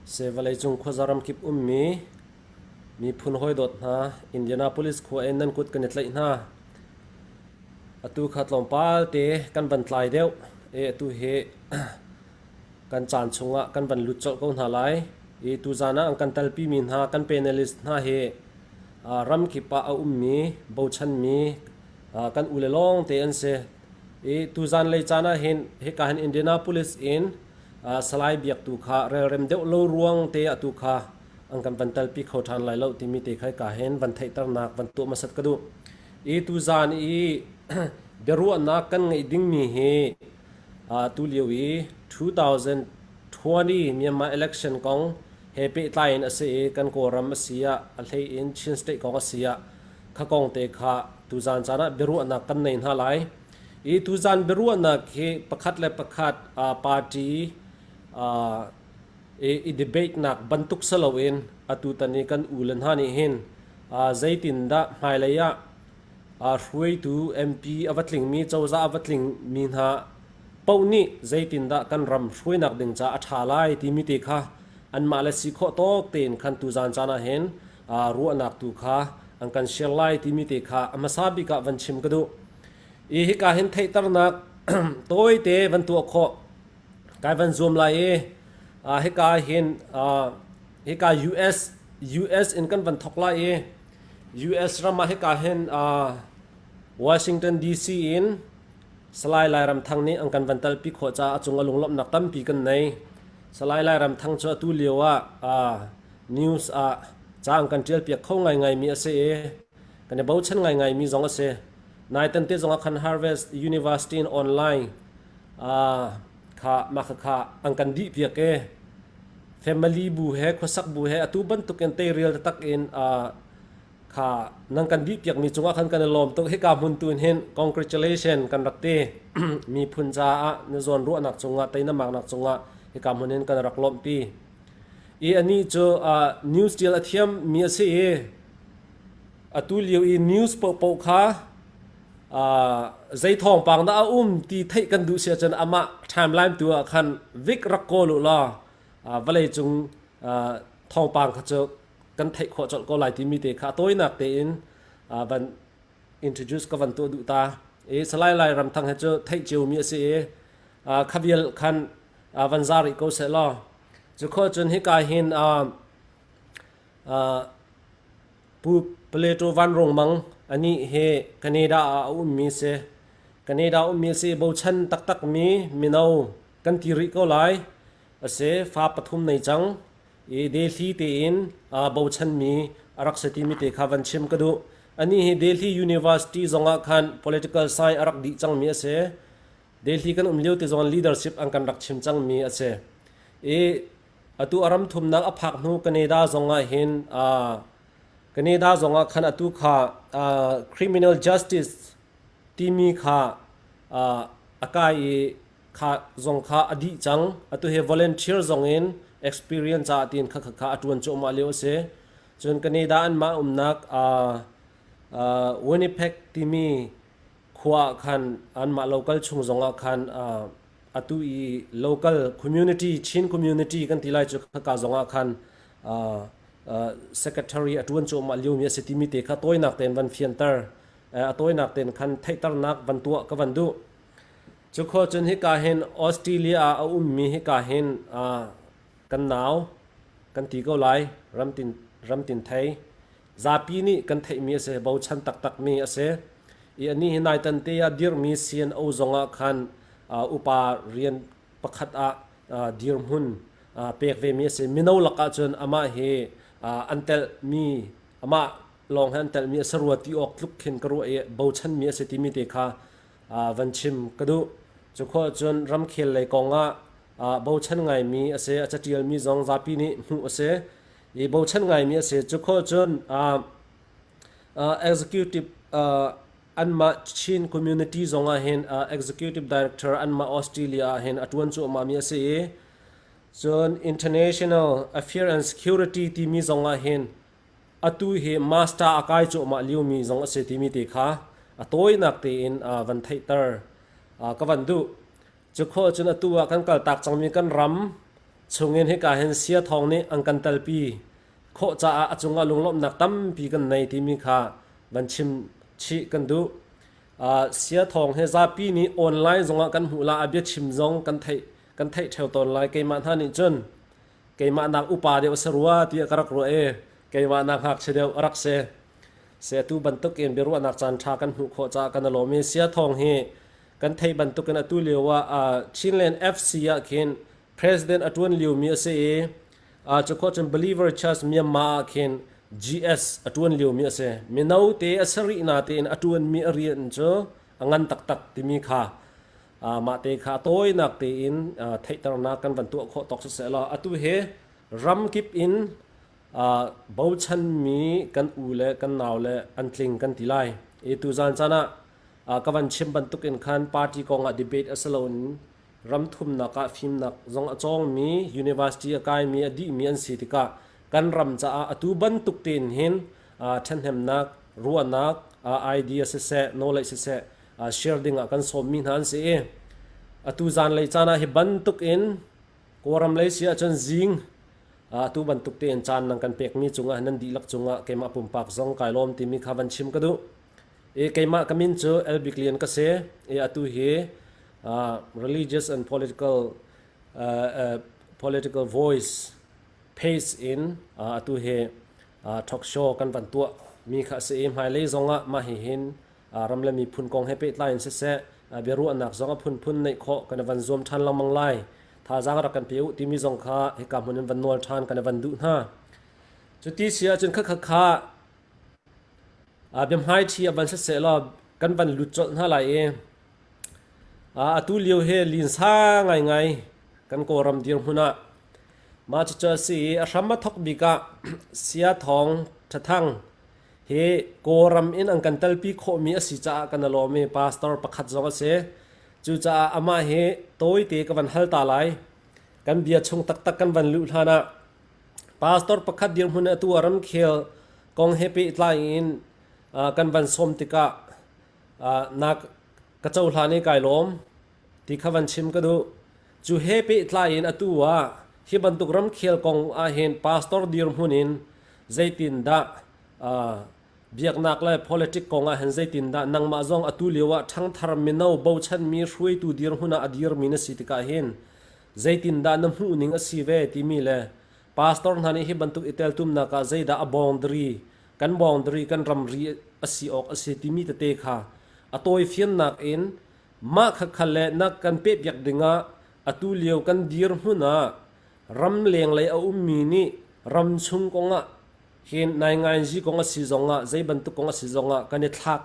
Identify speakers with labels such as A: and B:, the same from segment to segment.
A: Se vawleicung khuaza ramkip ummi miphun hawidawt hna, Indianapolis khua in nan kut kan i tlaih hna. Atu kha tlawmpal te kan van tlai deuh i atu hi kan caan chungah kan van lut colh ko hna lai. I tuzaan ah an kan telpimi hna kan panelist hna hi ramkip ah a ummi, bochanmi kan ule lawng te an si. I tuzaan lei caan ah hin hika hin Indianapolis in Salai Biak tu kha relrem deuh lo ruang te atu kha an kan van telpi kho ṭhan lai lo timi te kha ka hin van theihternak van tuah hmasat ka duh. I tuzaan i biaruahnak kan ngeih dingmi hi tu lio i 2020 Myanmar election kong he pehtlai in a si i kan Kawlram a si ah a hlei in Chin State kong a si ah kha kong te kha tuzaan caan ah biaruahnak kan nei hna lai. I tuzaan biaruahnak hi pakhat le pakhat party i debate nak bantuk si loin atutan i kan u le hna nih hin zeitindah hmailei ah hruaitu MP a va tlingmi cozah a va tlingmi hna paoh nih zeitindah kan ram hruainak ding caah a ṭha lai timi te kha anmah le si khawh tawk tein khan tuzaan caan ah hin ruahnak tu kha an kan share lai timi te kha a hmasa bik ah van chim ka duh. I hika hin theihternak tawite van tuah khawh kai van zuam lai i hika hin hika US US in kan van thok lai i US ram ah hika hin Washington DC in Salai Lairam Thang nih an kan van talpi khawh caah a cung a lunglawmhnak tampi kan nei. Salai Lairam Thang cu atu lio ah news ah ca an kan ṭialpiak kho ngaingaimi a si i kan i bochan ngaingaimi zong a si. Naitan te zong ah khan Harvest University in online kha mah kha an kan dih piak i family bu he khuasak bu he atu bantukin teirial taktak in kha nan kan dih piakmi cungah khan kan i lawm tuk. Hika hmun tu in hin congratulation kan rak ti. Miphun caah na zawn ruahnak cungah teinamaknak cungah hika hmun in kan rak lawmhpi. I anih cu news tial a thiam mi a si i atu lio i news paohpaoh kha zei thawngpang dah a um ti theih kan duh si ahcun amah timeline tu ah khan vik rak kawl u law vawlei cung thawngpang kha cu kan theih khawh colh ko lai timi te kha a tawinak tein van introduce ka van tuah duh ta. I Salai Lai Ram Thang he cu theih ciomi a si i kha vial khan van za rih ko seh law cu khawh cun hika hin Pu Plato Van Rung Mang anih hi Canada ah a ummi si. Canada ummi si bochan taktakmi mino kan ti rih ko lai. A si, fa pathum nei cang. I Delhi tein bochanmi a rak si timi te kha van chim ka duh. Anih hi Delhi University zongah khan political science a rak dih cangmi a si. Delhi kan um lio te zong leadership an kan rak chim cangmi a si. I atu a ram thumnak a phak hnu Canada zong ah hin Canada zong ah khan atu kha criminal justice timi kha a kai i kha zong kha a dih cang. Atu hi volunteer zong in experience ah tiin kha kha a tuan cuahmah lio a si. Cun Canada anmah umnak Winnipeg timi khua ah khan anmah local chung zong ah khan atu i local community Chin community kan ti lai cu khaka zong ah khan secretary a tuan cuahmah liomi a si timi te kha tawinak tein van fianter a tawinak tein khan theihternak van tuah ka van duh. Cu khua cun hika hin Australia ah a ummi hika hin kan nau kan ti ko lai ramtin ramtin thei zapi nih kan theihmi a si bochan taktakmi a si i anih hi naitan te ah dirhmi CNO zong ah khan upa rian pakhat ah dirhmun pek vemi a si. Mino lakah cun amah hi an telhmi amah lawng he an telhmi a si rua ti awk tluk khin ka ruah i bochanmi a si timi te kha van chim ka duh. Cu khawh cun ramkhel lei kong ah bochan ngaimi a si, a catialmi zong zapi nih hmuh a si. I bochan ngaimi a si. Cu khawh cun executive anmah Chin community zong ah hin executive director anmah Australia ah hin a tuan cuahmah mi a si i cun international affair and security timi zong ah hin atu hi master a kai cuahmah liomi zong a si timi te kha a tawinak tein van theihter ka van duh. Cu khawh cun atu ah kan kaltak cangmi kan ram. chungin hika hin Sia Thawng nih an kan telpi khawh caah a cungah lunglawmhnak tampi kan nei timi kha van chim chih kan duh. Sia Thawng he zapi nih online zongah kan hmuh la a biachim zong kan theih kan theih ṭheo tawn lai. Keimah hna nih cun keimah nak upa deuh a si rua tiah ka rak ruah i keimah nak ngakchia deuh a rak si. Se atu bantuk in biaruahnak caan ṭha kan hmuh khawh caah kan i lawm i Sia Thawng hi kan theih bantuk in atu lio ah Chinland FC ah khin president a ṭuan liomi a si i cu khawh cun Believer Church Myanmar ah khin GS a ṭuan liomi a si. Mino te a si rih natein a ṭuanmi a rian cu a ngan taktak timi kha mah te kha a tawinak tein theihternak kan van tuah khawh tawk siseh law atu hi ramkip in bochanmi kan u le kan nau le an tling kan ti lai. I tuzan caan ah ka van chim bantuk in khan party kong ah debate a si loin ram thumnak ah fimnak zong a cawngmi university a kaimi a dihmi an si tikah kan ram caah atu bantuk tein hin ṭhahnemnak ruahnak idea siseh knowledge siseh share ding ah kan sawmmi hna an si i atu zanlei caan ah hi bantuk in Kawlram lei si ahcun zing atu bantuk tein caan nan kan pekmi cungah nan dihlak cungah keimah pumpak zong kai lawm timi kha van chim ka duh. I keimah ka min cu El Bik Lian ka si. I atu hi religious and political political voice pace in atu hi talk show kan van tuah mi kha a si i hmailei zongah mah hi hin ram le miphun kong he pehtlai in siseh biaruahnak zong a phunphun neih khawh kan i van zuam ṭhan lengmang lai. Thazaang rak kan pe u timi zong kha hika hmun in van nawl ṭhan kan i van duh hna. Cuti si ahcun khakha kha biahmaiṭhi a van siseh law kan van lut colh hna lai i atu lio hi linsa ngaingai kan Kawlram dirhmun ah mah cucu a si i a hram a thawk bik ah Sia Thawng Thathang hi Kawlram in an kan telpi khawhmi a si caah kan i lawm i pastor pakhat zong a si. Cucaah amah hi tawite ka van hal ta lai. Kan bia chung taktak kan van luh hlan ah Pastor pakhat dirhmun atu ah ramkhel kong he pehtlai in kan van sawm tikah na ka cohlan i kai lawm ti kha van chim ka duh. Cu he pehtlai in atu ah hi bantuk ramkhel kong ahhin pastor dirhmun in zeitindah biaknak le politic kong ah hin zeitindah nangmah zong atu lio ah ṭhangthar mino bochanmi hruaitu dirhmun ah a dirmi na si tikah hin zeitindah na hmuhning a si ve timi le pastor hna nih hi bantuk i teltumnak ah zeidah a boundary kan boundary kan ramri a si awk a si timi tete kha a tawifiannak in mah khakha le na kan pehpiak dingah atu lio kan dirhmun ah ram lenglei a ummi nih ram chung kongah hin naingainzi kong a si zongah zei bantuk kong a si zongah kan i thlak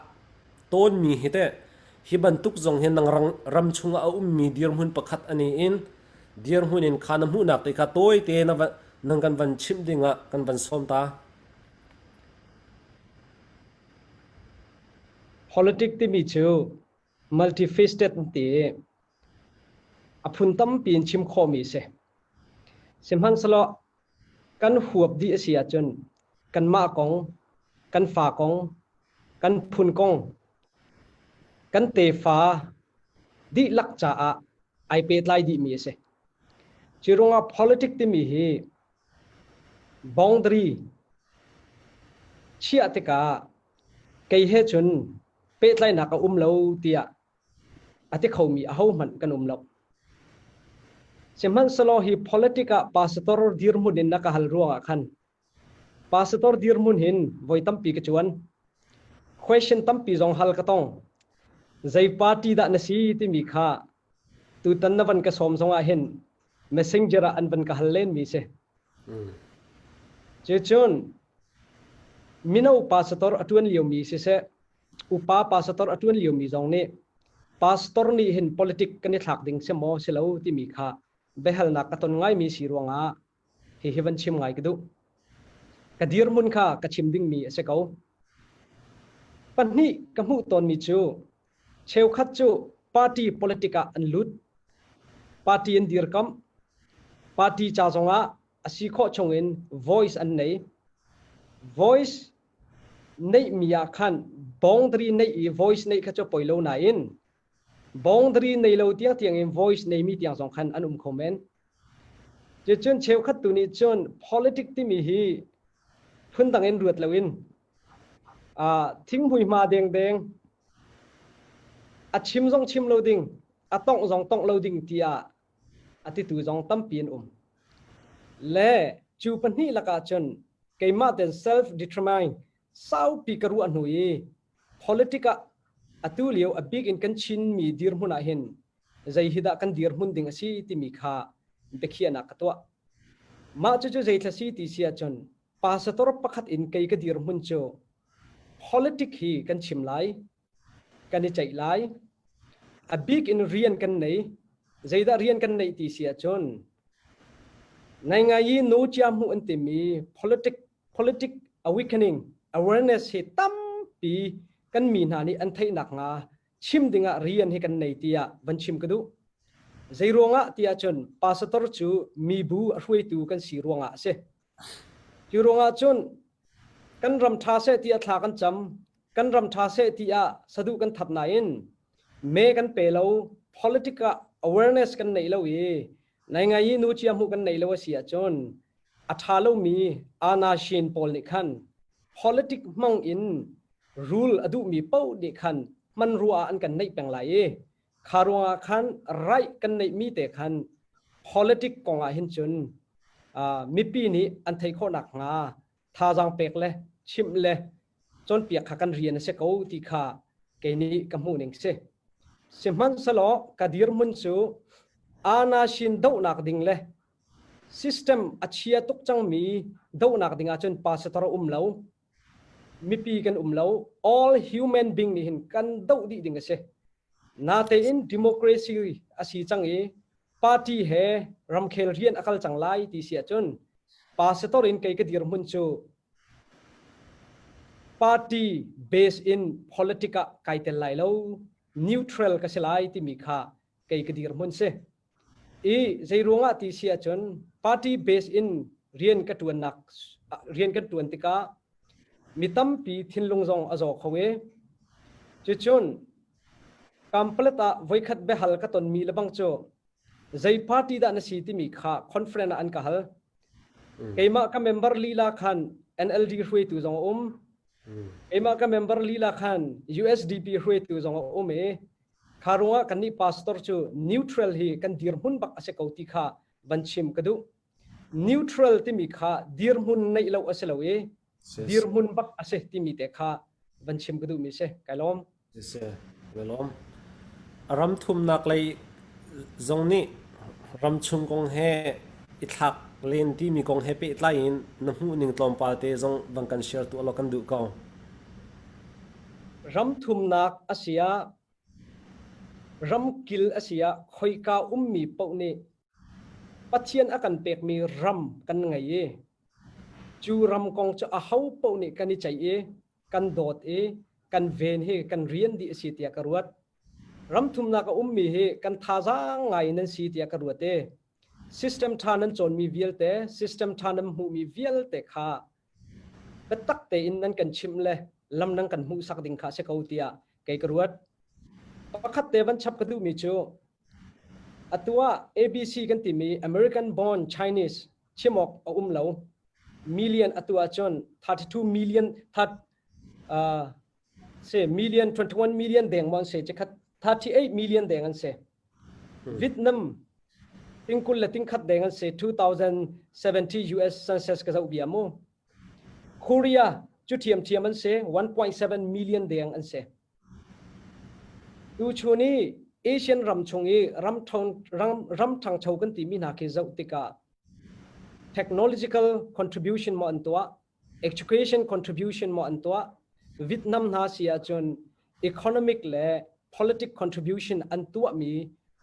A: tawnmi hi teh hi bantuk zong hi nang ram chungah a ummi dirhmun pakhat ani in dirhmun in kha na hmuhnak te kha tawite na nang kan van chimh dingah kan van sawm ta.
B: Politic timi cu multifaceted ti a phun tampi in chim khawhmi a si. Sihmanhsehlaw kan huap dih a si ahcun kanmah kong, kan fa kong, kan phun kong, kan tefa dihlak caah ai pehtlai dihmi a si. Cu ruangah politic timi hi boundary chiah tikah kei he cun pehtlaihnak a um lo tiah a ti khomi ahohmanh kan um lo. Sihmanhsehlaw hi politic ah pastor dirhmun in na ka hal ruangah khan pastor dirhmun hin voi tampi ka cuan. Question tampi zong hal ka tong. Zei party dah na si timi kha tutan na van ka sawm zongah hin messenger ah an van ka hal lenmi si. Cucun mino pastor a ṭuan liomi siseh upa pastor a ṭuan liomi zong nih pastor nih hin politic kan i thlak ding si maw si lo timi kha biahalnak ka ton ngaimi si ruangah hihi van chim ngai ka duh. Ka dirhmun kha ka chim dingmi a si ko. Pahnih ka hmuh tawnmi cu cheukhat cu party politic ah an lut. Party an dirkamh. Party ca zongah a si khawh chungin voice an nei. Voice neihmi ah khan boundary neih i voice neih kha cu poi lo nain boundary nei lo tiang tiang in voice neimi tiang zong khan an um kho men. Cucun cheukhat tu nih cun politic timi hi phundang in ruat loin thinghmui hma dengdeng a chim zong chim lo ding, a tongh zong tongh lo ding tiah a titu zong tampi an um. Le cu pahnih lakah cun keimah ten self determine saupi ka ruah hnu i politic ah atu lio a bik in kan Chinmi dirhmun ah hin zei hi dah kan dirhmun ding a si timi kha biakhiahnak ka tuah. Mah cucu zeithla si ti si ahcun pastor pakhat in kei ka dirhmun cu politic hi kan chim lai, kan i ceih lai. A bik in rian kan nei. Zeidah rian kan neih ti si ahcun ngaingai i no cia hmuh an timi politic politic awakening awareness hi tampi kan mi hna nih an theih nakhnga chim dingah rian hi kan nei tiah van chim ka duh. Zei ruangah tiah cun pastor cu mibu a hruaitu kan si ruangah a si. Cu ruangah cun kan ram ṭha seh tiah thla kan cam, kan ram ṭha seh tiah saduh kan that nain me kan pe lo, politic ah awareness kan neih lo i naingai i nu cia hmuh kan neih lo a si ahcun a ṭha lomi anashin pawl nih khan politic hmang in rule a duhmi paoh nih khan hmanrua ah an kan neih peng lai i kha ruangah khan right kan neihmi te khan politic kong ah hin cun mipi nih an theih khawh nakhnga thazaang pek le chimh le cawnpiak kha kan rian a si ko ti kha kei nih ka hmuh ning si. Sihmanhsehlaw ka dirhmun cu anashin dohnak ding le system a chia tuk cangmi dohnak ding ahcun pastor a um lo mipi kan um lo all human being nih hin kan doh dih ding a si natein democracy a si cang i party he ramkhel rian a kal cang lai ti si ahcun pastor in kei ka dirhmun cu party base in politic ah kai tel lai lo neutral ka si lai timi kha kei ka dirhmun si I zei ruangah ti si ahcun party base in rian ka ṭuannak rian kan ṭuan tikah mi tampi thinlung zong a zaw kho i cucun Kampalet ah voikhat biahal ka tonmi lebang cu zei party dah na si timi kha conference ah an ka hal. Keimah ka member lila khan NLD hruaitu zong a um. Keimah ka member lila khan USDP hruaitu zong a um i Kha ruangah kannih pastor cu neutral hi kan dirhmun bak a si ko ti kha van chim ka duh. Neutral timi kha dirhmun neih lo a si lo i dirhmun bak a si timi te kha van chim ka duhmi si. Kai lawm.
A: Si, kai lawm. Ram thumnak lei zong nih ramchung kong he i thlak len timi kong he pehtlai in na hmuhning tlawmpal te zong van kan share tuah law kan duh ko.
B: Ram thumnak a si ah, ramkil a si ah khoika ummi paoh nih Pathian a kan pekmi ram kan ngei i cu ram kong cu aho paoh nih kan i ceih i kan dawt i kan ven hi kan rian dih a si tiah ka ruat. Ram thumnak a ummi hi kan thazaang ngai nan si tiah ka ruat i system ṭha nan cawnmi vialte, system ṭha nan hmuhmi vialte kha biatak tein nan kan chimh le lam nan kan hmuhsak ding kha a si ko tiah kei ka ruat. Pakhat te van chap ka duhmi cu atu ah ABC kan timi American born Chinese chim awk a um lo. Million atu ahcun 32 million that uh, se million 21 million deng mon se chikhat 38 million deng an se. Vietnam tingkul le tingkhat deng an si 2070 US census ka zoh bia mu. Korea cu ṭhiamṭhiam an si 1.7 million deng an si. Tu chun i Asian ram chung i ram ram ram ṭhangcho kan timi hna khi zoh tikah technological contribution maw an tuah education contribution maw an tuah Vietnam hna si ahcun economic le politic contribution an tuahmi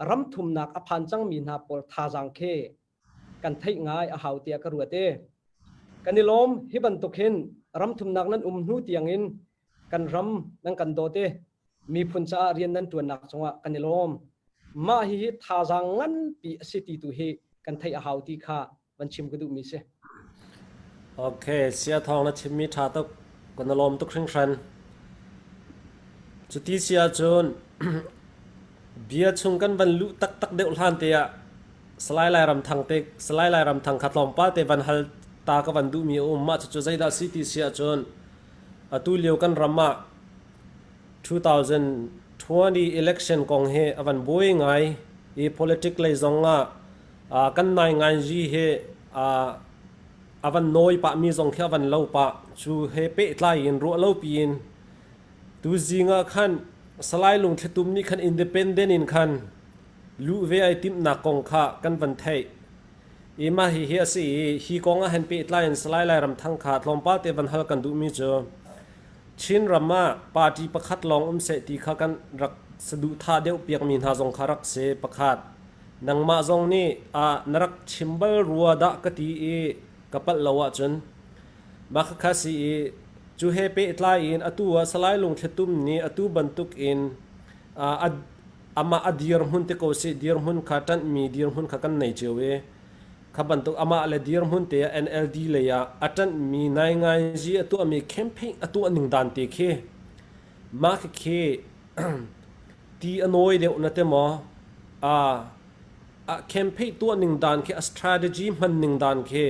B: ram thumnak a phan cangmi hna pawl thazaang khi kan theih ngai a hau tiah ka ruat i kan i lawm hi bantuk hin ram thumnak nan um hnu tiangin kan ram nan kan dawt i miphun caah rian nan ṭuannak cungah kan i lawm mah hihi thazaang nganpi a si ti tu hi kan theih a hau ti kha van chim ka duhmi si.
A: Okay, sia thawng na chimmi ṭha tuk. Kan i lawm tuk hringhran. Cuti si ahcun bia chung kan van luh taktak deuh hlan te ah. Salai Lairam Thang te Salai Lairam Thang kha tlawmpal te van hal ta ka van duhmi a um. Mah cucu zeidah si ti si ahcun atu lio kan ram ah 2020 election kong hi a van buai ngai i politic lei zong ah kan nai ngai ji hi a van nawi pah mi zong khi a van lo pah. Cu he pehtlai in ruah lo piin tu zing ah khan Salai Lungthlitum nih khan independent in khan luh ve ai timhnak kong kha kan van theih. I mah hihi a si i hi kong ah hin pehtlai in Salai Lairam Thang kha tlawmpal te van hal kan duhmi cu Chin ram ah party pakhat lawng um seh ti kha kan rak saduhthah deuh piakmi hna zong kha rak si pakhat. Nangmah zong nih ah na rak chim bal rua dah ka ti i ka palh lo ahcun mah khakha si i cu he pehtlai in atu ah Salai Lungthlitum nih atu bantuk in amah a dirhmun te ko sih dirhmun kha ṭanhmi dirhmun kha kan nei cio i kha bantuk amah le dirhmun te ah NLD lei ah a ṭanhmi naingainzi a tuahmi campaign a tuah ning dan te khi mah khi ti a nawi deuh na te maw a a campaign tuah ning dan khi a strategy hman ning dan khi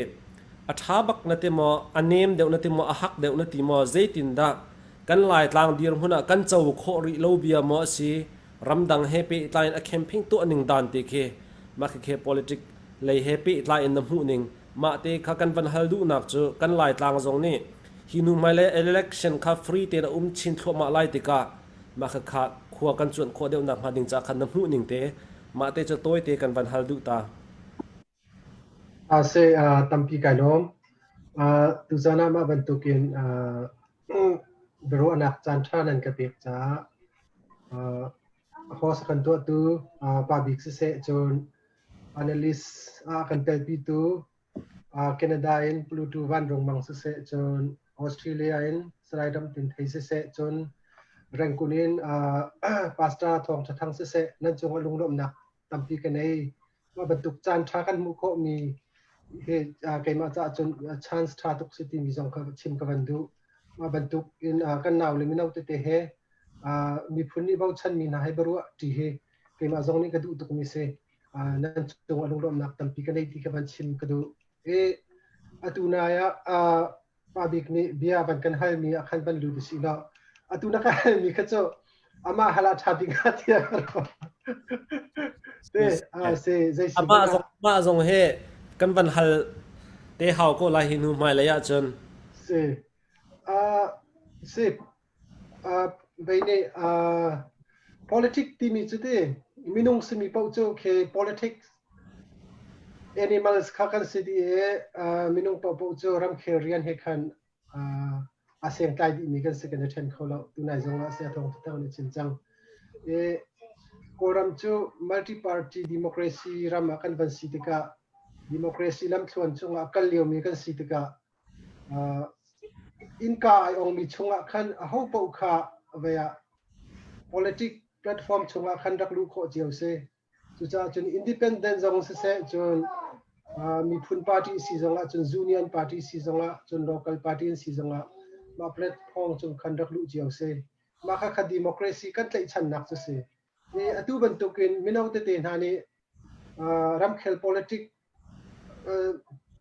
A: a ṭha bak na te maw a nem deuh na ti maw a hak deuh na ti maw zeitin dah kan Laitlang dirhmun ah kan co khawh rih lo bia maw a si ramdang he pehtlai in a campaign tuah ning dan te khi mah khi politic lei he pehtlai in na hmuh ning mah te kha kan van hal duhnak cu kan Laitlang zong nih hi nu hmailei election kha free tein a um chin thluahmah lai tikah mah kha kha khua kan cuanh khawh deuh nak hnga ding ca khan na hmuh ning te mah te cu tawi te kan van hal duh ta.
C: Tampi kai lawm. Tuzaan ah mah bantukin biaruahnak caanṭha nan ka pek caah host a kan tuahtu Pa Bik siseh cun panelist a kan telpitu Canada in Pluto Van Rung Mang siseh cun Australia in Salai Ram Tin Thei siseh cun Rangoon in Pastor Thawng Ṭha Thang siseh nan cungah lunglawmhnak tampi ka nei. Mah bantuk caan ṭha kan hmuh khawhmi hi keimah caah cun chance ṭha tuk si timi zong kha chim ka van duh. Mah bantuk in kan nau le mino tete he miphun nih bochanmi hna he biaruah ṭi hi keimah zong nih ka duh tukmi si. Nan cung ah lunglawmhnak tampi ka nei ti kha van chim ka duh. I atu nai ah Pa Bik nih bia van kan halmi ah khan van lut usih law atu na ka halmi kha cu amah hal ah ṭha bik hnga tiah ka ruah. Te se zei si
A: Amah zong amah zong he kan van hal te hau ko lai hi hnu hmailei ahcun.
C: Si. Si vei nih politics timi cu ti minung simi paoh cu khi politics animals kha kan si dih i minung paohpaoh cu ramkhel rian he khan aa sengtlai dihmi kan si kan i ṭhen kho lo. Tunai zong ah saya Thawng Thang nih chim cang. I Kawlram cu multi-party democracy ram ah kan van si tikah democracy lamthluan cungah kal liomi kan si tikah Innka ai ongmi chungah khan ahopaoh kha vei ah politic platform chungah khan rak luh khawh cio si. Cucaah cun independent zong siseh cun miphun party si zongah cun union party si zongah cun local party an si zongah mah platform chung khan rak luh cio si. Mah kha kha democracy kan tlaihchannak cu si. Atu bantukin mino tete hna nih ramkhel politic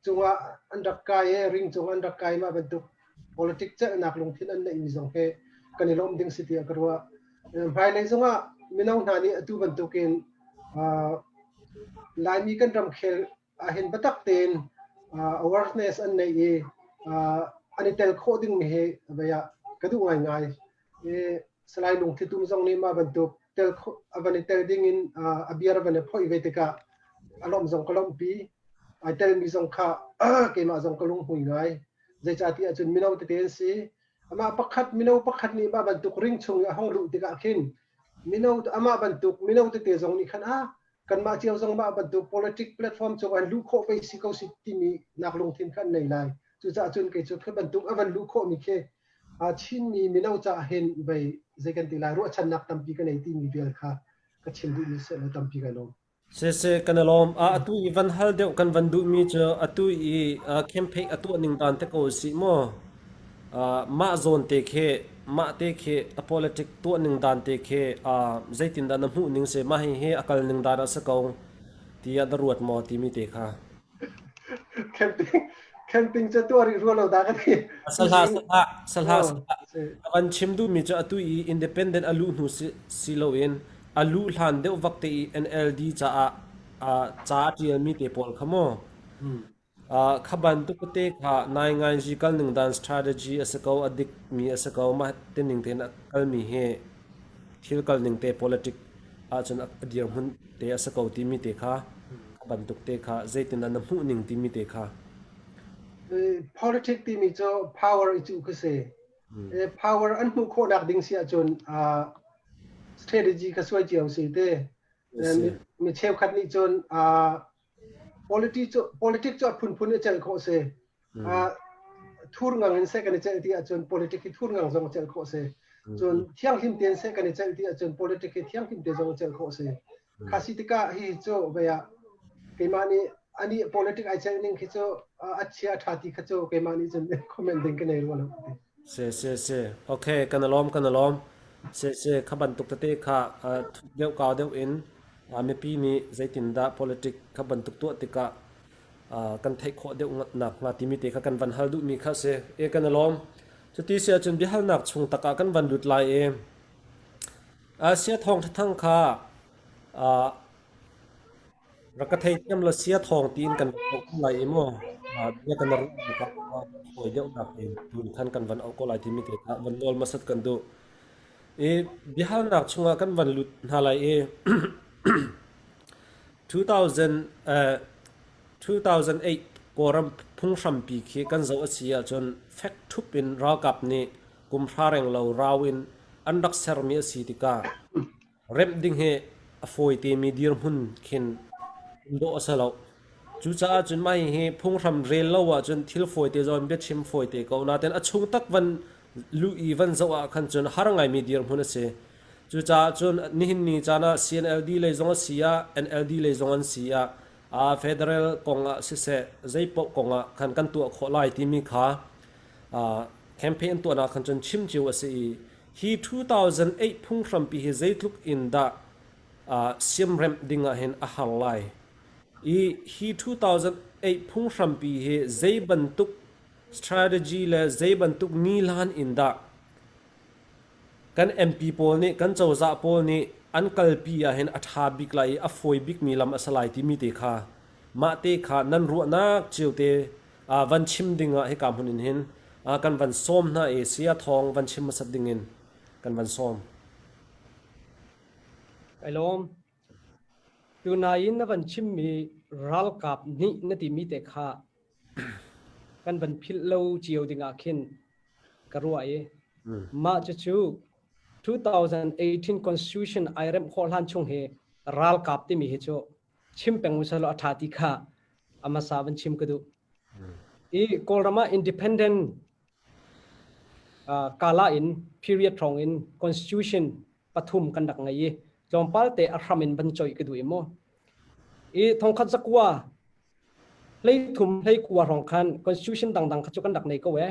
C: cungah an rak kai i ring cung an rak kai mah bantuk politic celhnak lungthin an neihmi zong hi kan i lawmh ding si tiah ka ruah. Hmailei zongah mino hna nih atu bantukin Laimi kan ramkhel ahhin biatak tein awareness an neih i an i tel khawh dingmi hi vei ah ka duh ngaingai. Salai Lungthlitum zong nih mah bantuk tel a van i tel ding in a bia a van i phoih ve tikah a lawmh zong ka lawmhpi. Ai telmi zong kha keimah zong ka lunghmui ngai. Zeicahtiah cun mino tete an si. Amah pakhat mino pakhat nih mah bantuk ring chung i a hong luh tikah khin mino amah bantuk mino tete zong nih khan ah kanmah cio zong mah bantuk politic platform cung an luh khawh ve si ko si timi nak lungthin kha an nei lai. Cucaah cun kei cu khi bantuk a van luh khawhmi khi Chinmi mino caah hin vei zei kan ti lai ruahchannak tampi ka nei timi vial kha ka chim duhmi si lo tampi kai lawm.
A: Siseh kan i lawm. Atu i van hal deuh kan van duhmi cu atu i campaign a tuah ning dan te ko sih maw mah zawn te khi mah te khi a politic tuah ning dan te khi zeitindah na hmuh ning si mah hihi a kal ning dan a si ko. Tiah na ruat maw timi te kha.
C: Camping camping cu tuah rih rua lo dah ka ti.
A: Sahla sahla sahla sahla. A van chim duhmi cu atu i independent a luh hnu si, si loin a luh hlan deuh vak te i NLD caah ca a ṭialmi te pawl kha maw? Kha bantuk te kha nainganzi kalning dan strategy a si ko, a dikmi a si ko. Mah tining tein a kalmi hi thil kalning te politic ahcun a dirhmun te a si ko timi te kha kha bantuk te kha zeitin na hmuh ning timi te kha.
C: Politic timi cu power i cuh khi si. Power an hmuh khawhnak ding si ahcun strategy kha suai cio si te. Mi cheukhat nih cun Politics cu politics cu a phunphun i celh khawh si. Thur ngang in seh kan i celh ti ahcun politics hi thur ngang zong celh khawh si. Cun thianghlim tein seh kan i celh ti ahcun politics hi thianghlim te zong celh khawh si. Kha si tikah hi cu vei ah keimah nih ani politics ai celh ning khi cu a chia a ṭha ti kha cu keimah nih cun comment ding ka nei rua lo.
A: Si si si. Okay, kan i lawm kan i lawm. Si si kha bantuk tete kha thuk deuh kau deuh in mipi nih zeitindah politic kha bantuk tuah tikah kan theih khawh deuh nakhnga timi te kha kan van hal duhmi kha si. E kan i lawm. Cuti si ahcun biahalnak chung tak ah kan van lut lai i Asia thawng thang kha rak ka theithiam law sia thawng tiin kan van auh ko lai i mu. Bia kan ruah tikah fawi deuhnak in tun khan kan van auh ko lai timi te kha van nawl hmasat kan duh. I biahalnak chungah kan van lut hna lai i 2000, 2008 Kawlram phunghrampi khi kan zoh a si ahcun fek ṭhup in ralkap nih kum hra renglo rau in an rak sermi a si tikah remh ding hi a fawi temi dirhmun khin um dawh a si lo. Cucaah cun mah hihi phunghram rel lo ahcun thil fawite zawn biachim fawite ko nain a chung tak van luh i van zoh ah khan cun har ngaimi dirhmun a si. Cucaah cun nihin ni caan ah CNLD lei zong a si ah NLD lei zong an si ah federal kong ah siseh zeipaoh kong ah khan kan tuah khawh lai timi kha campaign an tuahnak khan cun chim cio a si i hi 2008 phunghrampi hi zeitluk in dah siamremh ding ah hin a har lai i hi 2008 phunghrampi hi zei bantuk strategy le zei bantuk nilan in dah kan MP pawl nih kan cozah pawl nih an kalpi ahhin a ṭha bik lai i a fawi bikmi lam a si lai timi te kha mah te kha nan ruahnak cio te van chim ding ah hika hmun in hin kan van sawm hna i saya thawng van chim hmasat ding in kan van sawm.
B: Kai lawm. Tunain na van chimmi ralkap nih na timi te kha kan van philh lo cio ding ah khin ka ruah i mah cucu 2018 Constitution ai remh khawh hlan chung hi ralkap timi hi cu chim peng usalaw a ṭha ti kha a hmasa van chim ka duh. I Kawlram ah independent kala in period thong in constitution pathum kan rak ngei i tlawmpal te a hram in van coih ka duh i mu. I thongkhat zakua hleithum hleikua hrawng khan constitution dangdang kha cu kan rak nei ko e.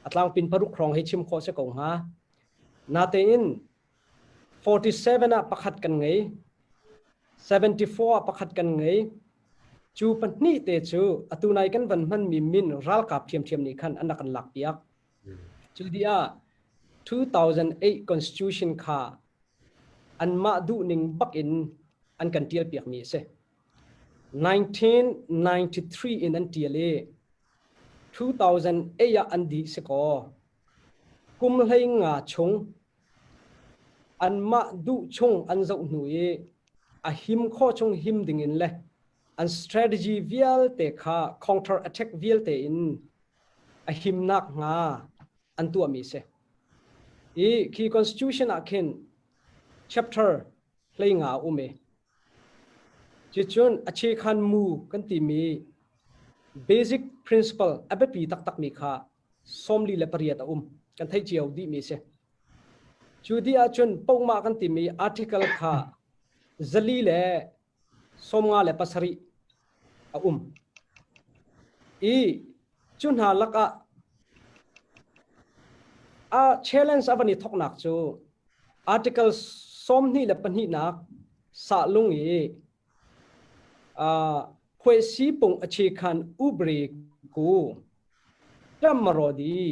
B: A tlangpin paruk hrawng hei chim khawh si ko hnga. Natein 47 ah pakhat kan ngei. 74 ah pakhat kan ngei. Cu pahnih te cu atu nai kan van hmanmi min ralkap ṭhiamṭhiam nih khan an rak kan lakpiak. Cu dih ah 2008 Constitution kha anmah duhning bak in an kan ṭialpiakmi a si. 1993 in an ṭial i 2008 ah an dih si kaw kum 15 chung anmah duh chung an zoh hnu i a him khawh chung him ding in le an strategy vialte kha counter attack vialte in a himnak hnga an tuahmi si. I khi constitution ah khin chapter 15 a um i Cucun a chekhan mu kan timi basic principle a biapi taktakmi kha 48 a um. Kan theih cio dihmi a si. Cu dih ahcun pohmah kan timi article kha 457 a um. I cu hna lakah a challenge a van i thoknak cu article 22 nak sahlung i ဖွဲ့စည်းပုံအခြေခံဥပဒေကိုတပ်မတော်သည်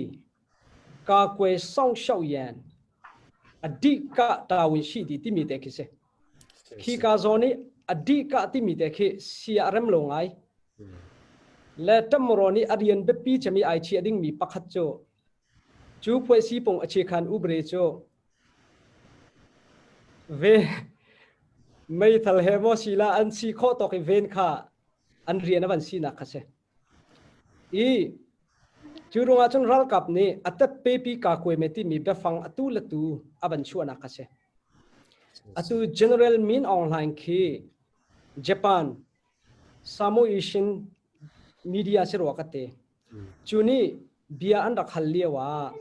B: ကာကွယ်စောင့်ရှောက်ရန်အဓိကတာဝန်ရှိသည်တိမိတဲ့ခေစေ khi ka zawn i a dih ka timi te khi sia a rem lo ngai. Le tamro nih a rian biapi cemi ai chia dingmi pakhat cu cu phuaisi pung a chikhan ubre cu ve meithal he maw sila an si khawh tawk i ven kha an rian a van sinak kha si. I cu ruangah cun ralkap nih a tetpe pi ka kuai me timi biafang atu le tu a van chuahnak kha si. Atu General Min Aung Hlaing khi Japan Samoishin media si rua ka te. Cu nih bia an rak hal lio ah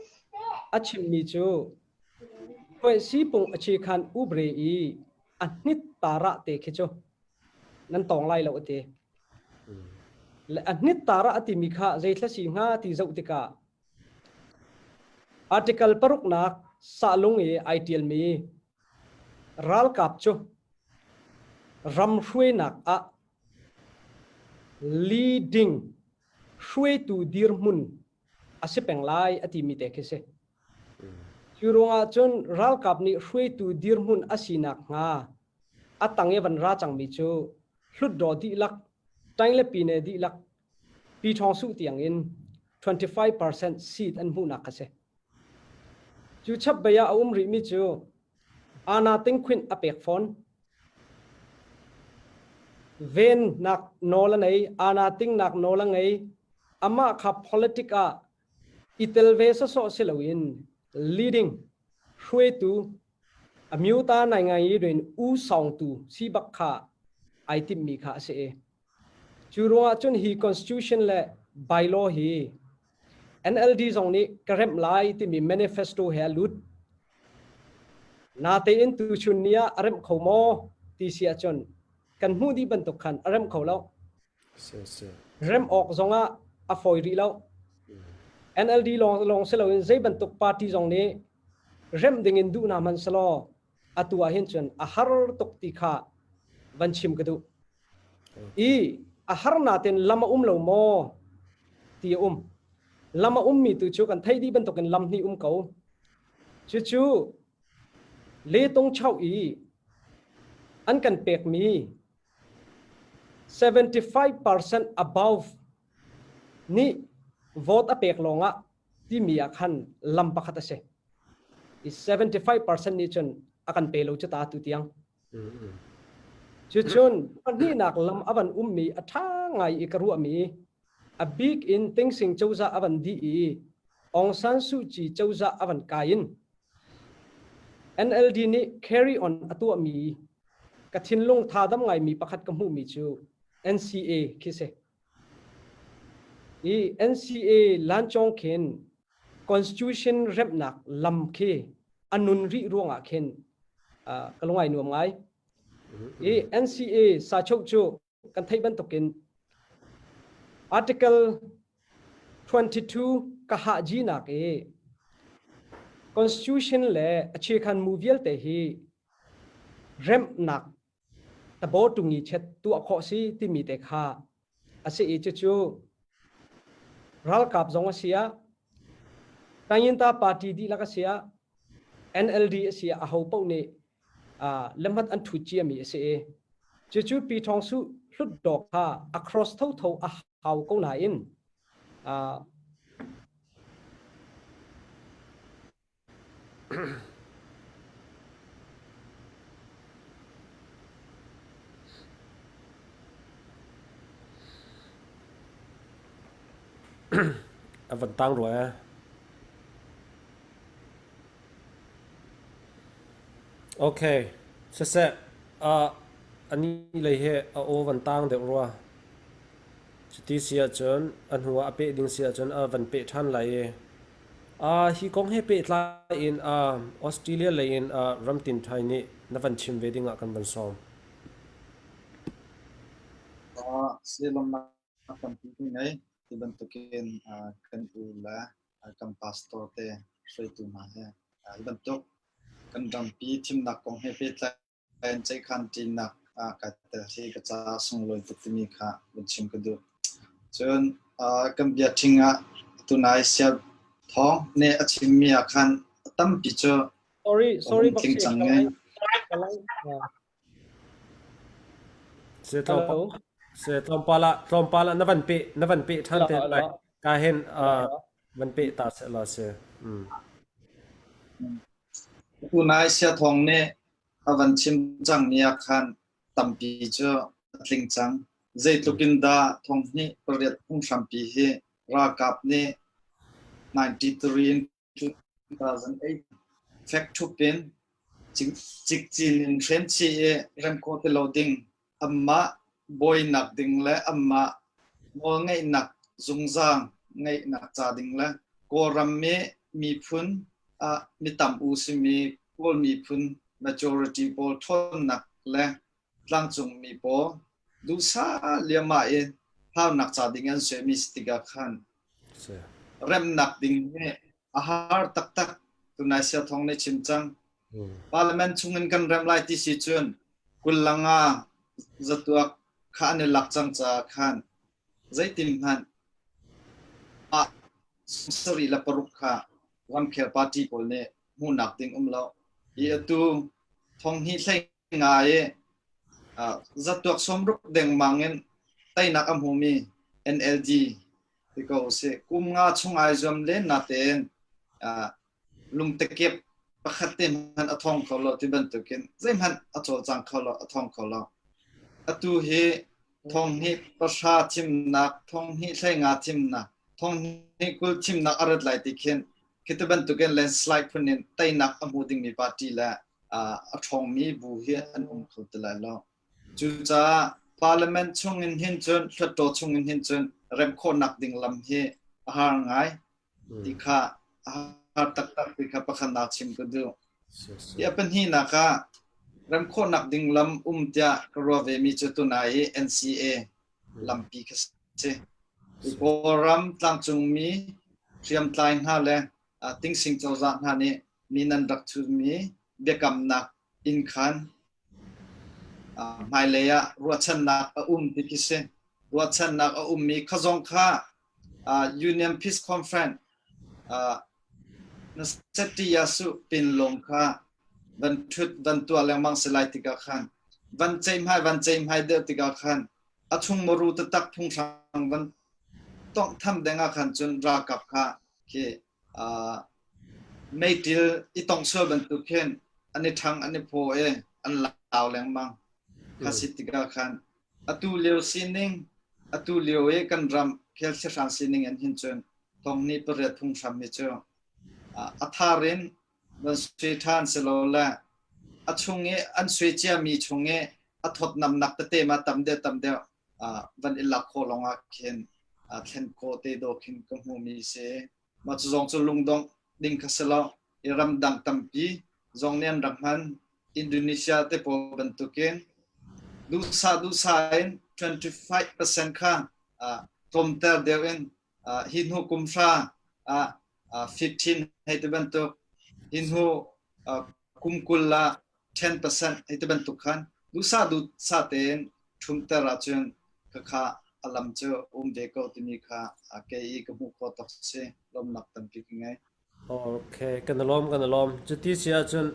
B: a chimmi cu Phuaisi pung a chikhan ubre i a hnit tara te khi cu nan tawng lai lo a ti. Le a hnit tara a timi kha zeithla si hnga ti zoh tikah article paruknak sahlung i ai ṭialmi ralkap cu ram hruainak ah leading hruaitu dirhmun a si peng lai a timi te khi si. Cu ruangah cun ralkap nih hruaitu dirhmun a sinak hnga a tang i van ra cangmi cu hlutdaw dihlak, ṭaing le pine dihlak, pi ṭhawng suh tiang in 25% seat an hmuhnak kha si. Cu chap bei ah a um rihmi cu Ana Tingkhwin a pek fawn. Ven nak nawl a nei, Ana Ting nak nawl a ngei. Amah kha politic ah i tel ve sawsawh si loin leading hruaitu a myuta nai ngai i rin u sawngtu si bak kha ai timhmi kha a si i cu ruangah cun hi constitution le bylaw hi NLD zong nih ka remh lai timi manifesto he a lut. Natein tuchun ni ah a remh kho maw ti si ahcun kan hmuh dih bantuk khan a remh kho lo. Rem awk zongah a fawi rih lo. NLD lawng lawng si loin zei bantuk party zong nih remh dingin duh hna hmanh selaw atu ah hin cun a har tuk ti kha van chim ka duh. I a har natin lam a um lo maw ti a um. Lam a ummi tu cu kan theih dih bantukin lam hnih um ko. Cucu letung chauh i an kan pekmi 75% above nih vote a pek lawngah timi ah khan lam pakhat a si. I 75% nih cun a kan pe lo cu ta tu tiang. Cucun pahnihnak lam a van ummi a ṭha ngai i ka ruahmi a bik in Tingsing cozah a van dih i Aung San Suu Kyi cozah a van kai in NLD nih carry on a tuahmi ka thinlung thadam ngaimi pakhat ka hmuhmi cu NCA khi si. I NCA lancawng khin constitution remhnak lam khi a nun rih ruangah khin ka lungai nuam ngai. I NCA sachoh cu kan theih bantukin Article 22 ka hahji nak i Constitution le a chekhan mu vialte hi remhnak tabo tungi chet tuah khawh si timi te kha a si i cucu ralkap zong a si ah Tayinta party dihlak a si ah NLD a si ah aho paoh nih lamhat an ṭhut ciami a si i cucu Pi Thawng Su hlutdaw kha a cross thotho a hau ko nain
A: A van tang rua eh. Okay. Siseh, ani lei hi a aw van tang deuh rua. Cuti si ahcun a hnu ah a peh ding si ahcun a van peh ṭhan lai i hi kong he pehtlai in Australia lei in Ramtin Thai nih na van chim ve ding ah kan van sawm.
D: Silawmnak tampi ka ngei. Ti bantukin kan u le kan pastor te hruaitu hna he hi bantuk kan rampi thimnak kong he pehtlai in ceihkhan ṭinak Kai tel hi ka ca sunglawi tuk timi kha vun chim ka duh. Cun kan bia ṭhing ah tunai Sia Thawng nih a chimmi ah khan a tampi cu
B: Sorry, sorry,
D: tling cang ngai.
A: Se tlawmpal se tlawmpal ah tlawmpal ah na van pe na van pe ṭhan te lai. Ka hin van pe ta se la se.
D: Tunai Sia Thawng nih a van chim cangmi ah khan tampi cu a tling cang. Zeitluk in dah thonghnih pariat phunghrampi hi ralkap nih 93 in 2008 fek ṭhup in cikcin in hren chih i rem khawh ti lo ding anmah bawinak ding le anmah nawlngeihnak zungzal ngeihnak ca ding le Kawlram i miphun ah mi tam u simi Kawl miphun majority pawl ṭhawnnak le tlangcungmi pawl duhsah liammah in harnak ca ding an suaimi si tikah khan remnak ding hi a har taktak. Tunai sia thawng nih chim cang. Parliament chungin kan rem lai ti si cun kul langa zatuak kha an i lak cang caah khan zeitin hmanh ah sarih le paruk kha ramkhel party pawl nih hmuhnak ding um lo. Hi atu thong hnih hlei nga i zatuak sawmruk dengmang in teinak a hmumi NLD ti ko usih. Kum nga chung ai zuam len natein lungtekep pakhat te hmanh a thawng kho lo ti bantukin zeihmanh a cawlcang kho lo, a thawng kho lo. Atu hi thong hnih pahra thimnak, thong hnih hlei nga thimnak, thong hnih 20 thimnak a rat lai ti khin khi ti bantukin landslide phun in teinak a hmu dingmi party le a ṭhawngmi bu hi an um kho ti lai lo. Cucaah parliament chung in hin cun, hluttaw chung in hin cun remh khawhnak ding lam hi a har ngai. Ti kha a har taktak ti kha pakhatnak chim ka duh. Hi a pahnihnak ah remh khawhnak ding lam um tiah ka ruah vemi cu tunai i NCA lampi kha si. Kawlram tlangcungmi hriamtlai hna le tingsing cozah hna nih min an rak thutmi biakamnak inn khan hmailei ah ruahchannak a um ti khi si. Ruahchannak a ummi kha zong kha Union Peace Conference na safety yasu pinlung kha van thut van tuah lengmang si lai tikah khan van ceihmai van ceihmai deuh tikah khan a chung muru taktak phunghrang van tonghtham deng ah khan cun ralkap kha khi meiṭil i tong sual bantuk khin an i ṭhang an i phaw i an lau lengmang. Kha si tikah khan atu lio sining atu lio i kan ram khel thlihrang sining in hin cun thong nih pariat phunghram hi cu a thar in van sui ṭhan silole a chung i an sui ciami chung i a thawtnamnak tete ma tam deuh tam deuh van i lak khawh lawngah khin thlen khawh te dawh khin ka hmuhmi si. Mah cu zong cu lungdongh ding kha si lo. I ramdang tampi zong nih an rak hman. Indonesia te pawl bantukin duhsah duhsah in 25% kha tlawmter deuh in hi hnu kum hra ah 15 hei ti bantuk hi hnu kum 20 ah 10% hei ti bantuk khan duhsah duhsah tein ṭhumter ahcun khakha a lam cu um ve ko timi kha kei i ka hmuh khawh tawk si. Lawmnak tampi ka ngei.
A: Okay, kan i lawm, kan i lawm. Cuti si ahcun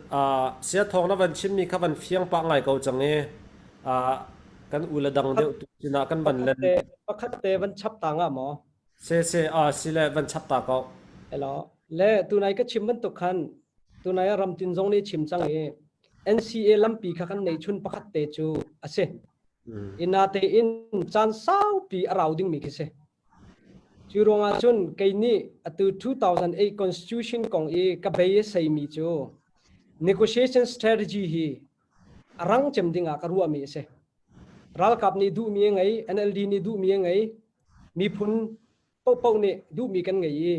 A: sia thawng na van chimmi kha van fiang pah ngai ko cang i kan u le dang deuh tu sinah kan van len.
B: Pakhat te van chap ta nga maw?
A: Se se si le van chap ta ko.
B: Hello. Le tunai ka chim bantuk khan tunai ah ramtin zong nih chim cang i NCA lampi kha kan nei chun pakhat te cu a si. Ina te in caan saupi a rau dingmi khi si. Cu ruangah cun kei nih atu 2008 Constitution kong i ka bei a seimi cu negotiation strategy hi a rang cem ding ah ka ruahmi a si. Ralkap nih duhmi a ngei, NLD nih duhmi a ngei, miphun paohpaoh nih duhmi kan ngei i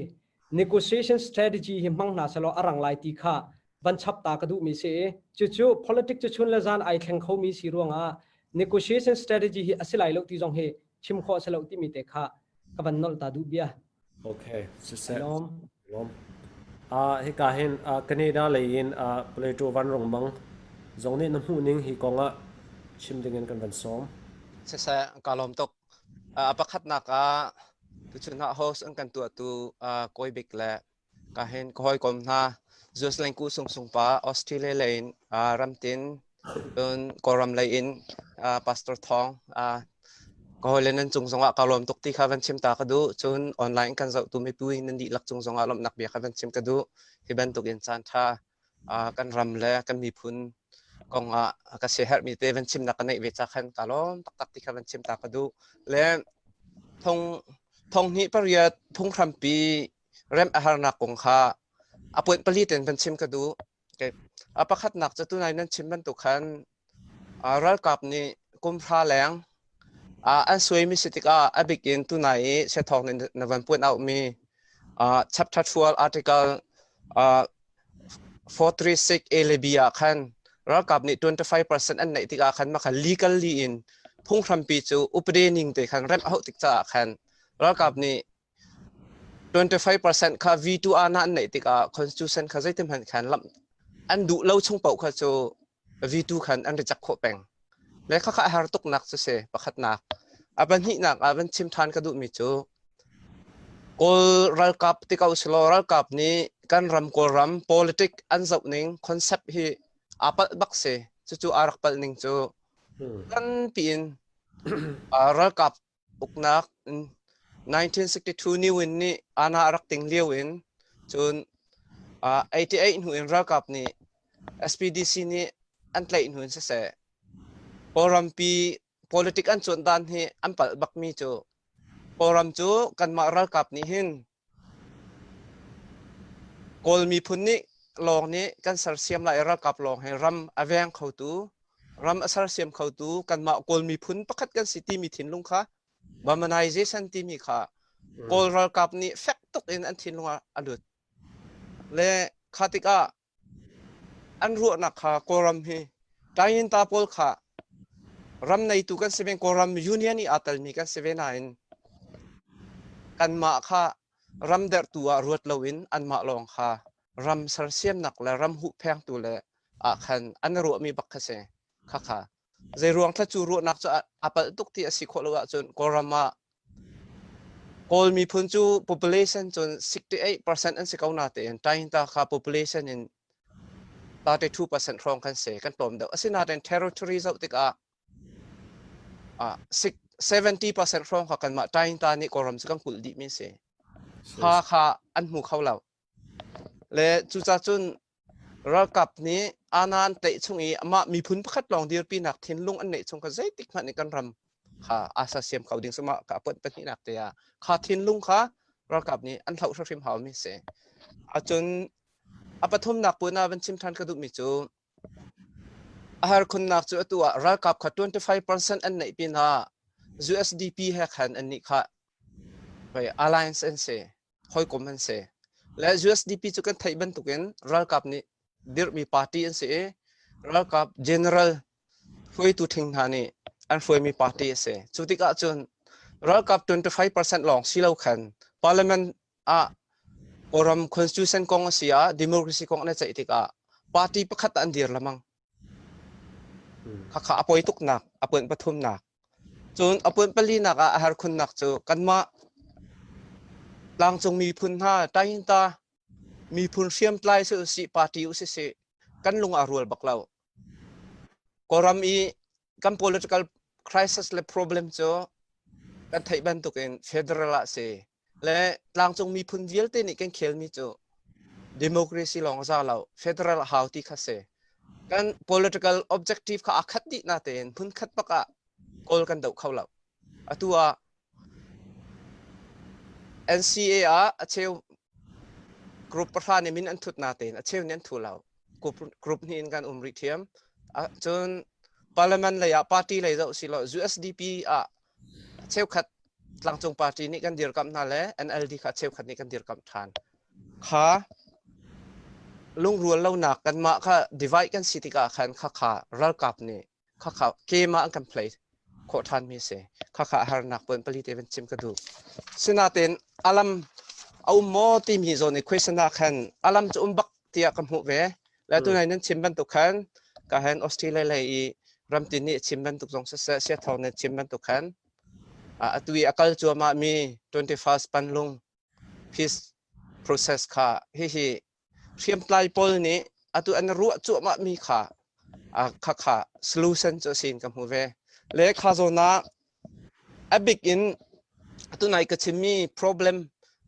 B: negotiation strategy hi hmang hna selaw a rang lai ti kha van chap ta ka duhmi si i cucu politics cu chun le zan ai thleng khomi si ruangah negotiation strategy hi a si lai lo ti zong hi chim khawh a si lo timi te kha ka van nolh ta duh bia.
A: Okay, siseh. Lawm. Lawm. Hika hin Canada lei in Plato Van Rung Mang zong nih na hmuh ning hi kong ah. Chim ding in kan van sawm.
E: Siseh, ka lawm tuk. A pakhatnak ah tuchun ah host an kan tuahtu Kawi Bik le ka hin ka hawikom hna Zeus Lengku Sung Sung pa Australia lei in Ramtin cun Kawlram lei in Pastor Thawng ka hawile nan cung zongah ka lawm tuk ti kha van chim ta ka duh. Cun online kan zohtu mipi nan dihlak cung zongah lawmhnak bia kha van chim ka duh. Hi bantuk in caan ṭha kan ram le kan miphun kong ah ka siaherhmi te van chimnak ka neih ve ca khan ka lawm taktak ti kha van chim ta ka duh. Le thong thong hnih pariat phunghrampi remh a harnak kong kha a point pali ten van chim ka duh. Okay. A pakhatnak cu tunai nan chim bantuk khan ralkap nih kum hra leng an suaimi si tikah a bik in tunai i Sethawk nih na van puan auhmi chapter 12 article 436 A le B ah khan ralkap nih 25% an neih tikah khan mah kha legally in phunghrampi cu upade ning te khan remh a hauh tik caah khan ralkap nih 25% kha V2 na an neih tikah constitution kha zeitin hmanh khan lamh an duh lo chung paoh kha cu V2 khan an reject khawh peng. Le khakha a har tuknak cu si pakhatnak. A pahnihnak ah van chim ṭhan ka duhmi cu Kawl ralkap ti ko selaw ralkap nih kan ram Kawlram politic an zoh ning concept hi aa palh bak si. Cucu aa rak palh ning cu kan piin ralkap uknak 1962 Ni Win nih ana a rak ting lio in cun 88 hnu in ralkap nih SPDC nih an tlaih hnu in siseh Kawlrampi politic an cuanh dan hi an palh bakmi cu Kawlram cu kanmah ralkap nih hin Kawl miphun nih lawng nih kan sersiam lai i ralkap lawng hi ram a veng khotu, ram a sersiam khotu kanmah Kawl miphun pakhat kan si timi thinlung kha Burmanization timi kha Kawl ralkap nih fek tuk in an thinlung ah a lut. Le kha tikah An ruahnak kha Kawlram hi Tainta pawl kha ram neitu kan si ve Kawlram Union i aa telmi kan si ve nain kanmah kha ram derhtu ah ruat loin anmah lawng kha ram sersiamnak le ram huhphengtu le ah khan an ruahmi bak kha si. Khakha Zeiruang thla cu ruahnak cu a palh tuk ti a si khawh lo ahcun Kawlram ah Kawl miphun cu population cun 68% an si ko natein Tainta kha population in 32% hrawng kan si kan tlawm deuh. Asinain territory zoh tikah 70% hrawng kha kanmah Tainta nih Kawlram cu kan kulh dihmi a si. Kha kha an hmu kho lo. Le cucacun cun ralkap nih aana an tlaih chung i amah miphun pakhat lawng dirpinak thinlung an neih chung kha zeitik hmanh nih kan ram kha asa siam kho ding suma ka appoint pahnihnak te ah kha thinlung kha ralkap nih an hloh hrimhrim hau mi si. Acun a pathumnak pun ah van chim than ka duhmi cu a har khunnak cu atu ah ralkap kha 25% an neih pinah USDP he khan an nih kha alliance an si. Hawikom an si. Le USDP cu kan theih bantukin ralkap nih dirhmi party an si i ralkap general hruaitu ṭhing hna nih an hruaimi party a si. Cu tikah cun ralkap 25% lawng si lo khan parliament ah Kawlram constitution kong a si ah democracy kong an i ceih tikah party pakhat ah an dir lamang. Khakha a poi tuknak, a puan pathumnak. Cun a puan palinak ah a har khunnak cu kanmah tlangcung miphun hna Tainta miphun hriamtlai si usih party usih sih kan lung aa rual bak lo. Kawlram i kan political crisis le problem cu kan theih bantukin federal ah si le tlangcung miphun vialte nih kan khelmi cu democracy lawng a za lo federal a hau ti kha si kan political objective kha aa khat dih natein hmun khat bak ah kawl kan doh kho lo atu ah NCA ah a cheu group pahra nih min an thut natein a cheu nih an thu lo group hnih in kan um rih thiam cun parliament lei ah party lei zoh si lo USDP ah cheukhat tlangcung party nih kan dirkamh hna le NLD kha cheukhat nih kan dirkamh ṭhan. Kha lungrual lonak kanmah kha divide kan si tikah khan khakha ralkap nih khakha game ah an kan play khawh ṭhanmi a si. Khakha harnak pon pali te van chim ka duh. Sinain alam a um maw timi zawn i question ah khan alam cu um bak tiah ka hmuh ve. Le tunai nan chim bantuk khan ka hen Australia lei i. Ramtin nih chim bantuk zong siseh, Siathawng nih chim bantuk khan atu i a kal cuahmah mi 21st Panlung peace process kha hihi hriamtlai pawl nih atu an ruah cuahmah mi kha kha kha solution cu a si in ka hmu ve. Le kha zawn ah a bik in atu nai ka chimmi problem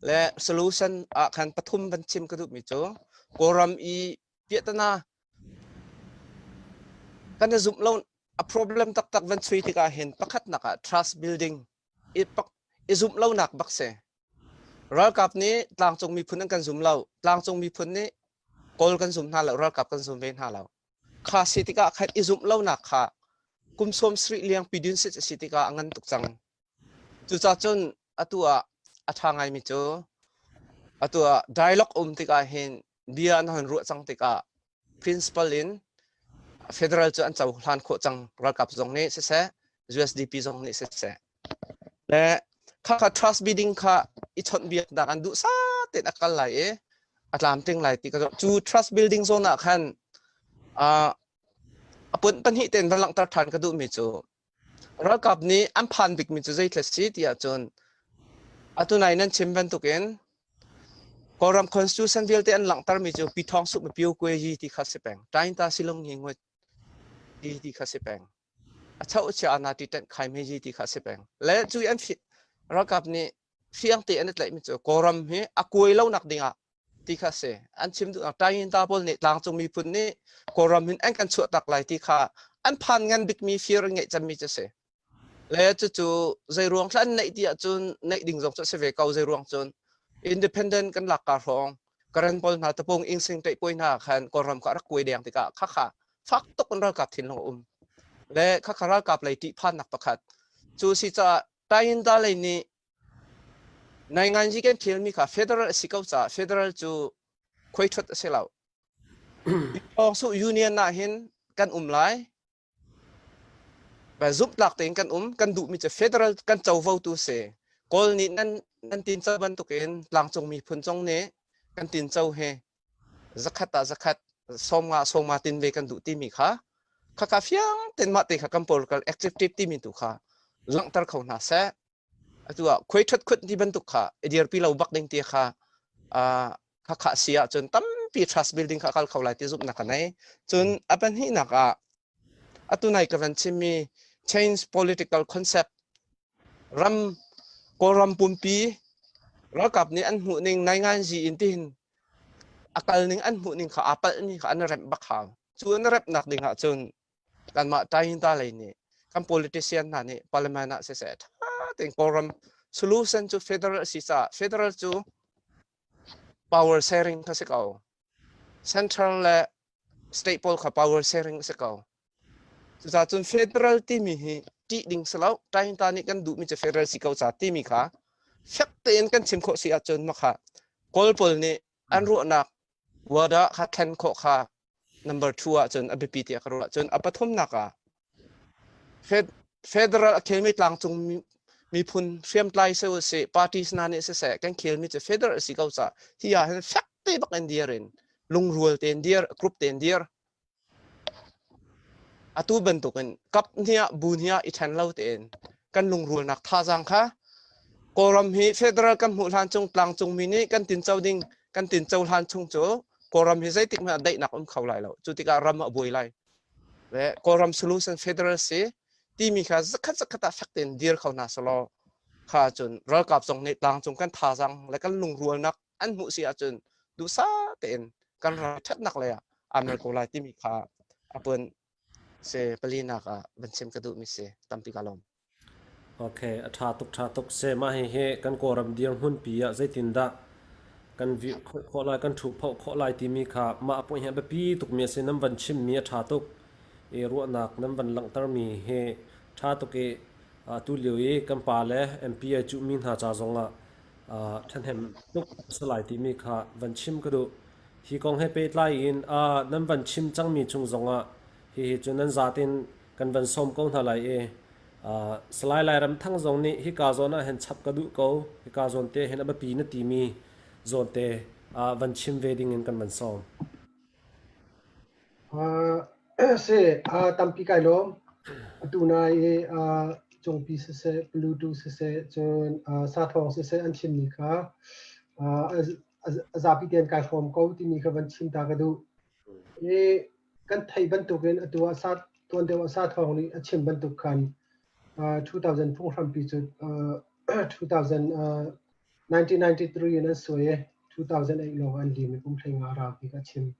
E: le solution ah khan pathum van chim ka duhmi cu Kawlram i piahtana kan i zumh lo a problem taktak van chui tikah hin pakhatnak ah trust building i pak i zumh lonak bak si. Ralkap nih tlangcung miphun an kan zum lo. Tlangcung miphun nih Kawl kan zum hna lo, ralkap kan zum ve hna lo. Kha si tikah khan i zumh lonak kha kum sawm sarih liang pidun sit a si tikah a ngan tuk cang. Cucaah cun atu ah a ṭha ngaimi cu atu ah dialogue um tikah hin bia an hon ruah cang tikah principal in federal cu an cohlan khawh cang ralkap zong nih siseh USDP zong nih siseh le khakha trust bidding kha i chawnh biaknak an duh sa tein a kal lai i a tlamtling lai ti ka cu trust building zone ah khan a pun pahnih tein van langhter ṭhan ka duhmi cu Ralkap nih an phan bikmi cu zeithil a si ti ahcun atu nai nan chim bantukin Kawlram constitution vialte an langhtermi cu Pithawng Suh Pio Kwe Yi ti kha si peng. Tainta Silung Ngi Ngwe ti ti kha si peng. A chau chia ana ti tent khai me yi ti kha si peng. Le cu an ralkap nih fiang te an i tlaihmi cu Kawlram hi a kuai lo nak ding ah ti kha si. An chim duh Tainta pawl nih tlangcung miphun nih Kawlram hin an kan chuah tak lai ti kha an phan ngan bikmi fear an ngeih cemmi cu si. Le cucu zei ruang thla an neih ti ahcun neih ding zong cu a si ve ko zei ruang cun independent kan lak ka hrawng Karen pawl hna tapung ingsing ṭeih puai hna khan Kawlram kha a rak kuai deng tikah khakha fak tuk in ralkap thinlung a um. Le khakha ralkap lei ṭihphannak pakhat cu si caah Tayinda lei nih Nainganzi kan ṭhialmi kha federal a si ko caah federal cu khuaiṭhut a si lo. Su Union ah hin kan um lai. Zumhtlak tein kan um. Kan duhmi cu federal kan covo tu si. Kawl nih nan nan tinco bantukin tlangcung miphun zong nih kan tinco hi zakhat ah zakhat sawmnga sawmnga tin ve kan duh timi kha khakha fiang ten mah te kha kan political executive timi tu kha langhter kho hna seh. Atu ah khuai ṭhat khut ti bantuk kha i dirpi lo bak ding ti kha kha kha si ahcun tampi trust building kha kal kho lai ti zumhnak ka nei. Cun a pahnihnak ah atu nai ka van chimmi change political concept ram Kawlram pumpi ralkap nih an hmuh ning nainganzi in tihin a kal ning an hmuh ning kha aa palh mi kha an remh bak hau. Cu an remhnak ding ah cun kanmah Tainta lei nih kan politician hna nih parliament ah siseh ṭha tein Kawlram solution cu federal a si caah federal cu power sharing kha si ko. Central le state pawl kha power sharing a si ko. Cucaah cun federal timi hi ṭih ding si lo. Tainta nih kan duhmi cu federal si ko ca timi kha fek tein kan chim khawh si ahcun makha Kawl pawl nih an ruahnak wada kha thlen khawh kha number two ahcun a biapi tiah ka ruah. Cun a pathumnak ah federal a khelmi tlangcung miphun hriamtlai se usih parties hna nih siseh kan khelmi cu federal a si ko caah hi ah hin fek te bak in dir in lungrual tein dir group tein dir Atu bantukin kap hnih ah bu hnih ah i ṭhen lo tein kan lungrualnak thazaang kha Kawlram hi federal kan hmuh hlan chung tlangcungmi nih kan tinco ding kan tinco hlan chung cu Kawlram hi zeitik hmanh ah daihnak um kho lai lo. Cu tikah ram a buai lai. Le Kawlram solution federal si timi kha zakhat zakhat ah fek tein dir kho hna selaw kha cun ralkap zong nih tlangcung kan thazaang le kan lungrualnak an hmuh si ahcun duhsah tein kan ram ṭhatnak lei ah aa mer ko lai timi kha a pun se palinak ah van chim ka duhmi si tampi ka lawm.
A: Okay, a ṭha tuk ṭha tuk se mah hi hi kan Kawlram dirhmun pi ah zeitindah kan vi khawh lai kan ṭhu phoh khawh lai timi kha mah point hi a biapi tukmi a si nan van chimmi a ṭha tuk i ruahnak nan van langhtermi hi ṭha tuk i atu lio i kan pa le MP ai cuhmi hna ca zongah ṭhahnem tuk a si lai timi kha van chim ka duh. Hi kong he pehtlai in nan van chim cangmi chung zongah hihi cu nan zatin kan van sawm ko hna lai i Salai Lairamthang zong nih hika zawn ah hin chap ka duh ko, hika zawn te hin a biapi na timi zawn te van chim ve ding in kan van sawm.
C: Si, tampi kai lawm. Atu nai i cungpi siseh, Pluto siseh, cun sathawng siseh an chimmi kha a zapi tein kai hrawm ko timi kha van chim ta ka duh. I kan theih bantukin atu ah sa tuan deuh ah sathawng nih a chim bantuk khan 2000 phunghrampi cu 2000 1993 in an suai i 2008 lawng an lim i kum 15 rau ti ka chim.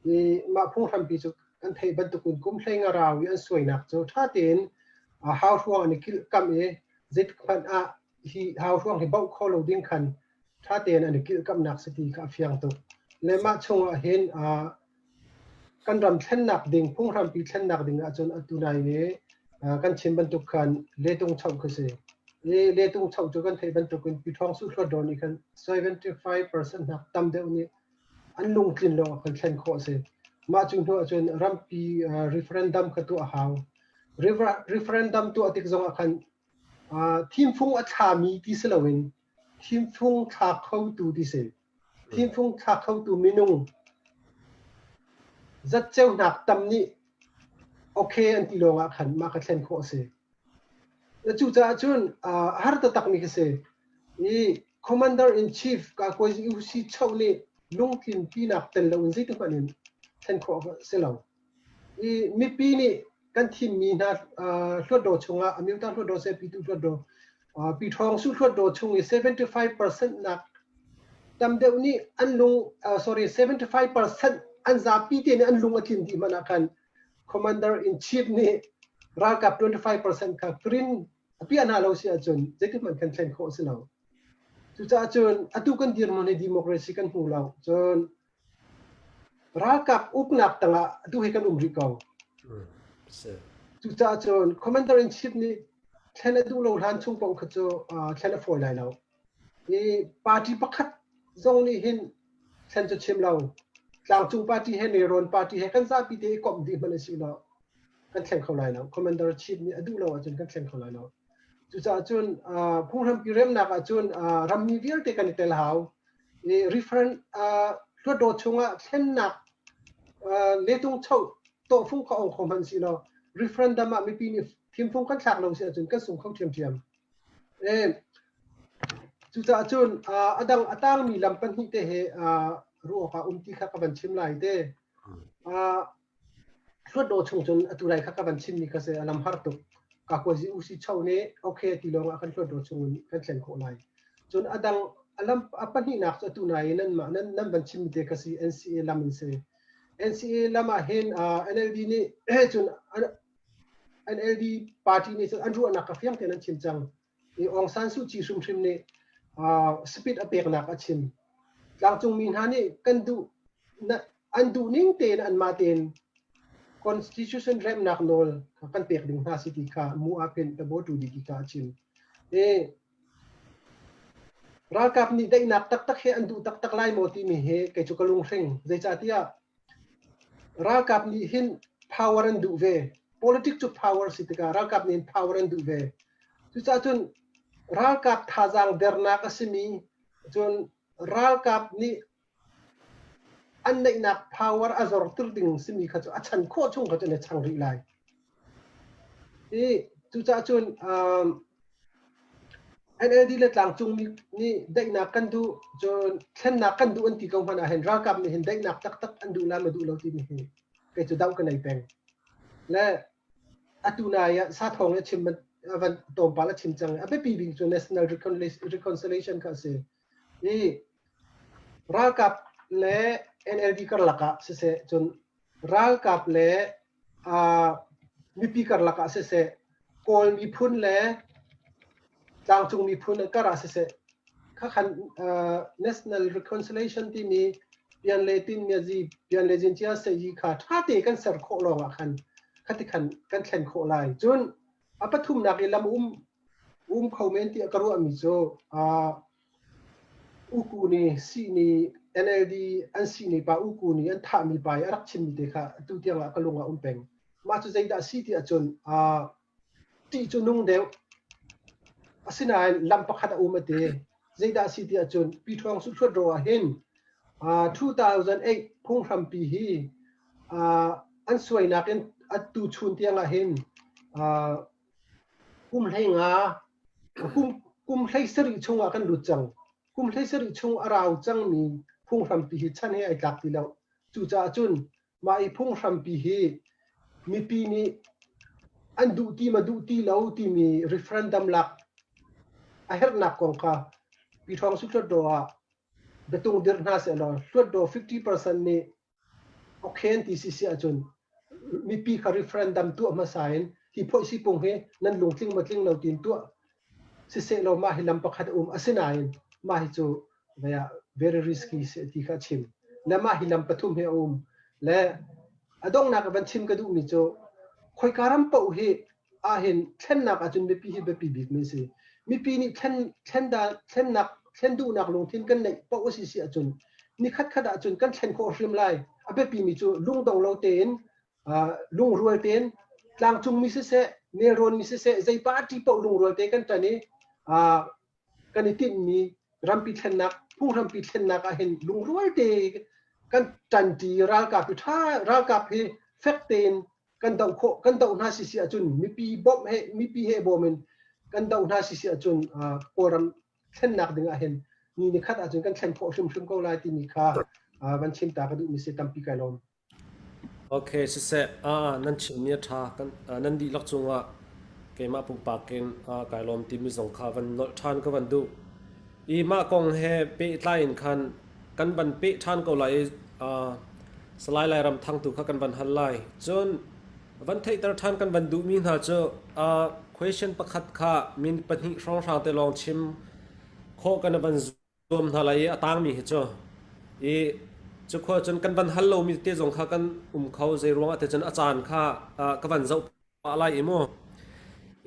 C: I mah phunghrampi cu kan theih bantukin kum 15 rau i an suainak cu ṭha tein hau hruang an i kilhkamh i zeitik hmanh ah hi hau hruang hi bauh kho lo ding khan ṭha tein an i kilhkamhnak si ti kha a fiang tuk. Le mah chungah hin kan ram thlennak ding phunghrampi thlennak ding ahcun atu nai i kan chim bantuk khan letung choh khi si. I letung choh cu kan theih bantukin Pyithawng Suhluatdaw nih khan 75% nak tam deuh nih an lungtlin lawng ah kan thlen khawh a si. Mah cu hnu ahcun rampi referendum kha tuah a hau. Referendum tuah tik zong ah khan thimfung a thlami ti si loin thimfung thla khotu ti si. Thimfung thla khotu minung zatceunak tam nih okay an ti lawngah khan mah kha thlen khawh a si. Cucaah cun a har taktakmi khi si. I Commander in Chief Kakuazi UC Cho nih lungtlin pinak tel loin zeitik hmanh in thlen khawh a si lo. I mipi nih kan thimmi hna hluatdaw chungah Amyota hluatdaw seh Pitu hluatdaw Piṭhawng su hluatdaw chung i 75% nak tam deuh nih an lung sorry 75% an zapi te nih an lung a tlin dih hmanh ah khan commander in chief nih ralkap 25% kha green a piah hna lo si ahcun zeitik hmanh kan thlen khawh a si lo. Cucaah cun atu kan dirhmun hi democracy kan hmu lo. Cun Ralkap uknak tangah atu hi kan um rih ko. Cucaah cun Commander in Chief nih thlen a duh lo hlan chung paoh kha cu thlen a fawi lai lo. I party pakhat zong nih hin thlen cu chim lo. Tlangcung party he Nelrawn party he kan zapi te i komh dih hmanh a si lo. Kan thleng kho lai lo. Commander Chief nih a duh lo ahcun kan thleng kho lai lo. Cucaah cun phunghrampi remnak ahcun rammi vialte kan i tel hau. I referent hluatdaw chungah thlennak letung cho tawhfung kha ong kho hmanh si law referendum ah mipi nih thimfung kan thlak lo si ahcun kan sung kho ṭhiamṭhiam. Cucaah cun a dang a tangmi lam pahnih te he ruah awk ah um ti kha ka van chim lai te. Hluatdaw chung cun atu lai kha ka van chimmi kha si a lam har tuk. Kakuazi usi cho nih okay ti lawng ah kan hluatdaw chung in kan thlen khawh lai. Cun a dang a lam a pahnihnak cu atu nai nan mah nan nan van chimmi te kha si NCA lam in si. NCA lam ah hin NLD nih cun NLD party nih cun an ruahnak ka fiang tein an chim cang. I Aung San Suu Kyi hrimhrim nih speed a peknak a chim. Tlangcungmi hna nih kan duh an duh ning tein anmah tein constitution remnak nawl kan pek ding hna si ti kha mu ah pin tabo tu di ti kha a chim. I ralkap nih daihnak taktak he an duh taktak lai maw timi hi kei cu ka lunghring. Zeicahtiah Ralkap nih hin power an duh ve. Politics cu power si tikah ralkap nih hin power an duh ve. Cucaah cun ralkap thazaang dernak a simi cun ralkap nih an neihnak power a zorter ding simi kha cu a chan khawh chung kha cu an i chang rih lai. I cucaah cun NLD le tlangcungmi nih daihnak kan duh cun thlennak kan duh an ti ko hmanh ah hin ralkap nih hin daihnak taktak an duh lai maw duh lo timi hi kei cu doh ka nei peng. Le atu nai ah sathawng a chim van tlawmpal a chim cang a biapi bik cu national reconciliation kha a si. I ralkap le NLD karlak ah siseh cun ralkap le mipi karlak ah siseh, Kawl miphun le tlangcung miphun kar ah siseh, khakhan National Reconciliation timi pian le tin miazi pian le jincia seyi kha ṭha te kan ser khawh lawng ah khan khati khan kan thlen khawh lai. Cun a pathumnak i lam um um kho men tiah ka ruahmi cu Uku nih sihni NLD an sihni pa Uku nih an thahmi pa i a rak chimmi te kha atu tiang ah ka lung ah um peng. Mah cu zeidah a si ti ahcun ṭih cu nung deuh. Asinain lam pakhat a um a ti. Zeidah a si ti ahcun Pi Ṭhuang Su Hluat Ro ah hin 2008 phunghrampi hi an suainak in atu chun tiang ah hin. Kum hlei nga kum hlei sarih chungah kan lut cang. Kum hlei sarih chung a rau cangmi phunghrampi hi chan he ai tlak ti lo. Cucaah cun mah i phunghrampi hi mipi nih an duh ti ma duh ti lo timi referendum lak a herhnak kong kha Pi Thawng Su Hluttaw ah biatung dirh hna sehlaw Hluttaw 50% nih okay ti si si ahcun mipi kha referendum tuah hmasa in hi phoihsi pung hi nan lungtling maw tling lo tiin tuah siseh law mah hi lam pakhat a um. Asinain mah hi cu very risky si ti kha chim le mah hi lam pathum hi a um. Le a donghnak van chim ka duhmi cu khoika ram paoh hi ahhin thlennak ahcun mipi hi biapi bik mi si. Mipi nih thlen thlen da thlennak thlen duhnak lungthin kan neih paoh a si si ahcun ni khat khat ahcun kan thlen khawh hrim lai. A biapi mi cu lungdong lo tein, lungrual tein, tlangcung mi siseh, nelrawn mi siseh, zei party paoh lungrual te kan ṭan i kan i tinhmi rampi thlennak, phunghrampi thlennak ahhin lungrual te kan ṭanṭi. Ralkap hi ṭha, ralkap hi fek tein kan doh khawh, kan doh hna si si ahcun, mipi bawmh he, mipi he bawm in kan doh hna si si ahcun, Kawlram thlennak ding ah hin ni ni khat ahcun kan thlen khawh hrimhrim ko lai timi kha van chim ta ka duhmi si. Tampi kai lawm.
A: Okay, siseh, nan chimmi a ṭha. Kan, nan dihlak cungah keimah pumpak in kai lawm timi zong kha van nolh ṭhan ka van duh. I mah kong he pehtlai in khan kan van peh ṭhan ko lai i Salai Lairam Thang tu kha kan van hal lai. Cun van theihter ṭhan kan van duhmi hna cu question pakhat kha min pahnih hrawnghrang te lawng chim khawh kan van zuam hna lai i a tangmi hi cu i cu khua cun kan van hal lomi te zong kha kan um kho. Zei ruangah te cun a caan kha ka van zoh pah lai i mu.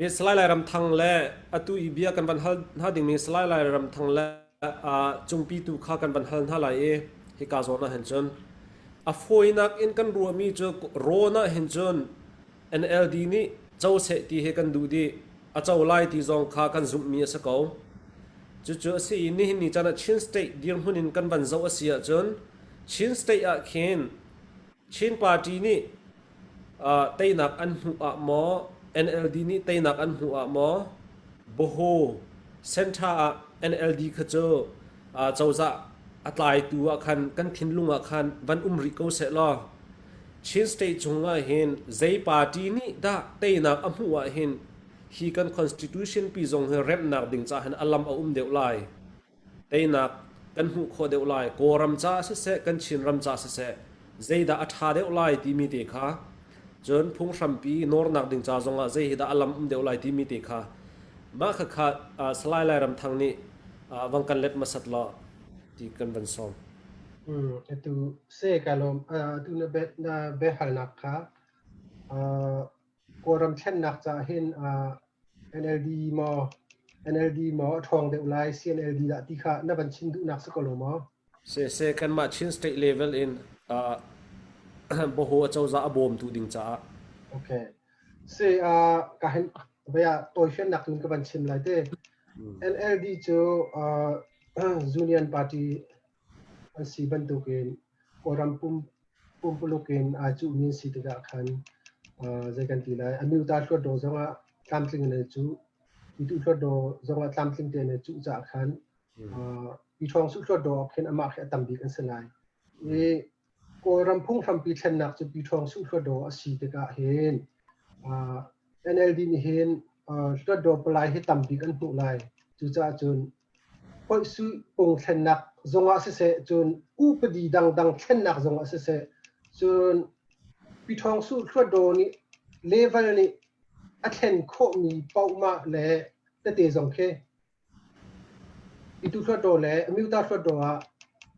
A: I Salai Lairam Thang le atu i bia kan van hal hna dingmi Salai Lairam Thang le cungpi tu kha kan van hal hna lai i hika zawn ah hin cun a fawinak in kan ruahmi cu rawn ah hin cun NLD nih co seh ti hi kan duh dih. A co lai ti zong kha kan zumhmi a si ko. Cucu a si i nihin ni caan ah Chin State dirhmun in kan van zoh a si ahcun Chin State ah khin Chin Party nih teinak an hmuh ah maw, NLD nih teinak an hmuh ah maw, Boho Center ah NLD kha cu cozah a tlaitu ah khan kan thinlung ah khan van um rih ko seh law Chin State chung ah hin zei party nih dah teinak a hmuh ah hin hi kan constitution pi zong hi remhnak ding caah hin a lam a um deuh lai, teinak kan hmuh khawh deuh lai, Kawlram caah siseh, kan Chinram caah siseh, zeidah a ṭha deuh lai timi te kha, cun phunghrampi nawrnak ding ca zongah zei hi dah a lam um deuh lai timi te kha mah khakha Salai Lairam Thang nih vang kan let hmasat law ti kan van sawm.
C: Atu se ka lawm. Atu na be na biahalnak kha Kawlram thlennak caah hin NLD maw, NLD maw a ṭhawng deuh lai, CNLD dah ti kha na van chim duhnak si ko lo maw?
A: Siseh kanmah Chin State level in Boho acozah a bawmtu ding caah.
C: Okay. Si ka hin vaya tawifiannak tun ka van chim lai te. NLD cu Union Party an si bantukin Kawlram pumpuluk in aa cuhmi an si tikah khan zei kan ti lai, Amyota Hluttaw zongah tlamtling in an cuh, Pyituh Hluttaw zongah tlamtling tein an cuh caah khan Pyithawng Suh Hluttaw ah khin amah khi a tam bik an si lai. I Kawlram phunghrampi thlennak cu Pyithawng Suh Hluttaw a si tikah hin NLD nih hin Hluttaw palai hi tam bik an hmuh lai. Cucaah cun Phoihsuh thlennak zongah siseh, cun upadi dangdang thlennak zongah siseh, cun Pyithawngsuh Hluttaw nih level nih a thlen khawhmi paohmah le tete zong khi Pyituh Hluttaw le Amyota Hluttaw ah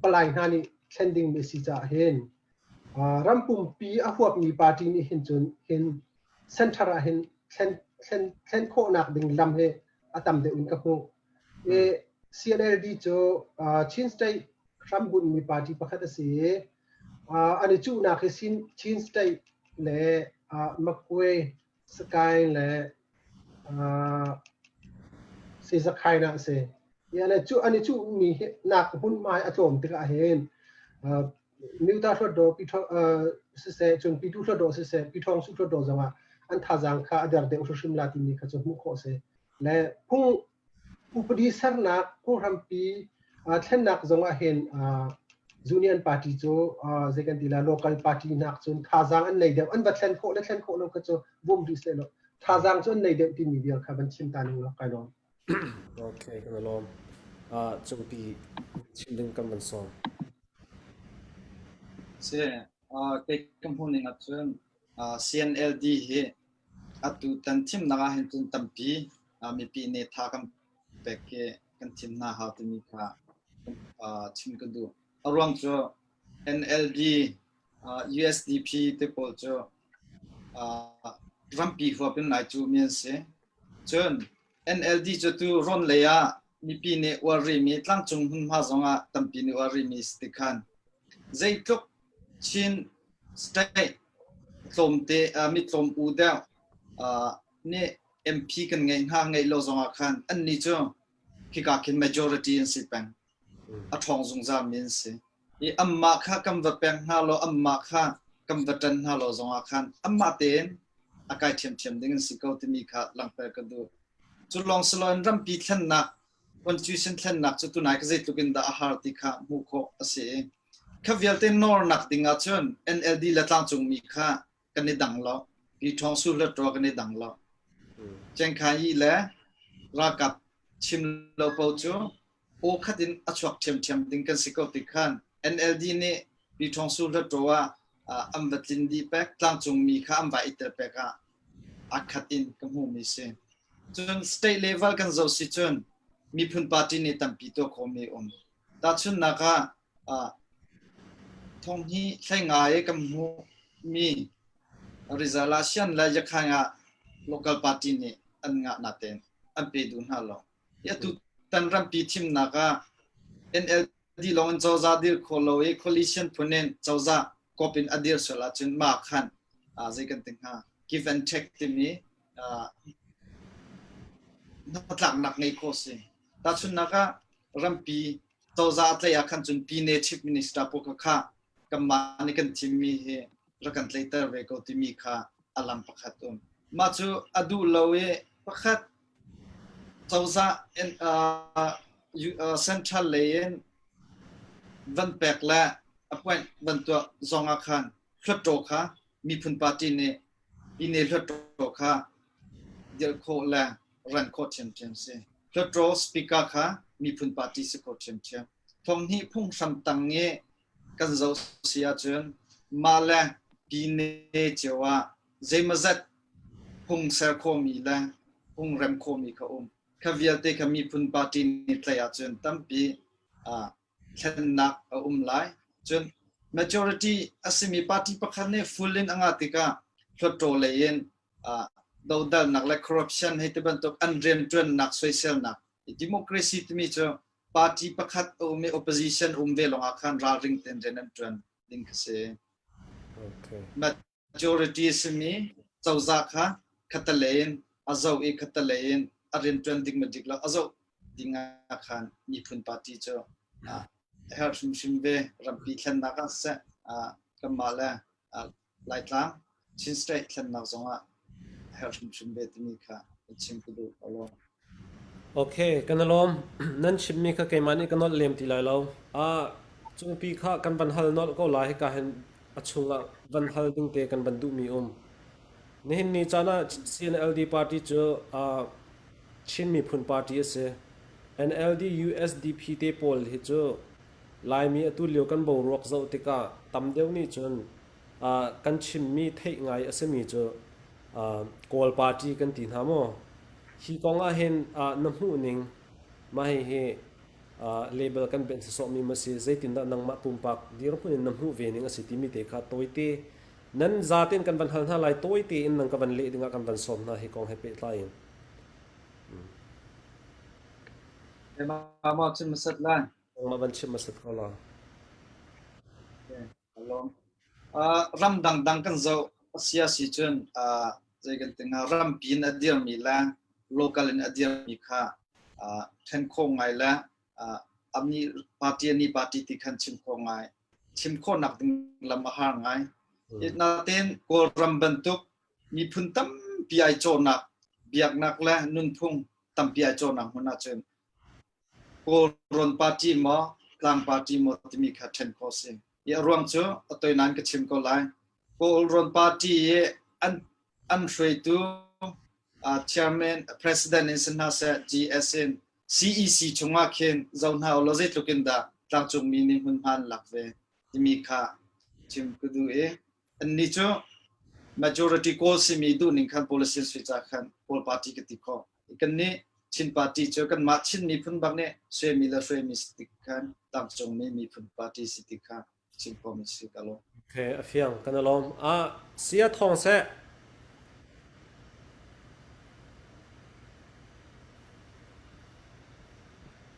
C: palai hna nih thlen dingmi a si caah hin ram pumpi a huapmi party nih hin cun hin center ah hin thlen thlen thlen khawhnak ding lam hi a tam deuh in ka hmuh. I CNLD cu Chin State hrambunhmi party pakhat a si i an i cuhnak hi Chin State le Makwe, Sakae le Sizakhaina a si. An i cuhmi nak hmunhma hi a tlawm tikah hin Myuta Hluttaw siseh, cun Pyituh Hluttaw siseh, Pyithawngsuh Hluttaw zongah an thazaang kha a der deuh hrimhrim la timi kha cu hmuh khawh si. Le phung upadi sernak phunghrampi thlennak zong ah hin Union Party cu zei kan ti la local party nak cun thazaang an nei deuh an va thlen khawh le thlen khawh lo kha cu vum rih seh law thazaang cu an nei deuh timi vial kha van chim ta ning law kai lawm.
A: Okay, kan lawm. Cungpi chim ding kan van sawm.
D: Si, kei ka hmuh ning ahcun CNLD hi atu tan thimnak ah hin cun tampi mipi nih tha kan pek i kan thim hna hau timi kha chim ka duh. A ruang cu NLD, USDP te pawl cu rampi huap in ai cuhmi an si. Cun NLD cu tu rawn lei ah mipi nih uar rihmi tlangcung hmunhma zongah tampi nih uar rihmi si ti khan zeitluk Chin state tlawmte mitlawm u deuh nih MP kan ngeih hna ngeih lo zongah khan annih cu khika khin majority an si peng. A ṭhawng zungzalmi an si. I anmah kha kan va pek hna law anmah kha kan va ṭan hna lo zongah khan anmah tein a kai ṭhiamṭhiam ding an si ko timi kha langhter ka duh. Cu lawng si loin rampi thlennak, constitution thlennak cu tunai ka zeitluk in dah a har ti kha hmuh khawh a si i kha vialte nawrnak ding ahcun NLD le tlangcungmi kha kan i dang lo. Pi Ṭhawng Su Hluttaw kan i dang lo. Cengkha Yi le ralkap chim lo po cu aw khat in a chuak ṭhiamṭhiam ding kan si ko ti khan NLD nih Pi Ṭhawng Su Hluttaw ah an va tlin dih pek tlangcungmi kha an va i tel pek ah a khat in ka hmuhmi si. Cun state level kan zoh si cun miphun party nih tampi tuah khawhmi um. Tahchunhnak ah thong hi hlei ngai kan hmuhmi Rizal ah Sian le Yakhaing ah local party nih an ngah natein an pe duh hna lo. Hi atu tan rampi thimnak ah NLD lawng in cozah dir kho lo i coalition phun in cozah kop in a dir sual ahcun mah khan zei kan ti hnga give and take timi hnatlaknak ngei khawh si. Tahchunhnak ah rampi cozah a tlaih ah khan cun Pine Chief Minister pawl kha kha kanmah nih kan thimmi hi rak kan tlaihter ve ko timi kha a lam pakhat um. Mah cu a duh lo i pakhat cozah central lei in van pek le appoint van tuah zong ah khan hluttaw kha miphun party nih Pine hluttaw kha dirh khawh le ran khawh ṭhiamṭhiam si. Hluttaw speaker kha miphun party si khawh ṭhiamṭhiam. Thonghnih phunghram tang i kan zoh si ahcun mah le pine cio ah zeimawzat phung ser khawhmi le phung rem khawhmi kha um. Kha vialte kha miphun party nih tlaih ahcun tampi thlennak a um lai. Cun majority a simi party pakhat nih full in a ngah tikah hluttaw lei in dodalnak le corruption hei ti bantuk an rianṭuannak soiselnak democracy timi cu party pakhat a um i opposition um ve lawngah khan ralring tein rian an ṭuan ding kha si.
A: Okay.
D: Majority simi cozah kha khatalei in a zoh i khatalei in a rianṭuan ding ma dik lo a zoh ding ah khan miphun party cu a herh hrimhrim ve rampi thlennak ah siseh kanmah le Laitlang Chin State thlennak zongah a herh hrimhrim ve timi kha chim ka duh ko lo.
A: Okay, kan i lawm. Nan chimmi kha keimah nih ka nolh lem ti lai lo. Cungpi kha kan van hal nolh ko lai hika hin a chungah van hal ding te kan van duhmi um. Nihin ni caan ah CNLD party cu Chin miphun party a si. NLD USDP te pawl hi cu Laimi atu lio kan boruak zoh tikah tam deuh nih cun kan chimmi theih ngai a simi cu Kawl party kan ti hna maw? Hi kong ah hin na hmuh ning mah hihi label kan benh sawsawhmi ma si zeitindah nangmah pumpak dirhmun in na hmuh ve ning a si timi te kha tawite nan zaten kan van hal hna lai tawite in nang ka van leh dingah kan van sawm hna hi kong he pehtlai in.
D: Mah chim hmasat lai.
A: Nangmah van chim hmasat ko la.
D: Ram dangdang kan zoh a si a si cun zei kan ti hnga rampi in a dirmi le local in a dirmi kha ṭhen khawh ngai le ani party ani party ti khan chim khawh ngai chim khawhnak ding lam a har ngai. Natein Kawlram bantuk Miphun tampi ai cawhnak, biaknak le nunphung tampi ai cawhnak hmun ahcun Kawlrawn party maw Tlang party maw timi kha ṭhen khawh a si. I a ruang cu a toi nain ka chim ko lai. Kawlrawn party i an hruaitu chairman, president in si hna seh, GS in CEC chungah khin zoh hna ulaw zeitluk in dah tlangcungmi nih hmunhma an lak ve timi kha chim ka duh i annih cu majority Kawl simi duhning khan policy an sui ca khan Kawl party ka ti khawh. Kannih Chin party cu kanmah Chin miphun bak nih suaimi le hruaimi si tik khan tlangcungmi miphun party si ti kha chim khawhmi si ka lawm.
A: Okay, a fiang kan i lawm. Ah, sia thawng seh.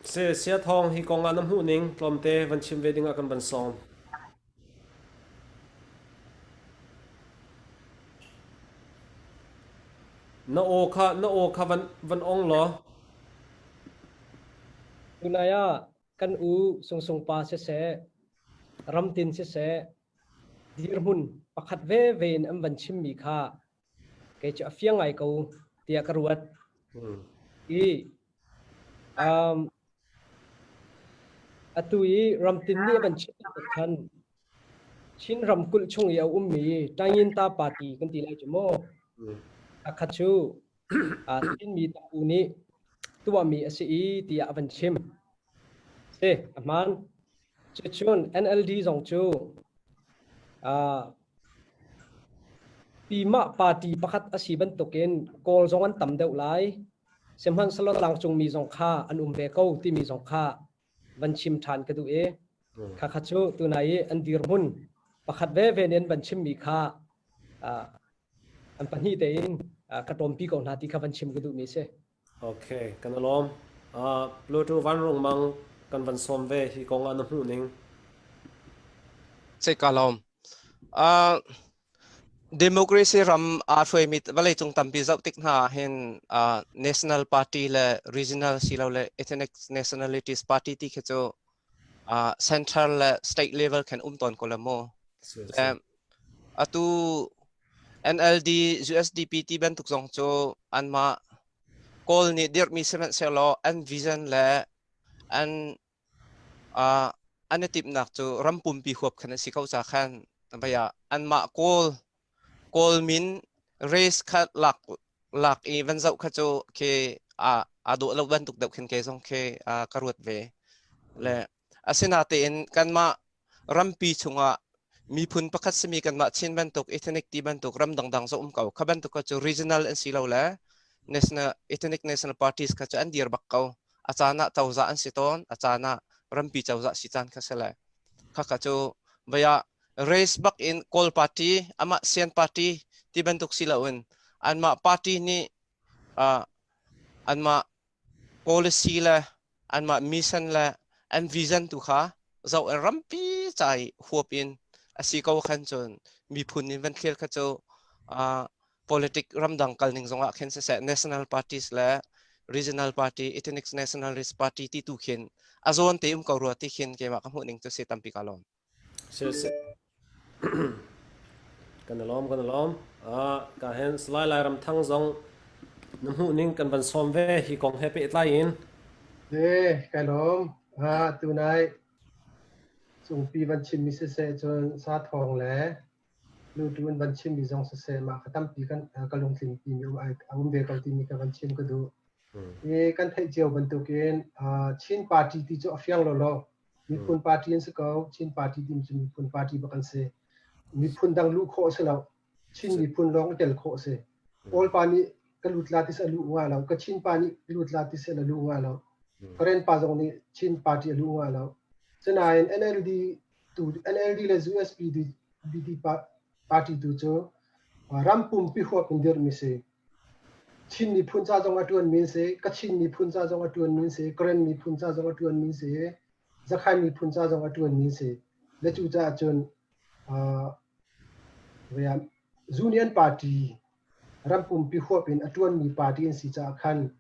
A: Se sia thawng hi kong ah na hmuh ning tlawmte van chim ve ding ah kan van sawm. Na aw kha na aw kha van van ong law.
B: Tunai ah kan u Sungsung pa siseh, Ramtin siseh, dirhmun pakhat veve in an van chimmi kha kei cu a fiang ngai ko tiah ka ruat. I atu i Ramtin nih a van chim bantuk khan Chin ramkulh chung i a ummi Tanyinta Party kan ti lai cu maw? Akha cu Chinmi tam-u nih tuahmi a si i tiah a van chim. Si, a hmaan. Cucun NLD zong cu Pimah party pakhat a si bantukin Kawl zong an tam deuh lai. Sihmanhsehlaw tlangcungmi zong kha an um ve ko timi zong kha van chim ṭhan ka duh i khakha cu tunai i an dirhmun pakhat veve nih an van chimmi kha an pahnih tein ka ṭawmpi ko hna ti kha van chim ka duhmi a si.
A: Okay, kan i lawm. Pluto Vanrung Mang kan van sawm ve hi kong ah na hmuh ning.
E: Sei ka lawm. Democracy ram aa hruaimi vawleicung tampi zoh tik hna ahhin national party le regional silole ethnic nationalities party ti khi cu central le state level khan um tawn ko le mu. Le atu NLD, USDP ti bantuk zong cu anmah Kawl nih dirhmi sihmanhsehlaw an vision le an an i timhnak cu ram pumpi huap khan a si ko ca khan vai ah anmah Kawl Kawl min race kha lak lak i van zoh kha cu khi aa dawh lo bantuk deuh khin kei zong khi ka ruat ve. Le asinatein kanmah rampi chungah miphun pakhat simi kanmah Chin bantuk ethnic ti bantuk ram dangdang zong um ko. Kha bantuk kha cu regional an si lo le national ethnic national parties kha cu an dir bak ko. A caan ah cozah an si tawn, a caan ah rampi cozah si caan kha si le. Khakha cu vei ah race bak in Kawl party, amah Sian party ti bantuk si loin anmah party nih anmah policy le anmah mission le an vision tu kha zoh in rampi ca i huap in a si ko khan cun miphun in van thlir kha cu politic ramdang kal ning zongah khin siseh national parties le regional party ethnic nationalist party ti tu khin a zawn te um ko rua ti khin keimah ka hmuh ning cu si tampi ka lawm.
A: Si Kan i lawm kan i lawm. Ka hen Salai Lairam Thang zong na hmuh ning kan van sawm ve hi kong he pehtlai in.
C: Eh, kai lawm. Tunai cungpi van chimmi siseh cun sa thawng le lutu in van chimmi zong siseh mah kha tampi kan ka lungtling timi um a um ve ko timi ka van chim ka duh. I kan theih cio bantukin Chin party ti cu a fiang lawlaw. Miphun party an si ko. Chin party ti cu miphun party bak an si. Miphun dang luh khawh a si lo. Chin miphun lawng i tel khawh a si. Kawl pa nih ka lut la ti a luh nga lo. Kachin pa nih lut la ti a luh nga lo. Karen pa zong nih Chin party a luh nga lo. Sinain NLD tu NLD le USPD party tu cu ram pumpi huap in dirhmi si. Chin miphun ca zong a ṭuanmi an si, Kachin miphun ca zong a ṭuanmi an si, Karen miphun ca zong a ṭuanmi an si, Zakhain miphun ca zong a ṭuanmi an si. Le cucaah cun Union Party ram pumpi huap in a ṭuanmi party an si caah khan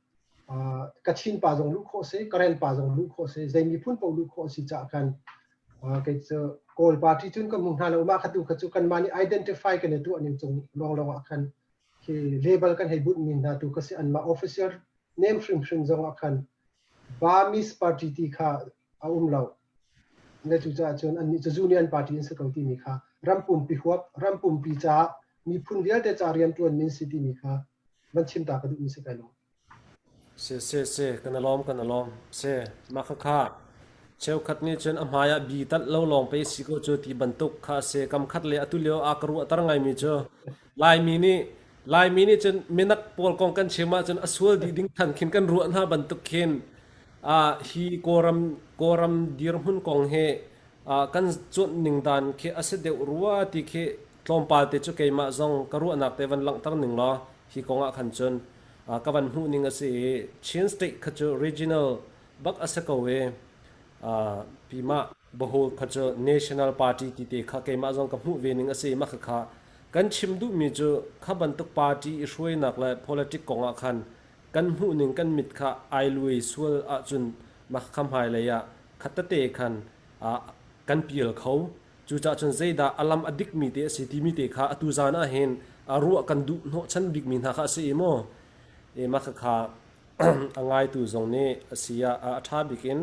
C: Kachin pa zong luh khawh a si, Karen pa zong luh khawh a si, zei miphun paoh luh khawh a si caah khan kei cu Kawl party cun ka hmu hna lo. Mah kha tu kha cu kanmah nih identify kan i tuah ning cung lawnglawng ah khan. Khi label kan hei bunh mi hna tu kha si anmah official name hrimhrim zong ah khan Burmese party ti kha a um lo. Le cucaah cun annih cu Union party an si ko timi kha ram pumpi huap, ram pumpi caah miphun vialte ca rianṭuan min si timi kha van chim ta ka duhmi si kai lo.
A: Si si si kan i lawm kan i lawm. Si mah khakha cheukhat nih cun a hmai ah bi talh lo lawng pei si ko cu ti bantuk kha a si. Kam khat le atu lio aa ka ruahter ngaimi cu Laimi nih Laimi nih cun minak pawl kong kan chim ahcun a sual dih ding than khin kan ruah hna bantuk khin ah hi Kawlram Kawlram dirhmun kong hi ah kan cuanh ning dan khi a si deuh rua ti khi tlawmpal te cu keimah zong ka ruahnak te van langhter ning law hi kong ah khan cun ka van hmuh ning a si i Chin State kha cu regional bak a si ko i pimah Bohol kha cu national party ti te kha keimah zong ka hmuh ve ning a si i mah khakha kan chim duhmi cu kha bantuk party i hruainak le politic kong ah khan kan hmuh ning kan mit kha ai luai sual ahcun mah kha hmailei ah khat tete khan kan pial kho. Cucaah cun zeidah a lam a dikmi te a si timi te kha atu zan ah hin ruah kan duh hnawhchan bikmi hna kha a si i mu. I mah khakha a ngaitu zong nih a si ah a ṭha bik in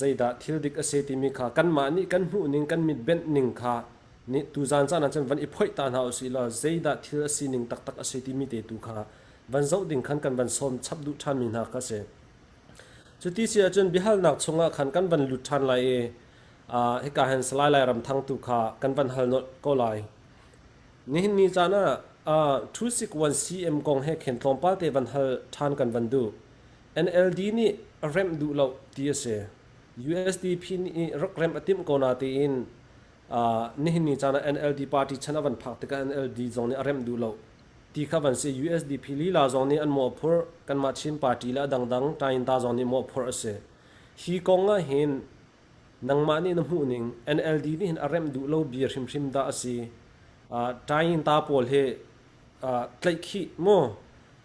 A: zeidah thil dik a si timi kha kanmah nih kan hmuh ning kan mit benh ning kha nih tuzan caan ah cun van i phoih ta hna usih law zeidah thil a sining taktak a si timi te tu kha van zoh ding khan kan van sawm chap duh ṭhanmi hna kha a si. Cuti si ahcun biahalnak chungah khan kan van lut ṭhan lai i hika hin Salai Lairam Thang tu kha kan van hal nolh ko lai. Nihin ni caan ah 261 CM kong he khin tlawmpal te van hal ṭhan kan van duh. NLD nih a remh duh lo ti a si. USDP nih rak remh a timh ko na tiin nihin ni caan ah NLD party chan a van phak tikah NLD zong nih a remh duh lo ti kha van si. USDP lila zong nih an mawhphurh, kanmah Chin party le a dangdang Tainta zong nih mawhphurh a si. Hi kong ah hin nangmah nih na hmuh ning NLD nih hin a remh duh lo bia hrimhrim dah a si. Tainta pawl hi tlaihkhih maw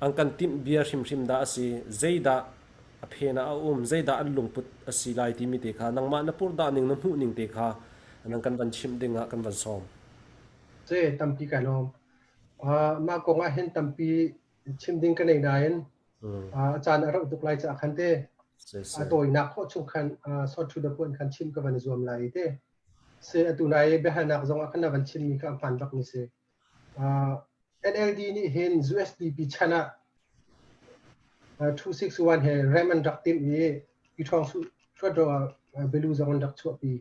A: an kan timh bia hrimhrim dah a si. Zeidah a phen ah a um, zeidah an lungput a si lai timi te kha nangmah na purdah ning na hmuh ning te kha nang kan van chimh ding ah kan van sawm.
C: Ce tampi kai lawm. Mah kong ah hin tampi chim ding ka nei nain a caan a rauh tuk lai caah khan te a tawinak khawh chung khan short to the point khan chim ka van zuam lai te. Se atu nai biahalnak zong ah khan na van chimmi kha a hmaan bak mi si. NLD nih hin USDP chan ah 261 he rem an rak timh i Pi Ṭhawng Hluttaw ah bilu zong an rak chuahpi.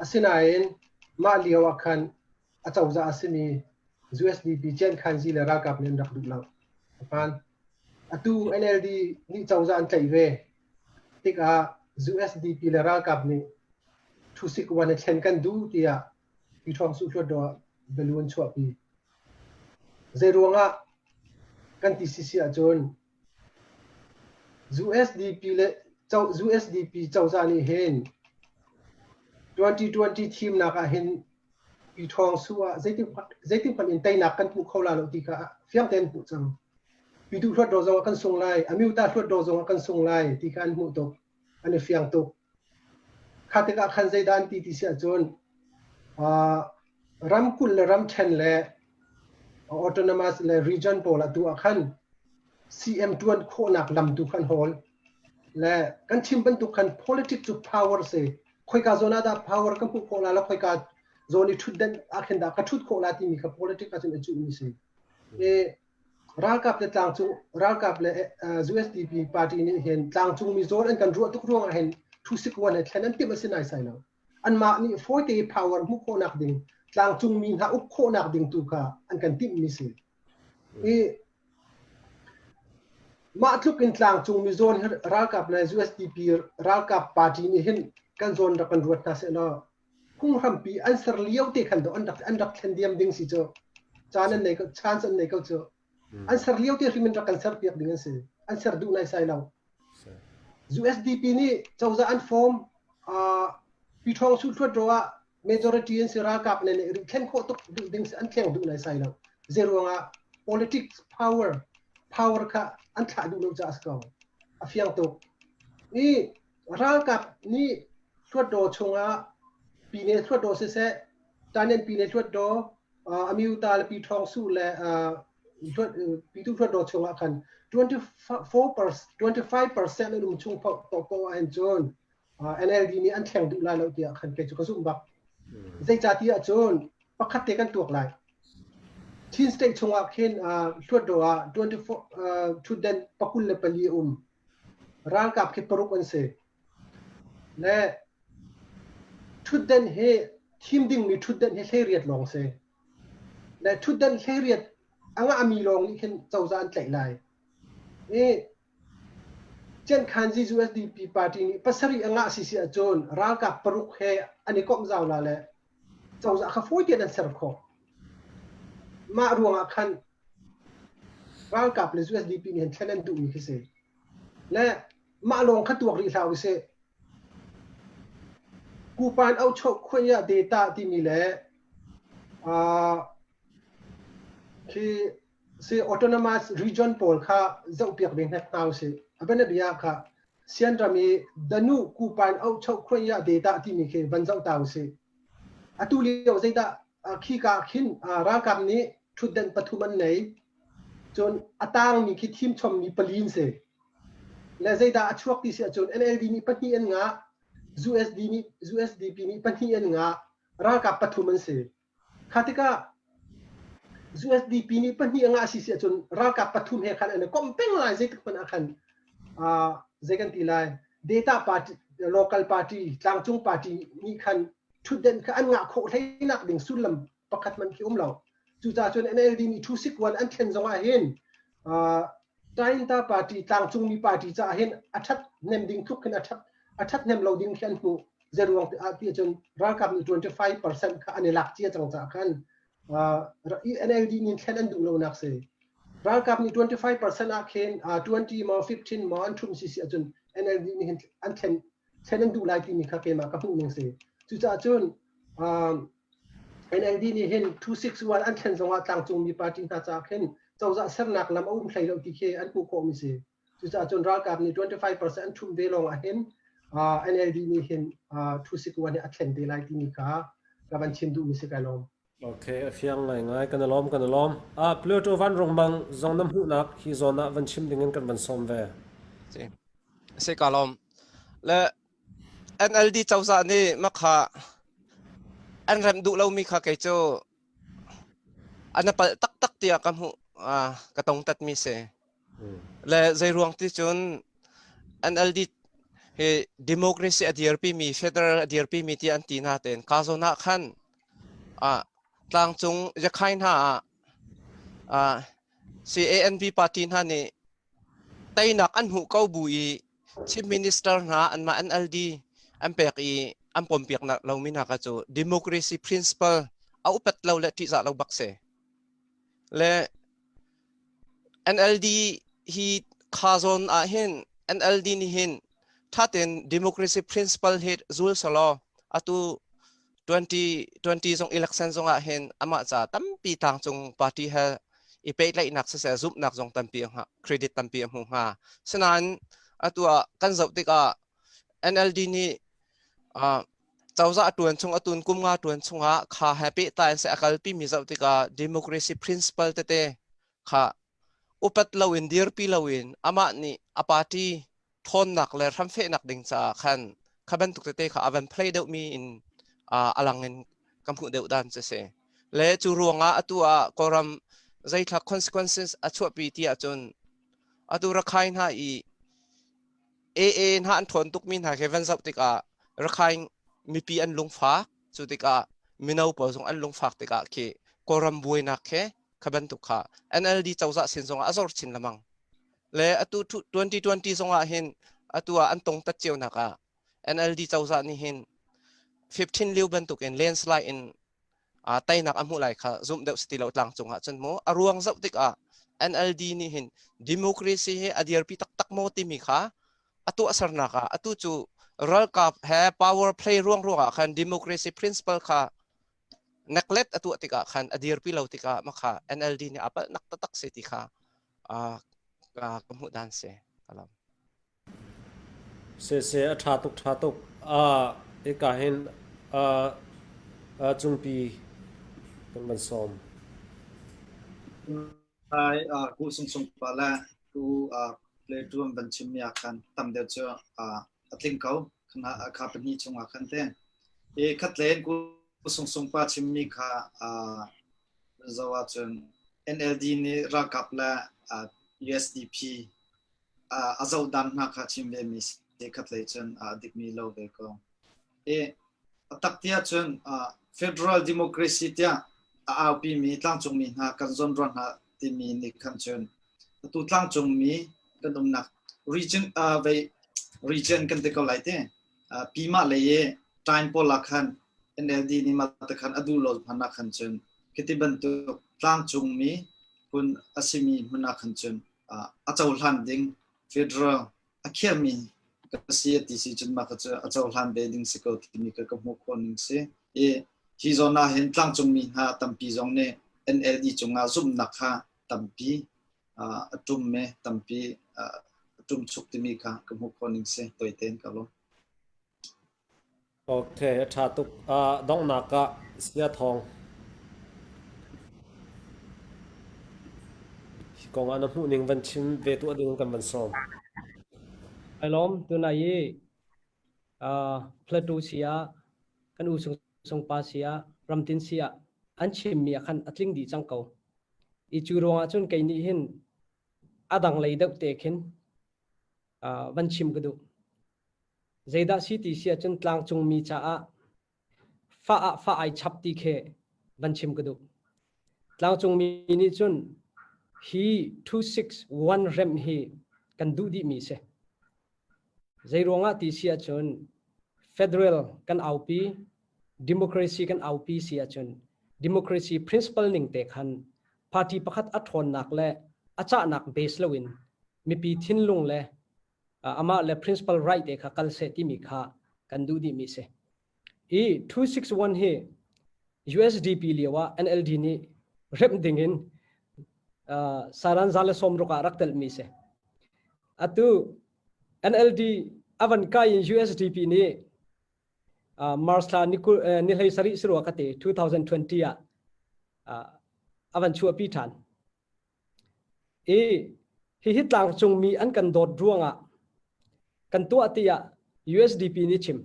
C: Asinain mah lio ah khan a cozah a simi USDP Ciankhanzi le ralkap nih an rak duh lo. Hmaan. Atu NLD nih cozah an tlaih ve tikah USDP le ralkap nih 261 a thlen kan duh tiah Pi Ṭhawng Su Hluttaw ah bialu an chuahpi. Zeiruangah kan ti sisi ahcun USDP le USDP cozah nih hin 2020 thimnak ah hin Pi Ṭhawng Su ah zeitin hmanh in teinak kan hmu kho la lo ti kha fiang tein hmuh cang. Pyituh Hluttaw zong ah kan sung lai, Amyota Hluttaw zong ah kan sung lai ti kha an hmuh tuk. An i fiang tuk. Kha tikah khan zeidah an ti ti si ahcun ramkulh le ramṭhen le autonomous le region pawl ah tu ah khan CM ṭuan khawhnak lam tu khan hawl le kan chim bantuk khan politics cu power si khoika zawn ah dah power ka hmuh khawh la la khoika zawn i ṭhutdenh ah khin dah ka ṭhut khawh la timi kha politics ahcun a cuhmi si. I ralkap le tlangcung ralkap le USDP party nih hin tlangcung mi zawn an kan ruah tuk ruangah hin 261 he thlen an timh a si naisai lo anmah nih fawite power hmuh khawhnak ding tlangcung mi hna uk khawhnak ding tu kha an kan timh mi si i mah tluk in tlangcung mi zawn ralkap le USDP ralkap party nih hin kan zawn rak kan ruat hna seh law phunghrampi an ser lio te khan do an rak an rak thlen diam ding si cu caan an nei ko chance an nei ko cu an ser lio te hrim in rak kan ser piak ding an si an ser duh nai sai lo USDP nih cozah an form pi thong su thluat ro ah majority an si ralkap ne nih thlen khawh tuk duh ding si an thleng duh nai sai lo zeruangah politics power power kha an thlah duh lo ca a si ko a fiang tuk i Ralkap nih Hluttaw chungah Pyine Hluttaw siseh, Tanen Pyine Hluttaw, Amyuta le Pi Ṭhawng Su le Pyithu Hluttaw chungah khan 24 25% an um chung paoh ahhin cun NLD nih an thleng duh lai lo tiah khan kei cu ka zumh bak. Zeicahtiah cun pakhat te kan tuak lai. Chin State chungah khin Hluttaw ah 24 thutden 24 um. Ralkap khi paruk an si. Le thutden hi thim dingmi thutden hi 18 lawng si. Le thutden 18 a ngahmi lawng nih khin cozah an tlaih lai. I Ciankhanzi USDP party nih pasarih a ngah sisi ahcun ralkap paruk he an i komh zau la le cozah kha fawi tein an ser khawh. Mah ruangah khan ralkap le USDP nih hin thlen an duhmi khi si. Le mah lawng kha tuak rih hlah usih. Kupan auchoh khuai ah data timi le uh, khi si autonomous region pawl kha zohpiak ve hnek hna usih. A bianabia kha Sian ram i Danu Kupan auchoh khuai ah data timi khi van zoh ta usih. Atu lio zeidah khi ka khin ralkap nih thutden pathum an nei. Cun a tangmi khi thim chommi pali an si. Le zeidah a chuak ti si ahcun NLD nih pahnih an ngah, USD nih USDP nih pahnih an ngah, ralkap pathum an si. Kha tikah USDP nih pahnih a ngah si si ahcun ralkap pathum he khan an i komh peng lai zeitik hmanh ah khan uh, zei kan ti lai data party local party tlangcung party nih khan thutden kha an ngah khawh hleinak ding sullam pakhat man khi um lo. Cucaah cun NLD nih 261 an thlen zong ah hin uh, Tainta party tlangcungmi party caah hin a ṭhat hnem ding tluk khin a ṭhat a ṭhat hnem lo ding khi an hmuh. Zeruang ah ti cun ralkap nih 25% kha an i lak cia cang caah khan uh, NLD nih thlen an duh lonak si. Ralkap nih 25% ah khin uh, 20 maw 15 maw an ṭhum si si ahcun NLD nih hin an thlen thlen an duh lai timi kha keimah ka hmuh ning si. Cucaah cun um, NLD nih hin 261 an thlen zongah tlangcungmi party hna caah khin cozah sernak lam a um hlei lo ti khi an hmuh khawhmi si. Cucaah cun ralkap nih 25% an ṭhumh ve lawng ah hin uh, NLD nih hin uh, 261 hi a thlen te lai timi kha ka van chim duhmi si kai lawm.
A: Okay, a fiang ngaingai. Kan i lawm, kan i lawm. Ah, Pluto van rungmang zong na hmuhnak hi zawn ah van chim dingin kan van sawm ve.
E: Si. Si ka lawm. Le NLD cozah nih makha an remh duh lomi kha kei cu an palh taktak tiah ka hmuh ah ka tongtatmi si. Le zeiruang ti cun NLD hi democracy a dirpimi federal a dirpimi ti an ti natein ka zawn ah khan ah tlangcung Yakhai hna ah ah CANB party hna nih teinak an hmuh ko bu i Chief Minister hna anmah NLD an pek i an pompiak lomi hna kha cu democracy principle a upat lo le ṭihzah lo bak si. Le NLD hi kha zawn ah hin NLD nih hin ṭhatein democracy principle hi zul selaw atu 2020 zong election zong ah hin amah ca tampi tlangcung party he i pehtlaihnak siseh zumhnak zong tampi a hnga credit tampi a hmu hnga. Sinain atu ah kan zoh tikah NLD nih uh, cozah a tuan chung atun kum nga tuan chungah kha he pehtlai in seh a kalpi mi zoh tikah democracy principle tete kha upat loin dirpi loin amah nih a party ṭhawnnak le hramfehnak ding caah khan kha bantuk tete kha a van play deuhmi in a lang in ka hmuh deuh dan cu si. Le cu ruangah atu ah Kawlram zeithla consequences a chuahpi ti ahcun atu Rakhine hna i AA hna an ṭhawn tukmi hna khi van zoh tikah Rakhine mipi an lungfak cu tikah mino pawl zong an lungfak tikah khi Kawlram buainak khi kha bantuk kha NLD cozah sin zongah a zor chin lengmang. Le atu 2020 zongah hin atu ah an tong tat cio nak ah NLD cozah nih hin 15 lio bantuk in landslide in uh, teinak a hmuh lai kha zumh deuh si ti lo tlang cungah cun mu a ruang zoh tikah NLD nih hin democracy hi a dirpi taktak maw timi kha a tuahsernak ah atu cu ralkap he power play ruang ruangah khan democracy principle kha neglect a tuah tikah khan a dirpi lo tikah makha NLD nih a palhnak taktak si ti kha uh, ka hmuh dan si kalam
A: Sese a ṭha tuk ṭha tuk. Ah hika hin ah ah cungpi kan van sawm.
D: Ai ku sung sung pa le ku Plato an van chimmi ah khan tam deuh cu a tling ko. Kha pahnih chungah khan te. I khatlen ku sung sung pa chimmi kha zoh ahcun NLD nih ralkap le USDP a zohdan hna kha chim ve mi si khatlei cun a dikmi lo ve ko. I a tak ti ahcun federal democracy tiah a aupimi tlangcungmi hna kan zawnruah hna timi nih khan cun atu tlangcungmi kan umnak region vei region kan ti ko lai te pima lei i time pawl ah khan NLD nih mah te khan a duh lo hmanh ah khan cun khiti bantuk tlangcungmi hmun a simi hmun ah khan cun a cohlan ding federal a khiahmi ka si a ti si cun mah kha cu a cohlan ve ding si ko timi ka ka hmuh khawh ning si. I hi zawn ah hin tlangcungmi hna tampi zong nih NLD cungah zumhnak kha tampi a ṭum me tampi a ṭum chuk timi kha ka hmuh khawh ning si toi tein ka lawm.
A: Okay, a ṭha tuk. Uh, donghnak ah Sia Thawng. Hi kong ah na hmuh ning van chim ve tuah ding kan van sawm.
B: Ai lawm tunai i uh, Plateau si ah kan u sung sung pa si ah ramtin si ah an chimmi ah khan a tling dih cang ko. I cu ruangah cun kei nih hin a dang lei deuh te khin uh, van chim ka duh. Zeidah si ti si ahcun tlangcungmi caah fah ah fah ai chap ti khi van chim ka duh. Tlangcungmi nih cun hi 261 remh hi kan duh dihmi si. Zeiruangah ti si ahcun federal kan aupi, democracy kan aupi si ahcun democracy principle ning te khan party pakhat a ṭhawnnak le a cahnak base loin mipi thinlung le amah le principal right te kha kal seh timi kha kan duh dihmi si. Hi 261 hi USDP lio ah NLD nih remh ding in saran za le som ruk ah rak telmi si. Atu NLD avan kai in USDP nih March thla ni hlei sarih sirua ka te 2020 ah avan chuahpi ṭhan. I hihi tlangcungmi an kan dawt ruangah kan tuah tiah USDP nih chim.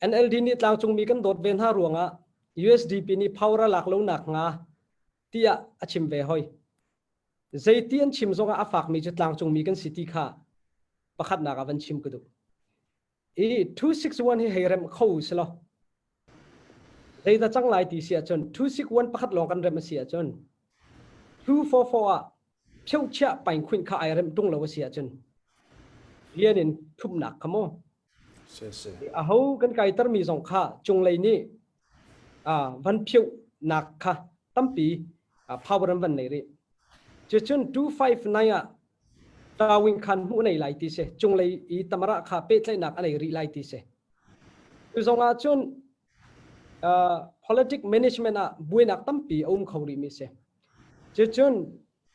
B: NLD nih tlangcungmi kan dawt ve hna ruangah USDP nih power a lak lo nak hnga tiah a chim ve hoi. Zeiti an chim zongah a fakmi cu tlangcungmi kan si ti kha pakhatnak ah van chim ka duh. I 261 hi hei rem kho si lo. Zeidah cang lai ti si ahcun 261 pakhat lawng kan rem a si ahcun 244 ah pheuchiah paingkhuinh kha ai rem tung lo a si ahcun rian in thumnak kha mu. Aho kan kaitermi zong kha cunglei nih van pheunak kha tampi power an van nei rih. Cucun 259 ah Tawing khan hmuh nei lai ti si. Cunglei i tamara kha pehtlaihnak a nei rih lai ti si. Tu zong ah cun uh, politic management ah buainak tampi a um kho rih mi si. Cucun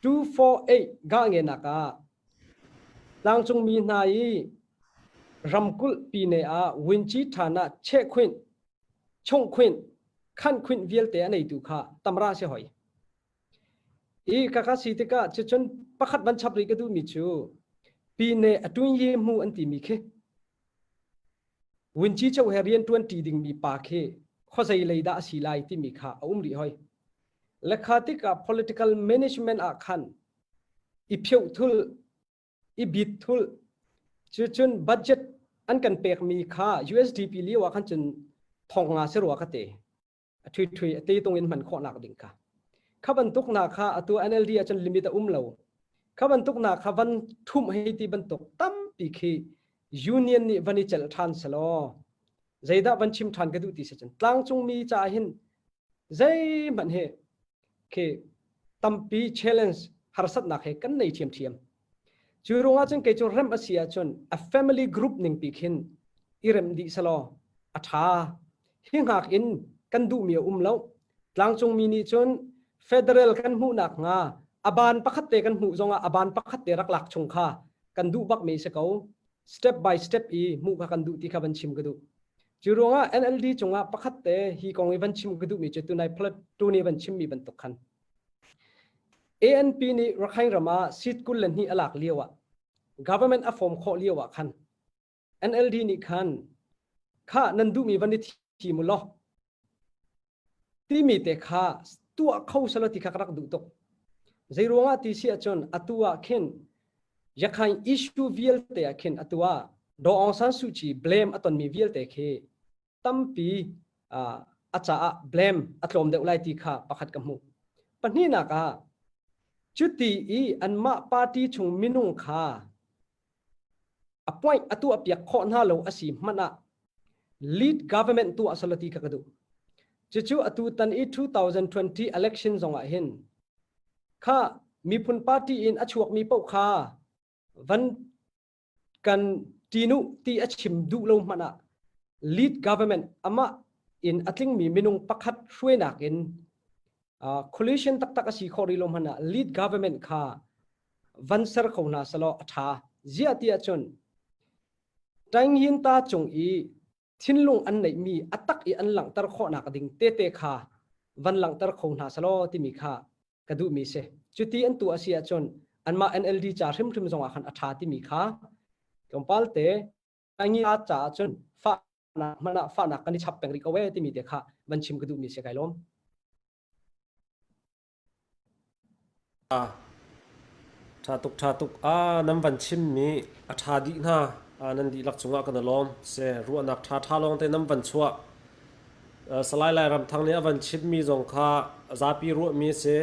B: 248 ga ngenak ah tlangcung mi hna i ramkulh pine ah winchi thana chehkhwin chungkhwin khankhwin vialte a neitu kha tamra si hoi. I kaka si tikah cucun pakhat van chap rih ka duhmi cu pine a ṭun ye hmu an timi khi Vunci cho he rian ṭuan ṭi dingmi pa khi khuazei lei dah a si lai timi kha a um rih hoi. Lekha tikah political management ah khan i pheuh thul, i bit thul, cucun budget an kan pekmi kha USDP lio ah khan cun thong nga si rua ka te. A thui thui a te tung in hman khawhnak ding kha. Kha bantuk na kha atu NLD ah cun limit a um lo. Kha bantuk na kha van thum hei ti bantuk tampi khi union nih van i celh ṭhan selaw zeidah van chim ṭhan ka duh ti si cun tlangcungmi caah hin zeihmanh hi khi tampi challenge harsatnak he kan nei ṭhiamṭhiam. Cu ruangah cun kei cu rem a si ahcun a family group ning pi khin i rem dih selaw a ṭha. Hi hngak in kan duhmi a um lo. Tlangcungmi nih cun federal kan hmuhnak hnga a ban pakhat te kan hmuh zongah a ban pakhat te rak lak chung kha kan duh bakmi si ko. Step by step i hmuh kha kan duh ti kha van chim ka duh. Cu ruangah NLD cungah pakhat te hi kong i van chim ka duhmi cu tunai Plato nih van chimmi bantuk khan. ANP nih Rakhine ram ah seat 22 a lak lio ah government a form khawh lio ah khan NLD nih khan kha nan duhmi van i thim u law timi te kha tuah kho selaw ti kha ka rak duh tuk. Zei ruangah ti si ahcun atu ah khin Yakhain issue vialte ah khin atu ah Daw Aung San Suu Kyi blame a tonmi vialte khi tampi a caah blame a tlawm deuh lai ti kha pakhat ka hmuh. Pahnihnak ah cuti i anmah party chung minung kha appoint a tuah piak khawh hna lo a si hmanh ah lead government tuah salati kha ka duh. Cucu atu tan i 2020 election zong ah hin kha miphun party in a chuakmi paoh kha van kan tinu ti a chim duh lo hmanh ah lead government amah in a tlingmi minung pakhat hruainak in coalition taktak a si khawh rih lo hmanh ah lead government kha van ser kho hna selaw a ṭha. Ziah ti ahcun Taingyin ta cung i thinlung an neihmi a tak i an langhter khawhnak ding tete kha van langhter kho hna selaw timi kha ka duhmi si. Cuti an tuah a si ahcun anmah NLD ca hrimhrim zongah khan a ṭha timi kha tlawmpal te Taingyin ta caah cun fahnak hmanh ah fahnak kan i chap peng rih ko ee timi te kha van chim ka duhmi si kai lawm.
A: Ṭha tuk, ṭha tuk. Aa, nan van chimmi a ṭha dih hna. Aa, nan dihlak cungah kan i lawm. Se, ruahnak ṭhaṭha lawngte nan van chuah. Salai Lairamthang nih a van chimmi zong kha zapi ruahmi a si.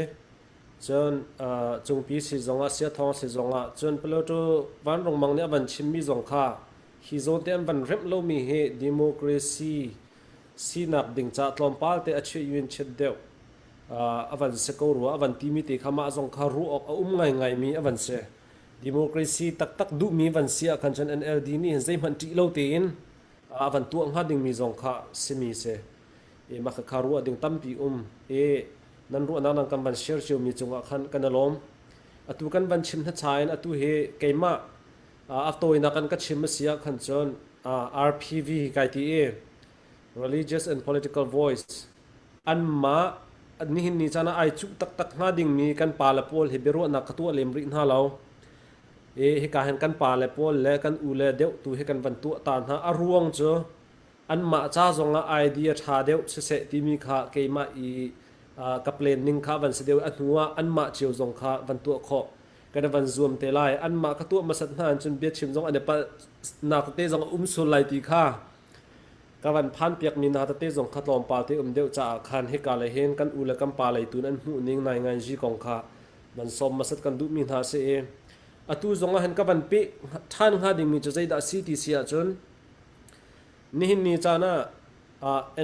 A: Cun Cungpi si zongah, Siathawng si zongah, cun Plato Vanrung Mang nih a van chimmi zong kha hi zawn te an van remh lomi hi democracy sinak ding caah tlawmpal te a chuih in chiat deuh a van si ko rua a van timi te kha mah zong kha ruah awk a um ngaingaimi a van si. Democracy taktak duhmi van si ah khan cun NLD nih hin zeihmanh ṭih lo tein a van tuah hnga dingmi zong kha simi si. I mah kha ruah ding tampi um i nan ruahnak nan kan van share ciomi cungah khan kan i lawm. Atu kan van chim hna cha in atu hi keimah a tawinak kan ka chim a si ah khan cun RPV kai ti i Religious and Political Voice anmah nihin ni caan ah ai cuh taktak hnga dingmi kan pale pawl hi biaruahnak ka tuah lem rih hna lo. I hika hin kan pale pawl le kan ule deuh tu hi kan van tuah ta hna. A ruang cu anmah ca zongah idea ṭha deuh siseh timi kha keimah i ka plan ning kha van si deuh. A hnu ah anmah cio zong kha van tuah khawh kan van zuam te lai. Anmah ka tuah hmasat hna cun biachim zong an i palh nak tete zong a um sul lai ti kha ka van phan piakmi hna tete zong kha tlawmpal te um deuh caah khan hika le hin kan u le kan pa lei tun an hmuh ning nai ngai zi kong kha van sawm hmasat kan duhmi hna si i atu zong ah hin ka van pe ṭhan hnga dingmi cu zeidah si ti si ahcun nihin ni caan ah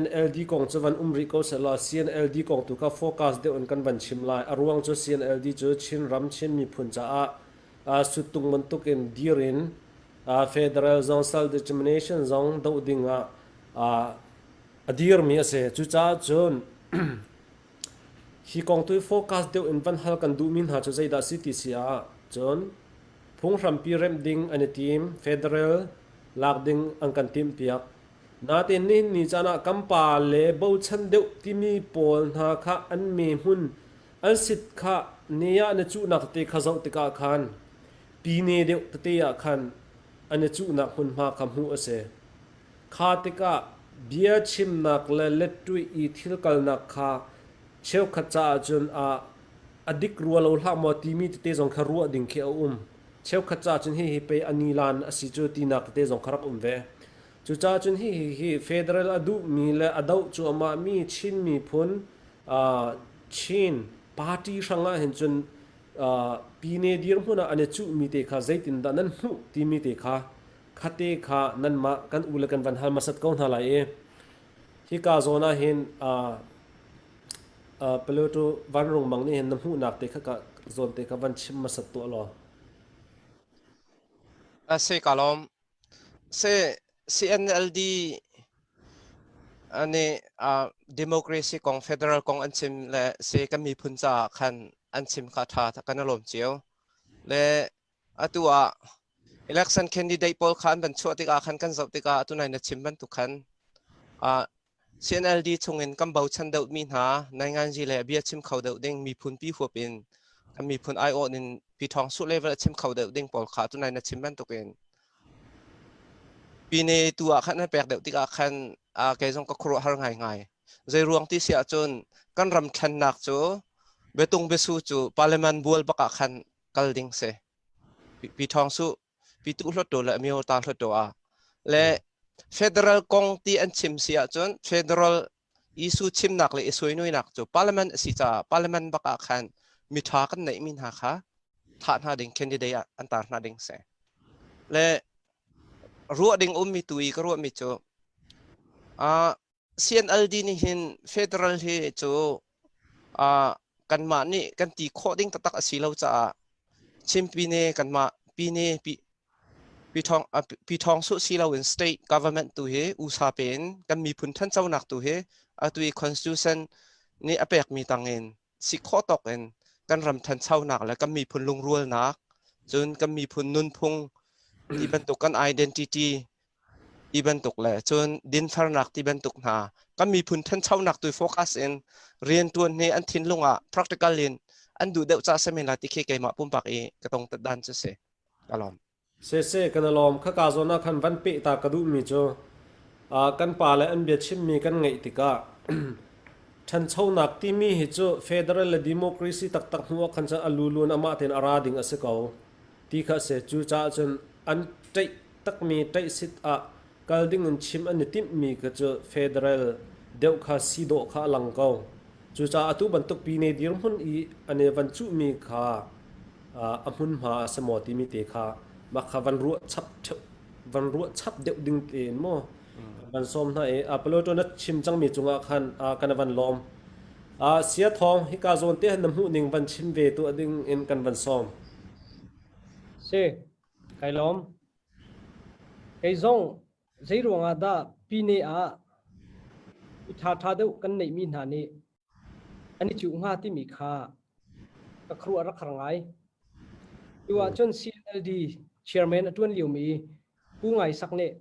A: NLD kong cu van um rih ko sehlaw CNLD kong tu kha focus deuh in kan van chim lai. A ruang cu CNLD cu Chin ram Chin miphun caah suttung bantuk in dir in federal zong self determination zong doh ding ah a dirmi a si. Cucaah cun hi kong tu hi focus deuh in van hal kan duhmi hna cu zeidah si ti si ah cun phunghrampi remh ding an i tim, federal lak ding an kan timhpiak. Nain nihin ni caan ah kan pa le bochan deuh timi pawl hna kha an me hmun an sit kha ne ah na cuhnak tete kha zoh tikah khan pine deuh tete ah khan an i cuhnak hmunhma kha hmuh a si. Kha tikah bia chimnak le lettuih i thil kalnak kha cheukhat caah cun a dik rua lo hlah maw timi tete zong kha ruah ding khi a um. Cheukhat caah cun hihi pei a nilan a si cu tinak tete zong kha rak um ve. Cucaah cun hihi hi federal a duhmi le a doh cuahmahmi Chin miphun Chin party hrangah hin cun pine dirhmun ah an i cuhmi te kha zeitindah nan hmuh timi te kha khate kha nanmah kan u le kan van hal hmasat ko hna lai i hika zawn ah hin Pluto vanrung mang nih hin na hmuhnak te kha ka zawn te kha van chim hmasat tuah law.
E: Se ka lawm. Se CNLD nih democracy kong federal kong an chim le se kan miphun caah khan an chim kha ṭha kan i lawm cio. Le atu ah election candidate pawl kha an van chuah tikah khan kan zoh tikah atu nai na chim bantuk khan CNLD chungin kan bochan deuhmi hna nainganzi le bia chim kho deuh ding miphun pi huap in. Kan miphun aiawh in Pi Thawng Su level a chim kho deuh ding pawl kha tunai na chim bantukin Pine tu ah khan an pek deuh tikah khan kei zong ka khuaruah har ngaingai. Zei ruang ti si ahcun kan ram thlennak cu biatung biasu cu parliament bual bak ah khan kal ding si. Pi Thawng Su pi tu hluat le myo ta hluat ah le federal kong ti an chim si ahcun federal issue chimnak le i suainuinak cu parliament a si caah parliament bak ah khan miṭha kan neihmi hna kha thah hna ding candidate ah an tar hna ding si. Le ruah ding ummi tu i ka ruahmi cu CNLD nih hin federal hi cu kanmah nih kan ti khawh ding taktak a si lo caah Chimpine kanmah pine pi Pi Thawng Suh si loin state government tu hi USA pe in kan miphun ṭhanchonak tu hi atu i constitution nih a pekmi tangin si khawh tawk in kan ram ṭhanchonak le kan miphun lungrualnak cun kan miphun nunphung ti bantuk kan identity ti bantuk le cun dinfernak ti bantuk hna kan miphun ṭhanchonak tu focus in rianṭuan hi an thinlung ah practical in an duh deuh ca semen la ti khi keimah pumpak i ka tong dan cu si. Ka lawm.
A: Sese kan i lawm. Khaka zawn ah khan van peh ta ka duhmi cu kan pa le an biachimmi kan ngaih tikah ṭhanchonak timi hi cu federal le democracy taktak hnu ah khan cun a lulun amah tein a ra ding a si ko ti kha a si. Cucaah cun an ṭaih takmi ṭaihsit ah kal ding in chim an i timhmi kha cu federal deuh kha si dawh kha a lang ko. Cucaah atu bantuk pine dirhmun i an i van cuhmi kha a hmunhma a si maw timi te kha mah kha van ruah chap van ruah chap deuh ding tein maw van sawm hna i Apollo na chim cangmi cungah khan kan van lawm. Sia thawng hika zawn te han na hmuh ning van chim ve tuah ding in kan van sawm.
B: Si, kai lawm. Kei zong zei ruangah dah Pine ah mi ṭhaṭha deuh kan neihmi hna nih an i cuh hnga timi kha ka khuaruah a rak har ngai. Tu ahcun CNLD chairman a ṭuan liomi Pu Ngai Sak nih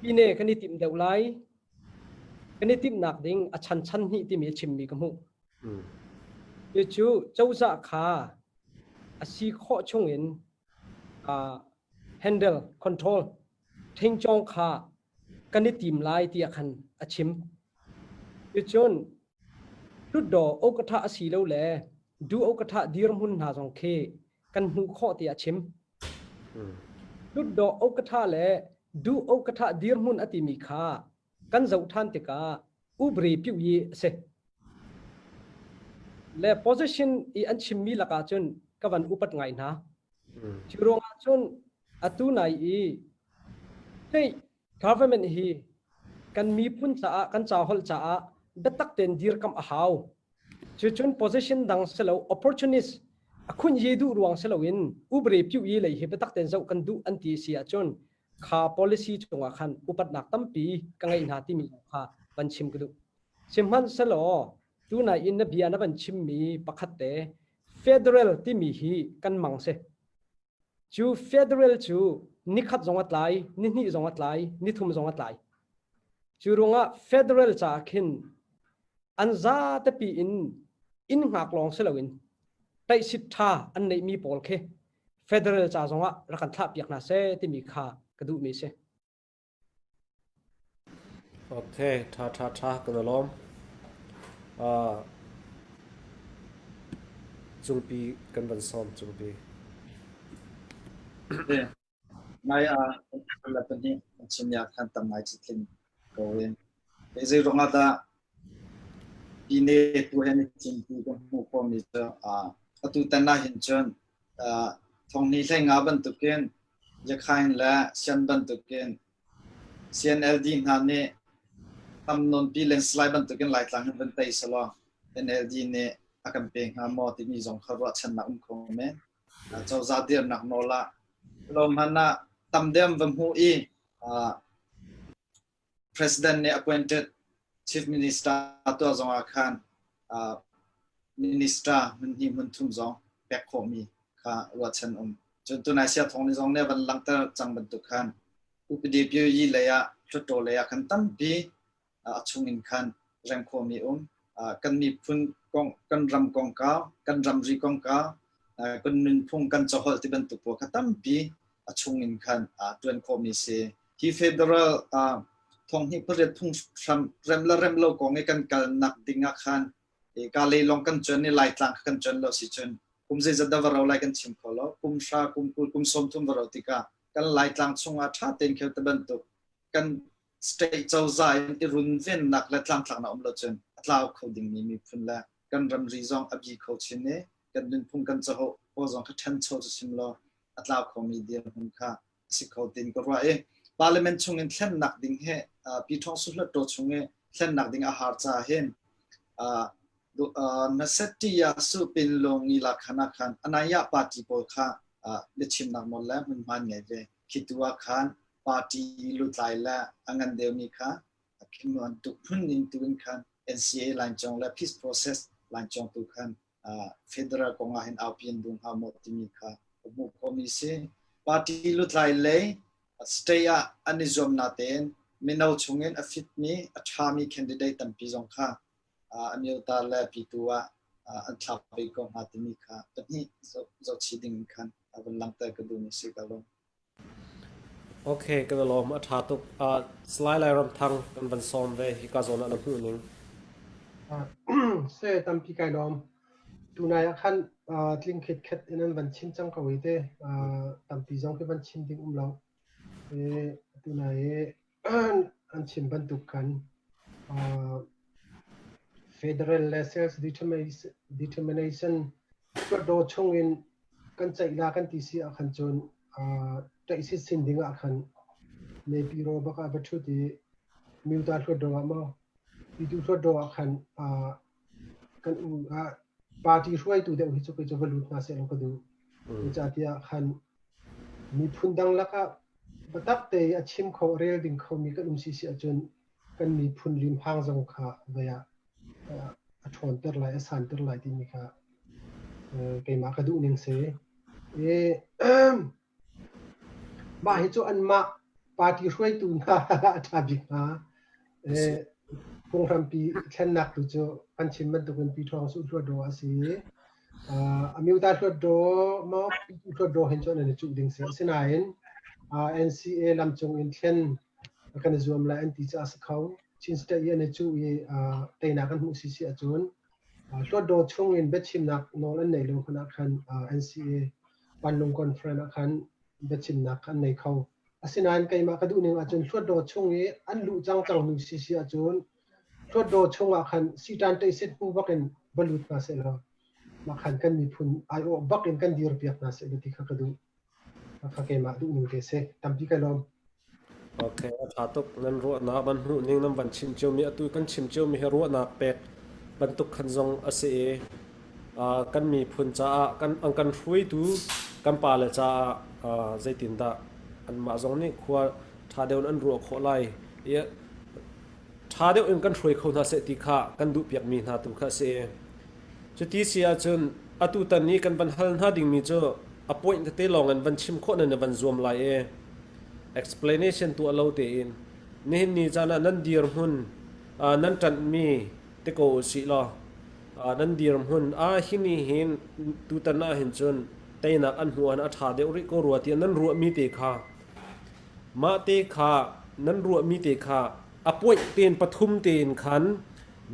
B: Pine kan i timh deuh lai, kan i timhnak ding a chan chan hnih timi a chimmi ka hmuh. Cucu cozah kha a si khawh chungin handle control thingcawng kha kan i tim lai tiah khan a chim. Cucun Hlutdaw okatha a si lo le du okatha dirhmun hna zong khi kan hmuh khawh tiah a chim. Hlutdaw okatha le du okatha dirhmun a timi kha kan zoh ṭhan tikah ubri piu yi a si. Le position i an chimmi lakah cun ka van upat ngai hna. Cu ruangah cun atu nai i state government hi kan miphun caah kan ca holh caah biatak tein dirkamh a hau. Cucun position dang silo opportunist a khun ye duh ruang siloin ubre piu yi lei hi biatak tein zoh kan duh an ti si ahcun kha policy cungah khan upatnak tampi ka ngeih hna timi kha van chim ka duh. Sihmanhsehlaw tunai in na bia na van chimmi pakhat te federal timi hi kan mang si. Cu federal cu nikhat zong a tlai, nihnih zong a tlai, nithum zong a tlai. Cu ruangah federal caah khin an zatepi in inn hngak lawng si loin taihsit ṭha an neihmi pawl khi federal ca zongah rak kan thlah piak hna seh timi kha ka duhmi si.
A: Okay, ṭha ṭha ṭha kan i lawm. Uh, cungpi kan van sawm cungpi.
D: Nai ah la pahnih an chim ya khan tam ngai chi tling ko in. Zei ruangah dah Pine tu he ni cin ti kan hmuh khawhmi cu atu tan ah hin cun thonghni hlei nga bantukin Yakhain le Sian bantukin CNLD hna nih tam nawnpi landslide bantukin Laitlang hin van tei selaw NLD nih a kan pe hnga maw timi zong kha ruahchannak um kho men. Cozah dirnak nawl ah lo hmanh ah tam deuh va hmuh i President nih appointed Chief Minister tuah zong ah khan minister hmun hnih hmun thum zong pek khawhmi kha ruahchan um. Cun tunai sia thawng ni zong nih van langhter cang bantuk khan upadi pyi lei ah hluttaw lei ah khan tampi a chung in khan rem khawhmi um. Kan miphun kong, kan ram kongkau, kan ramri kongkau, kan nunphung, kan caholh ti bantuk pawl kha tampi a chung in khan ṭuan khawhmi si. Hi federal thonghnih pariat phunghram rem le rem lo kong i kan kalnak ding ah khan ka lei lawng kan cuan i Laitlang kha kan cuan lo si cun kum zeizat dah va rau lai kan chim kho lo. Kum hra, kum 20, kum 30 va rau tikah kan Laitlang chungah ṭha tein kheu te bantuk kan state cozah in i runvennak le tlangtlaknak um lo cun a tlau kho dingmi miphun le kan ramri zong a bi kho chin i kan nunphung kan cahoh pawl zong kha ṭhancho cu sim law a tlau khomi dirhmun kha a si kho tin ka ruah i parliament chung in thlennak ding he Pi Thawng Su Hluttaw chung i thlennak ding a har caah hin Nasetti ya su pin lung i la khan ah khan anaya party pawl kha biachimnak nawl le hmunhma an ngei ve. Khi tu ah khan party lutlai le a ngan deuhmi kha khi bantuk phun in tu in khan NCA line cong le peace process line cong tu khan federal kong ah hin aupi an duh hnga maw timi kha ka hmuh khawhmi si. Party lutlai lei state ah an i zuam natein mino chungin a fitmi a ṭhami candidate tampi zong kha amyota le pitu ah an thlak ve ko hnga timi kha pahnih zohchih ding in khan a vun langhter ka duhmi si ka lung.
A: Okay, kan i lawm. A ṭha tuk. Salai Lairam Thang kan van sawm ve. Hika zawn ah na hmuh ning.
C: Se tampi kai lawm. Tunai ah khan tling khet khet in an van chim cang ko i te tampi zong khi van chim ding um lo. Tunai i an chim bantuk khan federal le self determination Hluttaw chung in kan ceih la kan ti si ahkhan cun ṭaihsit sin ding ah khan Naypyidaw bak ah va ṭhut i Myuta Hluttaw ah maw Pyithu Hluttaw ah khan kan u party hruaitu deuh hi cu kei cu va lut hna seh law ka duh. Zeicahtiah khan miphun dang lakah biatak te i a chim kho a rel ding khomi kan um si si ahcun kan miphun limhang zong kha vei ah a ṭhawnter lai, a santer lai timi kha keimah ka duh ning si. I mah hi cu anmah party hruaitu hna a ṭha bik hnga. Phunghrampi thlennak tu cu kan chim bantukin Pi Ṭhawng Su Hluttaw a si. Amyota Hluttaw maw Pi Hluttaw hin cun an i cuh ding si. Asinain NCA lamcung in thlen kan i zuam lai an ti caah a si kho. Chin State i an i cuh i teinak an hmuh sisi ahcun Hluttaw chung in biachimnak nawl an neih lo hmanh ah khan NCA Panlung Conference ah khan biachimnak an nei kho. Asinain keimah ka duh ning ahcun Hluttaw chung i an luh cang cang hnu sisi ahcun Hluttaw chung ah khan sitan ṭeisit hmu bak in va lut hna sehlaw mah khan kan miphun aiawh bak in kan dirpiak hna seh ti kha ka duh. Kha keimah duh ning te si. Tampi ka lawm.
A: Okay, a ṭha tuk. Nan ruahnak nan hmuh ning nan van chim ciomi atu kan chim ciomi hi ruahnak pek bantuk khan zong a si i kan miphun caah kan an kan hruaitu kan pale caah zeitindah anmah zong nih khua ṭha deuh in an ruah khawh lai i ṭha deuh in kan hruai kho hna seh ti kha kan duhpiakmi hna tu kha a si. Cuti si ahcun atutan i kan van hal hna dingmi cu a point tete lawng in van chim khawh nan i van zuam lai i explanation tuah lo tein nihin ni caan ah nan dirhmun nan ṭanhmi ti ko usih law nan dirhmun ah hi ni hin tutan ah hin cun teinak an hmuh ah a ṭha deuh rih ko rua tiah nan ruahmi te kha Mah te kha nan ruahmi te kha a point tein pathum tein khan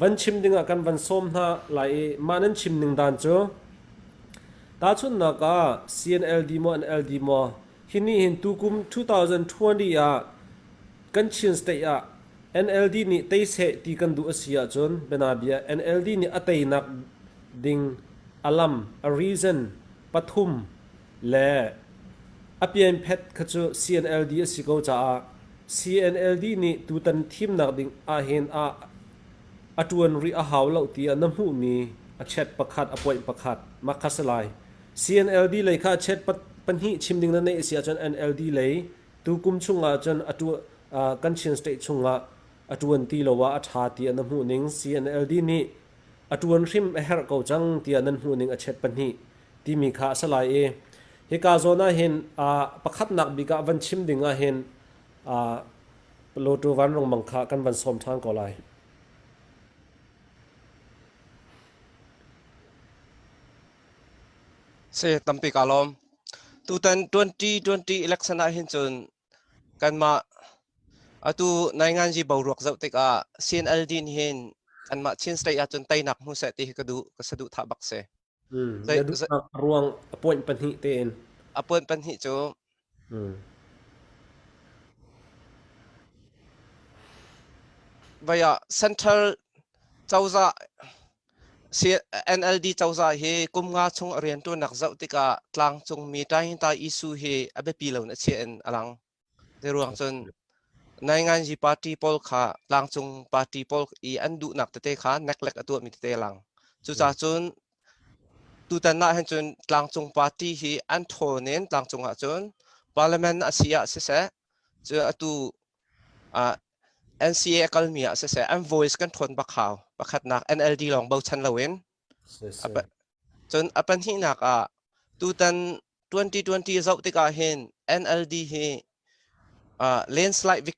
A: van chim dingah kan van sawm hna lai i mah nan chim ning dan cu tahchunhnak ah CNLD maw NLD maw hi nih hin tukum 2020 ah kan Chin state ah NLD nih tei seh ti kan duh a si ahcun bianabia NLD nih a teinak ding a lam a reason pathum le a pianphet kha cu CNLD a si ko caah CNLD nih tutan thimnak ding ahhin ah a ṭuan rih a hau lo tiah na hmuhmi a chet pakhat a point pakhat mah kha si lai. CNLD lei kha a chet pahnih chim ding na neih a si ahcun NLD lei tukum chungah cun a kan Chin state chungah a ṭuan ti lo ah a ṭha tiah na hmuh ning CNLD nih a ṭuan hrim a herh ko cang tiah nan hmuh ning a chet pahnih timi kha a si lai i hika zawn ah hin pakhatnak bik ah van chim ding ah hin Lotu Vanrung Mang kha kan van sawm ṭhan ko lai.
E: Si tampi ka lawm. Tutan 2020 election ah hin cun kanmah atu nainganzi boruak zoh tikah CNLD nih hin kanmah Chin State ahcun teinak hmu seh ti hi ka duh ka saduhthah bak si.
A: Na duhnak ruang a point pahnih tein.
E: A point pahnih cu Vai ah Central cozah NLD cozah hi kum nga chung a rianṭuannak zoh tikah tlangcungmi Tahinta issue hi a biapi lo in a chiah in a lang. Zeiruang cun Nainganzi party pawl kha tlangcung party pawl i an duhnak tete kha neklek a tuahmi tete a lang. Cucaah cun tutan ah hin cun tlangcung party hi an ṭhawn in tlangcung ah cun parliament a si ah siseh, cu atu NCA a kalmi ah siseh an voice kan ṭhawn bak hau. Pakhatnak NLD lawng bochan loin. Cun a pahnihnak ah tutan 2020 zoh tikah hin NLD hi landslide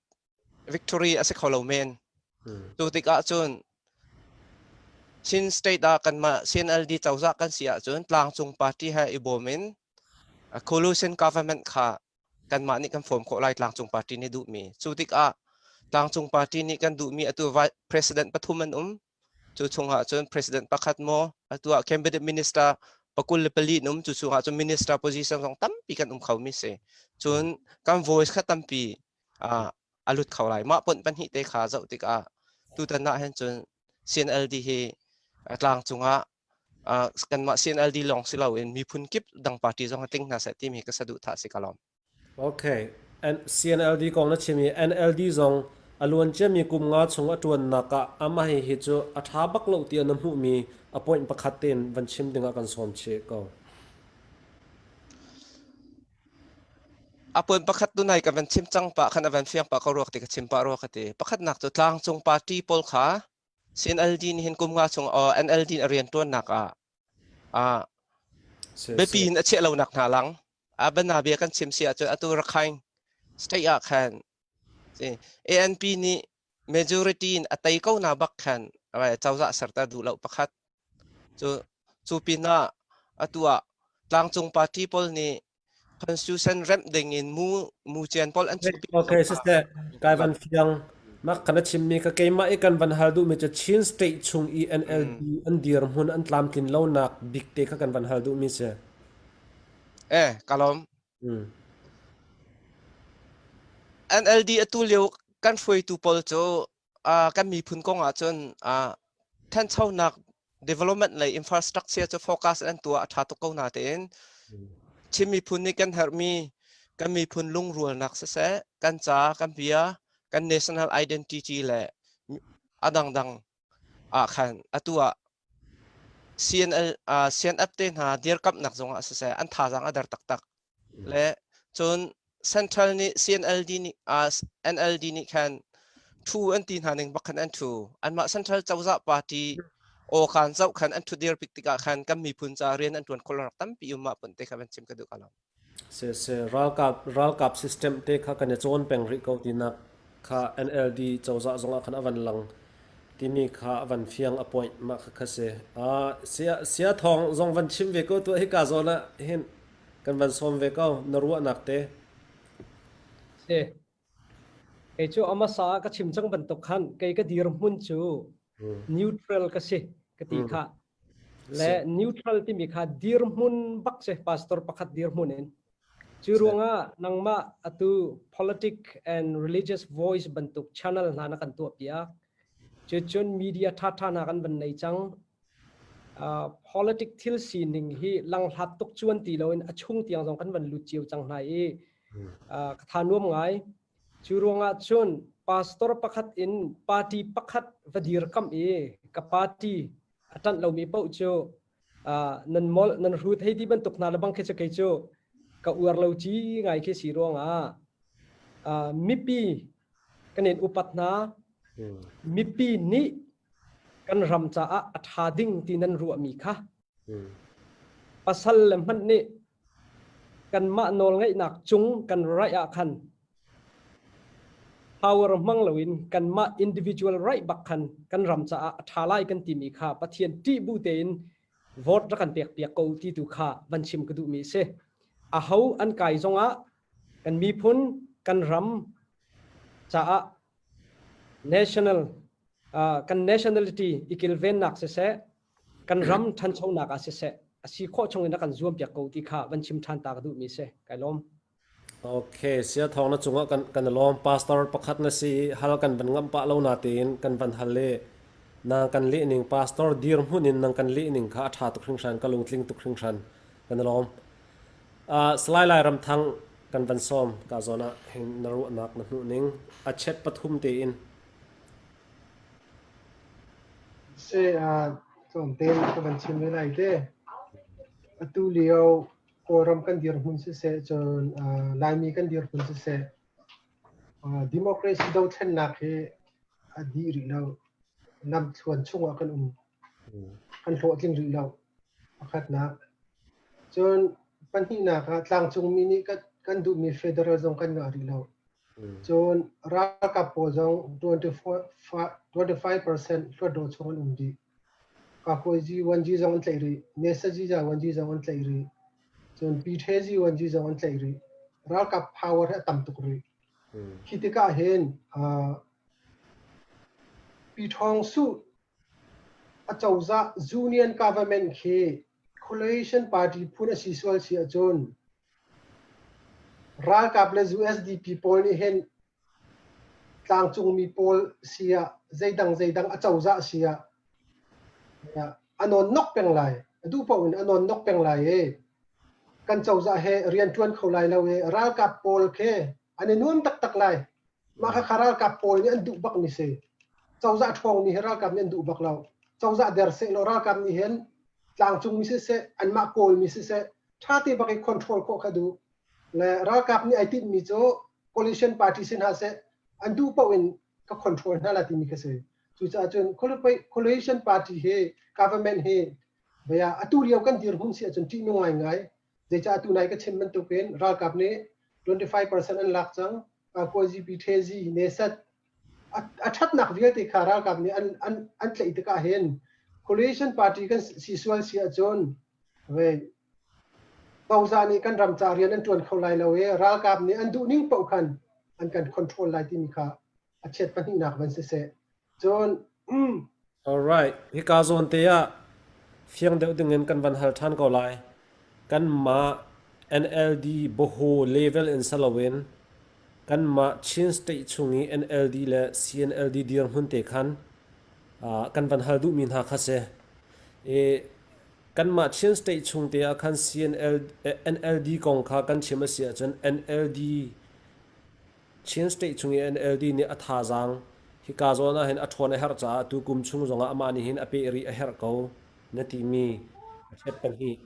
E: victory a si kho lo men. Cu tikah cun Chin state ah kanmah CNLD cozah kan si ahcun tlangcung party he i bawm in coalition government kha kanmah nih kan form khawh lai tlangcung party nih duhmi. Cu tikah tlangcung party nih kan duhmi atu president pathum an um. Cu chungah cun president pakhat maw atu ah cabinet minister 24 an um. Cu chungah cun minister position zong tampi kan um kho mi si. Cun kan voice kha tampi a lut kho lai. Mah pon pahnih te kha zoh tikah tutan ah hin cun CNLD hi tlangcung ah kanmah CNLD lawng si loin miphun kip dang party zong tling hna seh timi ka saduhthah si ka lawm.
A: Okay. CNLD kong na chim i NLD zong a luan ciami kum nga chung a ṭuannak ah amah hi hi cu a ṭha bak lo tiah na hmuhmi a point pakhat tein van chim dingah kan sawm chih ko.
E: A point pakhat tu nai ka van chim cang pah khan a van fiang pah ko ruak ti ka chim pah rua ka ti. Pakhatnak cu tlangcung party pawl kha CNLD nih hin kum nga chung NLD a rian ṭuannak ah ah biapi in a chiah lonak hna lang. A bana bia kan chim si ahcun atu Rakhine state ah khan ANP nih majority in a tei ko na bak khan cozah serter duh lo pakhat. Cu cu pinah atu ah tlangcung party pawl nih Constitution remh ding in mu mu cian pawl an chuhpi.
A: Okay, siseh, kai van fiang. Mak kana chimmi ka keimah i kan van hal duhmi cu Chin state chung i NLD an dirhmun an tlamtlin lonak bik te kha kan van hal duhmi si.
E: Eh, ka lawm. NLD atu lio kan hruaitu pawl cu kan miphun kong ahcun thanchonak development lei infrastructure cu focus an tuah a ṭha tuk ko natein Chin miphun nih kan herhmi kan miphun lungrualnak siseh kan ca kan bia kan national identity le a dangdang ah khan atu ah CNL CNF te hna dirkamhnak zong ah siseh an thazaang a der taktak Le cun Central nih CNLD nih NLD nih khan thu an ti hna ning bak khan an thu. Anmah Central cozah party aw kan zoh khan an thudir pik tikah khan kan miphun ca rian an tuan khawh rak tampi um mah pun te kha van chim ka duh ka lo.
A: Se se ralkap ralkap system te kha kan i cawn peng rih ko tinak kha NLD cozah zong ah khan a van lang timi kha a van fiang a point mah kha kha si. Sia sia thawng zong van chim ve ko tuah hika zawn ah hin Kan van sawm ve ko na ruahnak te.
B: Si. Kei cu amasa ka chim cang bantuk khan kei ka dirhmun cu neutral ka si ka ti kha. Le neutral timi kha dirhmun bak si pastor pakhat dirhmun in. Cu ruangah nangmah atu politic and religious voice bantuk channel hna na kan tuah piak. Cucun media ṭhaṭha hna kan van nei cang. Politic thil sining hi langhlat tuk cuan ti loin a chung tiang zong kan van lut cio cang hna i ka tha nuam ngai. Cu ruangah cun pastor pakhat in party pakhat va dirkamh i ka party a ṭanh lomi paoh cu nan molh nan hrut hei ti bantuk hna le bang khi cu kei cu ka uar lo ci ngai khi si ruangah mipi kan in upat hna. Mipi nih kan ram caah a ṭha ding ti nan ruahmi kha pasal le hmanh nih kanmah nawlngeihnak cung kan right ah khan power hmang loin kanmah individual right bak khan kan ram caah a ṭha lai kan timi kha Pathian ṭih bu tein. Vote rak kan pek piak ko ti tu kha van chim ka duhmi si. A ho an kai zongah kan miphun kan ram caah national kan nationality i kilvennak siseh kan ram ṭhanchonak ah siseh a si khawh chung in a kan zuam piak ko ti kha van chim ṭhan ta ka duhmi si. Kai lawm.
A: Okay, sia thawng na cungah kan kan lawm. Pastor pakhat na si i hal kan van ngamh pah lo na tein kan van hal le na kan leh ning pastor dir hmun in nang kan leh ning kha a ṭha tuk hringhran ka lungtling tuk hringhran kan lawm. Salai Lai Ram Thang kan van sawm ka zawn ah hin na ruahnak na hmuh ning a chet pathum tein.
C: Se tlawmte ka van chim ve lai te. Atu lio Kawlram kan dirhmun siseh cun Laimi kan dirhmun siseh democracy dothlennak hi a dih rih lo. Lamthluan chungah kan um. Kan hlawhtling rih lo. Pakhatnak. Cun pahnihnak ah tlangcungmi nih kan duhmi federal zong kan ngah rih lo. Cun ralkap pawl zong 25% hluatdaw chung an um dih. Kakuazi 1G zong an tlaih rih. Mesaji 1G zong an tlaih rih. Cun Pithezi 1G zong an tlaih rih. Ralkap power hi a tam tuk rih. Hi tikah hin Pithawng Suh acozah Union government khi Coalition Party phun a si sual si ahcun Ralkap le USDP pawl nih hin tlangcungmi pawl si ah zeidang zeidang acozah si ah a nawnnok peng lai. A duh paoh in a nawnnok peng lai i kan cozah he rian ṭuan kho lai lo i ralkap pawl khi an i nuam taktak lai. Mah khakha ralkap pawl nih an duh bakmi si. Cozah ṭhawngmi hi ralkap nih an duh bak lo. Cozah der sehlaw ralkap nih hin tlangcungmi siseh, anmah Kawlmi siseh, ṭha te bak i control khawh kha duh. Le ralkap nih ai tinhmi cu coalition party si hna seh, an duh paoh in ka control hna la timi kha si. Cucaah cun coalition party hi government hi bia atu lio kan dirhmun si ahcun ṭihnung ngaingai. Zeicah atu nai ka chim bantukin ralkap nih 25% an lak cang. Kakuazi, Pithezi, Nesat a ṭhatnak vialte kha ralkap nih an an an tlaih tikah hin coalition party kan si sual si ahcun cozah nih kan ram ca rian an ṭuan kho lai lo i ralkap nih an duh ning paoh khan an kan control lai timi kha a chiat pahnihnak van siseh cun
A: All right. Hika zawn te ah fiang deuh ding in kan van hal ṭhan ko lai. Kanmah NLD Boho level in saloin kanmah Chin State chung i NLD le CNLD dirhmun te khan kan van hal duhmi hna kha si. I kanmah Chin State chung te ah khan CNL, NLD kong kha kan chim a si ahcun NLD Chin State chung i NLD nih a thazaang hika zawn ah hin a ṭhawn a herh caah tu kum chung zongah amah nih hin a peh rih a herh ko na timi a ṭhet pahnih.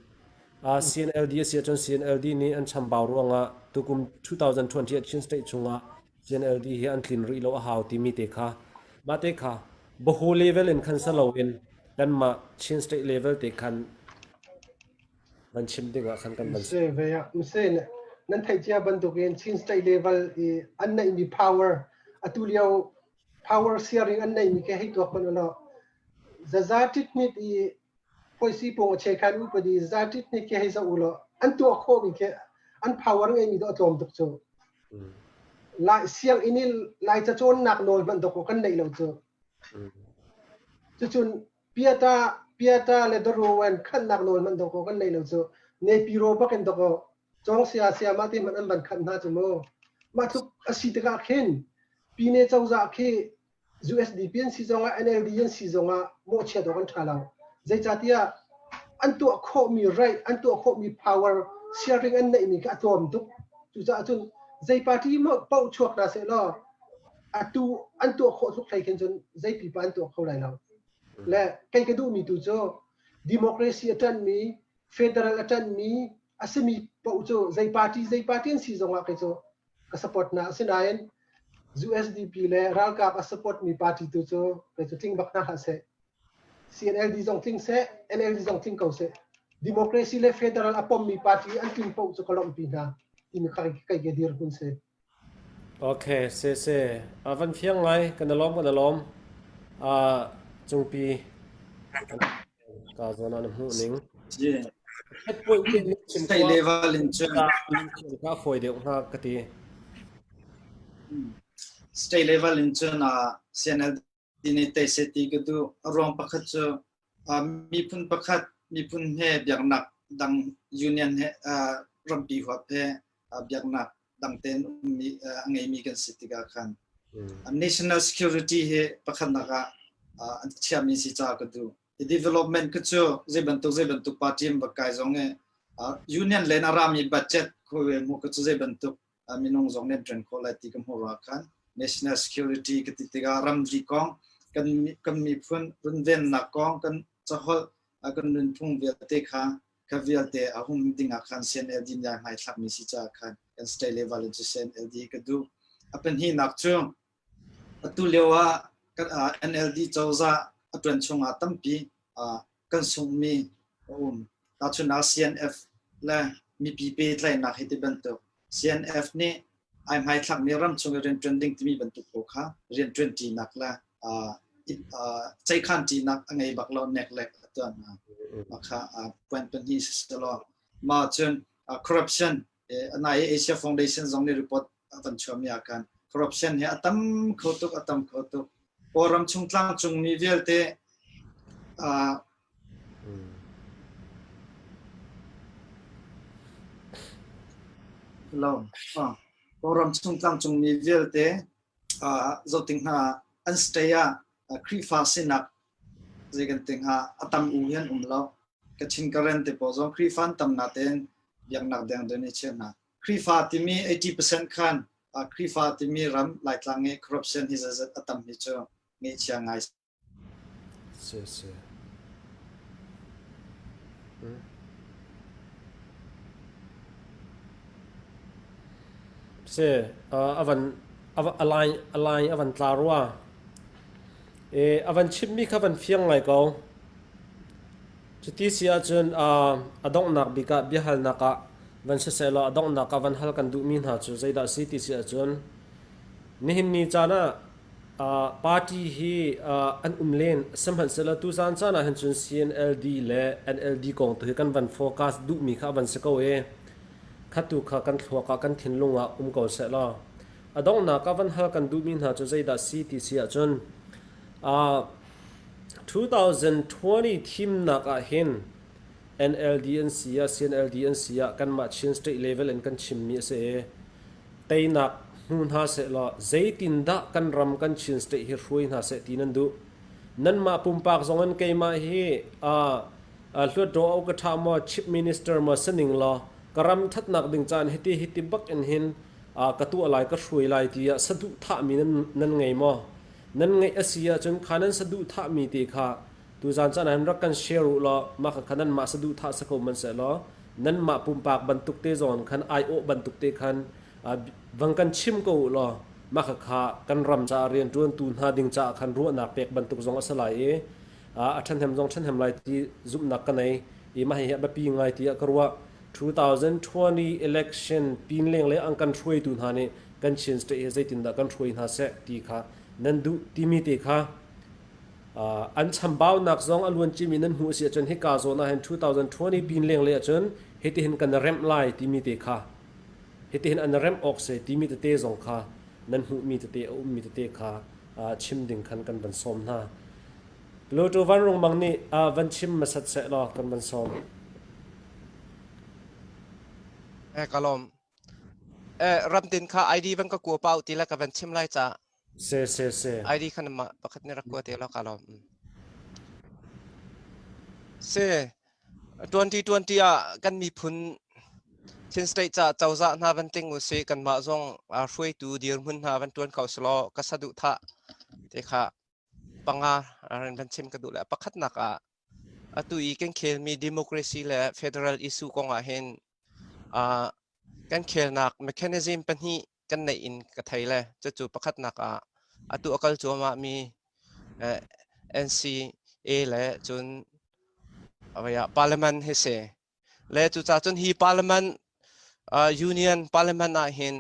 A: CNLD a si ahcun CNLD nih an chambau ruangah tukum 2020 ah Chin State chungah CNLD hi an tlin rih lo a hau timi te kha mah te kha Bahu level in khan sa loin kanmah Chin State level te khan van chim ding ah khan kan van
C: Se ve ah mse nan theih cia bantukin Chin State level i an neihmi power atu lio power sharing an neihmi ke hei tuak hmanh ulaw zaza ṭithnit i phuaisi pung a chekhan upadi zaza ṭithnit khi hei zoh ulaw an tuah khawhmi khi an power ngeimi dawh a tlawm tuk cu. Lai sianginn i Laica cawnnak nawl hmanh dawkaw kan neih lo cu. Cucun piata piata le daruan khannak nawl hmanh dawkaw kan neih lo cu. Nepiro bakin dawkaw cawng sia sia mah ti hmanh an van khanh hna cu mu. Mah tluk a si tikah khin Pine cozah khi USDP an si zongah NLD an si zongah mawhchiat awk an ṭha lo. Zeicahtiah an tuah khawhmi right, an tuah khawhmi power sharing an neihmi kha a tlawm tuk. Cucaah cun zei party paoh chuak hna seh law atu an tuah khawh tluk hlei khin cun zei pipa an tuah kho lai lo. Le kei ka duhmi tu cu democracy a ṭanhmi, federal a ṭanhmi a simi paoh cu zei party zei party an si zongah kei cu ka support hna. Asinain USDP le ralkap a support mi party tu cu kei cu tling bak hna hlah seh. CNLD zong tling seh, NLD zong tling ko seh. Democracy le federal a pommi party an tling paoh cu ka lawmhpi hna timi kha kai ke dir hun si.
A: Okay, se se. A van fiang ngai, kan i lawm, kan i lawm. Uh, cungpi. Ka zawn ah na hmuh ning.
D: Si.
A: Het point te nih chim
D: State level in cun
A: ka fawi deuh hnga ka ti.
D: State level in cun CNLD nih tei seh ti ka duh. A ruang pakhat cu miphun pakhat miphun he biaknak dang union he rampi huap he biaknak dang tein ummi a ngeimi kan si tikah khan national security hi pakhatnak ah an chiahmi si caah ka duh. Development ka cu zei bantuk zei bantuk party an va kai zong i union len a rami budget khuawe mu ka cu zei bantuk minung zong nih an ṭuan khawh lai ti ka hmuh ruangah khan national security ka ti tikah ramri kong kan kan miphun runvennak kong kan caholh kan nunphung vialte kha kha vialte a hum ding ah khan CNLD nih a hmaithlakmi si caah khan kan state level in cu CNLD ka duh. A pahnihnak cu atu lio ah NLD cozah a ṭuan chungah tampi kan sunghmi a um. Tahchunhnak CNF le mipi pehtlaihnak hi ti bantuk. CNF nih ai hmaithlakmi ramchung i rianṭuan ding timi bantuk pawl kha rianṭuanṭinak le ceihkhanṭinak a ngei bak lo neklek a tuah hna. Mah kha point pahnih si selaw mah cun corruption nai Asia Foundation zong nih report a van chuahmi ah khan corruption hi a tam kho tuk a tam kho tuk. Kawlram chung tlangcungmi vialte lo Kawlram chung tlangcungmi vialte zoting hna an stay ah Khrihfa sinak zei kan ti hnga a tam u hi an um lo. Kachin Karen te pawl zong Khrihfa an tam natein biaknak deng deuh nih a cheu hna. Khrihfa timi 80% khan Khrihfa timi ram Laitlang i corruption hi zeizat a tam hi cu ngaihchia ngai
A: Si si. Hmm. Si, uh, avan a line a line avan tla rua. E avan chimmi kha van fiang ngai ko. Cuti si ahcun a donghnak bik ah biahalnak ah van sisehlaw a donghnak ah van hal kan duhmi hna cu zeidah a si ti si ahcun nihin ni caan ah party hi an um len sihmanhsehlaw tuzaan caan ah hin cun CNLD le NLD kong tu hi kan van focus duhmi kha a van si ko i khatu kha kan thluak ah kan thinlung ah um ko sehlaw a donghnak ah van hal kan duhmi hna cu zeidah si ti si ahcun 2020 thimnak ah hin NLD an si ah CNLD an si ah kanmah Chin state level in kan chimmi a si i teinak hmu hna sehlaw zeitindah kan ram kan Chin state hi hruai hna seh ti nan duh. Nanmah pumpak zong in keimah hi Hluttaw au ka ṭha maw Chief Minister maw sining law ka ram ṭhatnak ding caan hiti hiti bak in hin ka tuah lai ka hruai lai tiah saduhthahmi nan ngei maw? Nan ngeih a si ahcun kha nan saduhthahmi te kha tuzaan caan ah hin rak kan share u law mah kha nanmah saduhthah si ko hmanhsehlaw nanmah pumpak bantuk te zawn khan aiawh bantuk te khan vang kan chim ko u law mah kha kan ram caah rianṭuantu hna ding caah khan ruahnak pek bantuk zong a si lai i a ṭhahnem zong ṭhahnem lai ti zumhnak ka nei i mah hihi a biapi ngai tiah ka ruah. 2020 election pin lenglei an kan hruaitu hna nih kan Chin state hi zeitindah kan hruai hna seh ti kha nan duh timi te kha an chambaunak zong a luan cimi nan hmuh si ahcun hika zawn ah hin 2020 pin lenglei ahcun hitihin kan remh lai timi te kha hitihin an remh awk se timi tete zong kha nan hmuhmi tete a ummi tete kha chim ding khan kan van sawm hna. Pluto Van Rung Mang nih van chim hmasat seh law kan van sawm.
E: Eh ka lawm. Eh ramtin kha ID van ka kua pau ti la ka van chim lai ca.
A: Se se se.
E: ID khan ma pakhat ni rak kua te law ka lawm. Se 2020 ah kan miphun Chin State ca cozah hna van tling u si kan mah zong hruaitu dirhmun hna van tuan kho selaw ka saduhthah te kha panga ran van chim ka duh le pakhatnak ah atu i kan khelmi democracy le federal issue kong ah hin uh, kan khelnak mechanism pahnih kan neih in ka thei le cucu pakhatnak ah atu a kal cuahmah mi eh, NCA le cun parliament hi si le cucaah cun hi parliament uh, union parliament ah hin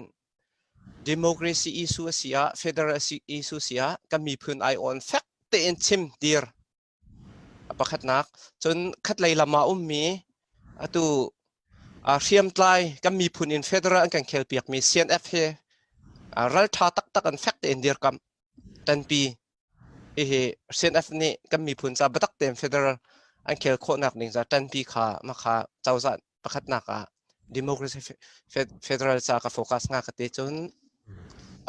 E: democracy issue a si ah federal issue si ah kan miphun ai on fek tein chim dir. Pakhatnak cun khatlei lam ah ummi atu hriamtlai kan miphun in federal an kan khelpiakmi CNF hi ralṭha taktak an fek tein dirkamh ṭanpi. Hihi CNF nih kan miphun ca biatak tein federal an khel khawhnak ding ca ṭanpi kha makha cozah pakhatnak ah democracy federal ca ka focus nga ka ti. Cun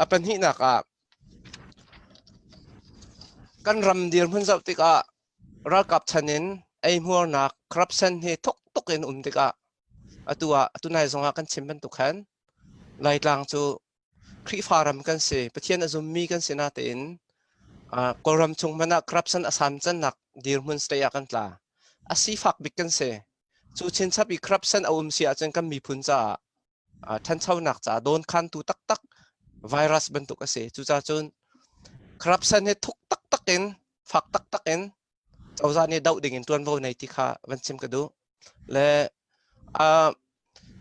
E: a pahnihnak ah kan ram dirhmun zoh tikah ralkap chan in eihmuarnak corruption hi thuk tuk in um tikah atu ah atu nai zong ah kan chim bantuk khan Laitlang cu Khrihfa ram kan si, Pathian a zummi kan si natein Kawlram chung hmanh ah corruption a san cannak dirhmun state ah kan tla. A sifak bik kan si. Cu chinchap i corruption a um si ahcun kan miphun caah ṭhanchonak caah dawnkhantu taktak virus bantuk a si. Cucaah cun corruption hi thuk taktak in fak taktak in cozah nih doh ding in ṭuanvo nei ti kha van chim ka duh. Le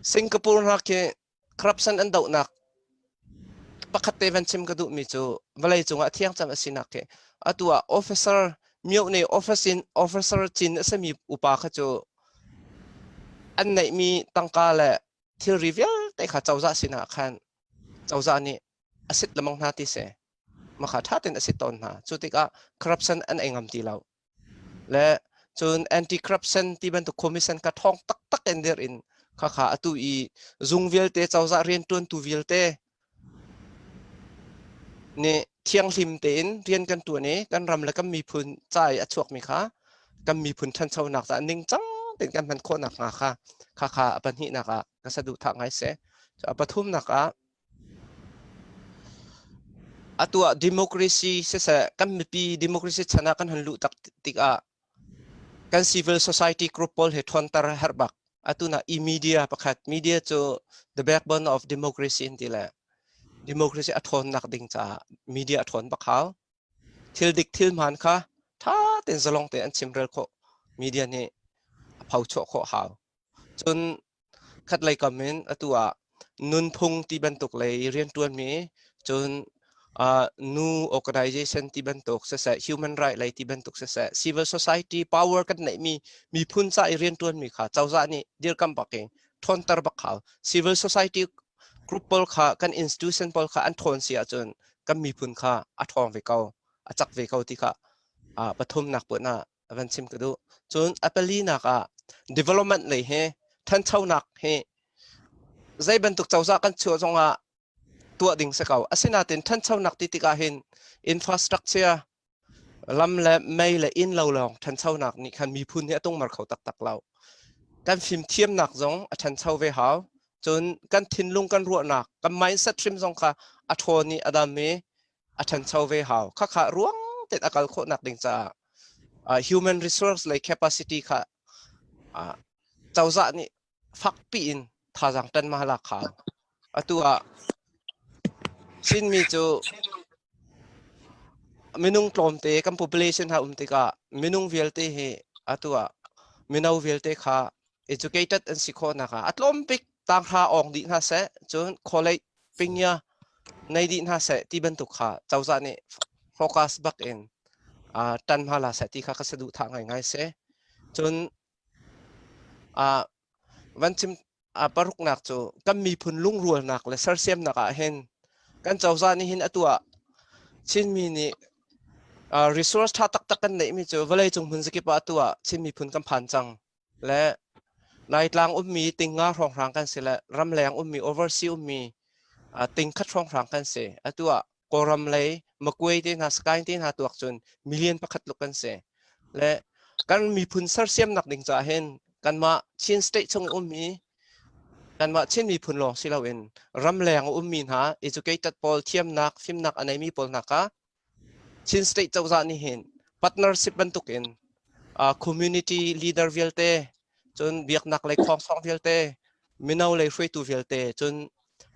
E: Singapore hna khi corruption an dohnak pakhat te van chim ka duhmi cu vawlei cungah thiang cang a sinak khi atu ah officer myo ne office in officer cin a simi upa kha cu an neihmi tangka le thilri vialte kha cozah sinah khan cozah nih a sit lemang hna ti si makha ṭha tein a sit tawn hna. Cu tikah corruption an ei ngam ti lo. Le cun anti corruption ti bantuk commission kha ṭhawng taktak in dir in khakha atu i zung vialte cozah rianṭuantu vialte nih thianghlim tein rian kan ṭuan i kan ram le kan miphun ca i a chuakmi kha kan miphun ṭhanchonak caah ningcang tein kan hman khawh nakhnga kha khakha a pahnihnak ah ka saduhthah ngai si. A pathumnak ah atu ah democracy siseh kan mipi democracy chan ah kan hun luh tak tikah kan civil society group pawl he ṭhawnter a herh bak. Atu na e-media pakhat media cu the backbone of democracy an ti le democracy a ṭhawnnak ding caah media a ṭhawn bak hau. Thil dik thil hmaan kha ṭha tein zalong tein an chimrel khawh. Media nih a phochuah khawh hau. Cun khatlei kam in atu ah nunphung ti bantuk lei rianṭuanmi cun nu organization ti bantuk siseh human right lei ti bantuk siseh civil society power kan neihmi miphun ca i rianṭuanmi kha cozah nih dirkamh bak in ṭhawnter bak hau. Civil society group pawl kha kan institution pawl kha an ṭhawn si ahcun kan miphun kha a ṭhawng ve ko, a cak ve ko ti kha pathumnak puan ah van chim ka duh. Cun a palinak ah development lei hi ṭhanchonak hi zei bantuk cozah kan chuah zongah tuah ding si ko. Asinain ṭhanchonak ti tikah hin infrastructure lam le mei le inn lo lawng ṭhanchonak nih khan miphun hi a tungmar kho taktak lo. Kan fimthiamnak zong a ṭhancho ve hau. Cun kan thinlung kan ruahnak, kan mindset hrim zong kha a ṭhawn i a dam i a ṭhancho ve hau. Khakha ruang tein a kal khawhnak ding caah human resource lei capacity kha cozah nih fakpi in thazaang ṭan ma lak hau. Atu ah Chinmi cu minung tlawmte kan population ha um tikah minung vialte hi atu ah mino vialte kha educated an si khawhnak ah a tlawm bik tanghra awng dih hna seh, cun college pingya nei dih hna seh ti bantuk kha cozah nih focus bak in ṭan hna la seh ti kha ka saduhthah ngaingai si. Cun van chim paruknak cu kan miphun lungrualnak le sersiamnak ah hin kan cozah nih hin atu ah Chinmi nih resource ṭha taktak kan neihmi cu vawleicung hmun zakip ah atu ah Chin miphun kan phan cang le Laitlang ummi tingnga hrawnghrang kan si le ramleng ummi overseas ummi tingkhat hrawnghrang kan si. Atu ah Kawlram lei Makuai te hna Sakaing te hna tuak cun million pakhat tluk kan si. Le kan miphun sersiamnak ding caah hin kanmah Chin state chung ummi kanmah Chin miphun lawng si loin ramleng ummi hna educated pawl thiamnak fimnak a neimi pawl hna kha Chin state cozah nih hin partnership bantukin community leader vialte cun biaknak lei khongsong vialte mino lei hruaitu vialte cun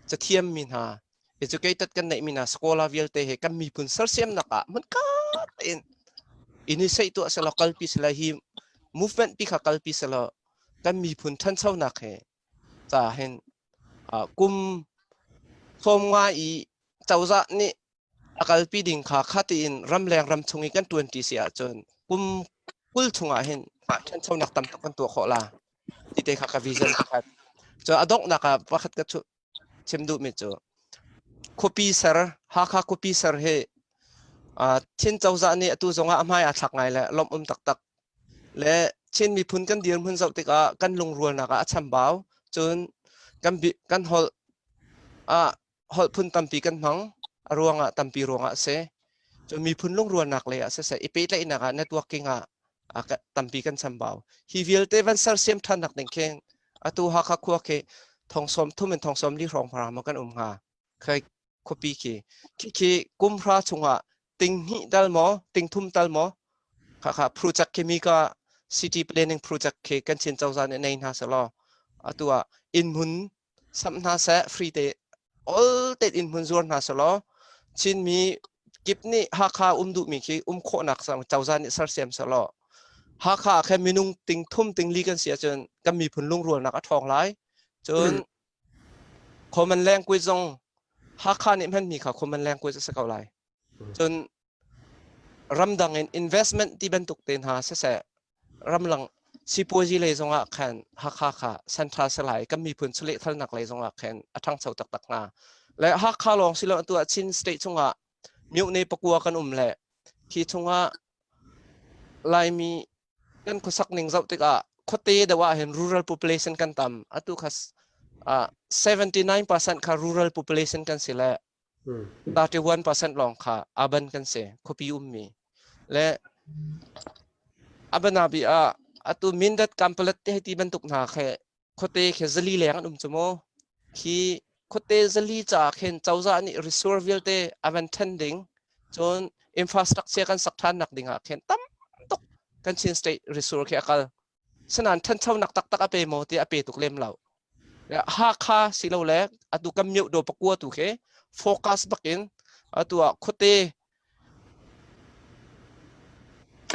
E: cathiam mi hna educated kan neih mi hna scholar vialte he kan miphun sersiamnak ah hmunkhat tein initiate tuah selaw kalpi selaw hi movement pi kha kalpi selaw kan miphun ṭhanchonak he ca hin kum 50 i cozah nih a kalpi ding kha kha tiin ramleng ramchung i kan ṭuanṭi si ahcun kum kul chungah hin ṭhanchonak tam tuk kan tuah khawh la ti te kha ka vision pakhat. Cun a donghnak ah pakhat ka chim duhmi cu khuapi ser Hakha khuapi ser hi Chin cozah nih atu zongah a hmai aa thlak ngai le lawmh um taktak le Chin miphun kan dirhmun zoh tikah kan lungrualnak ah a chambau. Cun kan kan holh ah holh phun tampi kan hmang a ruangah tampi ruangah a si. Cun miphun lungrualnak lei ah siseh i pehtlaihnak ah networking ah tampi kan chambau. Hi vialte van sersiam ṭhannak ding khin atu Hakha khua khi thong sawm thum in thong sawm li hrawng hra ma kan um hnga. Khai khuapi khi khi khi kum hra chungah ting hnih tal maw ting thum tal maw kha kha project khi mi ka city planning project khi kan Chin cozah nih nei hna selaw atu ah inn hmun samh hna seh free te ol te inn hmun zuar hna selaw Chinmi kip nih Hakha um duhmi khi um khawhnak sang cozah nih sersiam selaw Hakha ah khan minung ting thum ting li kan si ahcun kan miphun lungrualnak a ṭhawng lai. Cun common language zong Hakha nih hmanmi kha common language a si ko lai. Cun ramdang in investment ti bantuk te hna siseh ramlang sipuazi lei zongah khan Hakha kha central salai kan miphun chawlehthalnak lei zongah khan a ṭhangcho taktak hnga. Le Hakha lawng si lo atu ah Chin state chungah myone pakua kan um le khi chungah Laimi kan khuasak ning zoh tikah khuate deuh ah hin rural population kan tam. Atu kha 79% kha rural population kan si le 31% lawng kha urban kan si, khuapi ummi. Le abanabi ah atu Mindat Kampalet te ti bantuk hna khe khuate khi zali leng an um cu mu. Khi khuate zali caah khin cozah nih resource vialte a van then ding cun infrastructure kan sak ṭhan nak ding ah khin tam tuk kan Chin state resource khi a kal. Sinain ṭhanchonak taktak a pe maw ti a pe tuk lem lo. Hakha silole atu kan mioh do pakua tu khi focus bakin atu ah khuate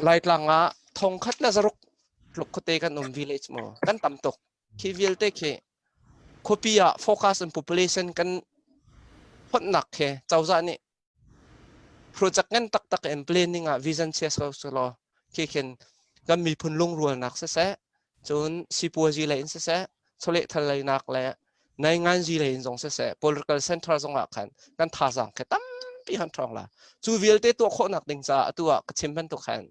E: Laitlang ah thong khat le zaruk tluk khuate kan um village maw kan tam tuk. Khi vialte khi khuapi ah focus on population kan phonnak khi cozah nih Project ngan taktak in planning ah vision chia selaw khi khin kan miphun lungrualnak siseh, cun sipuazi lei in siseh, chawlehthal leinak le nainganzi lei in zong siseh, political center zong ah khan kan thazaang khi tampi kan ṭhawng la. Cu vialte tuah khawhnak ding caah atu ah ka chim bantuk khan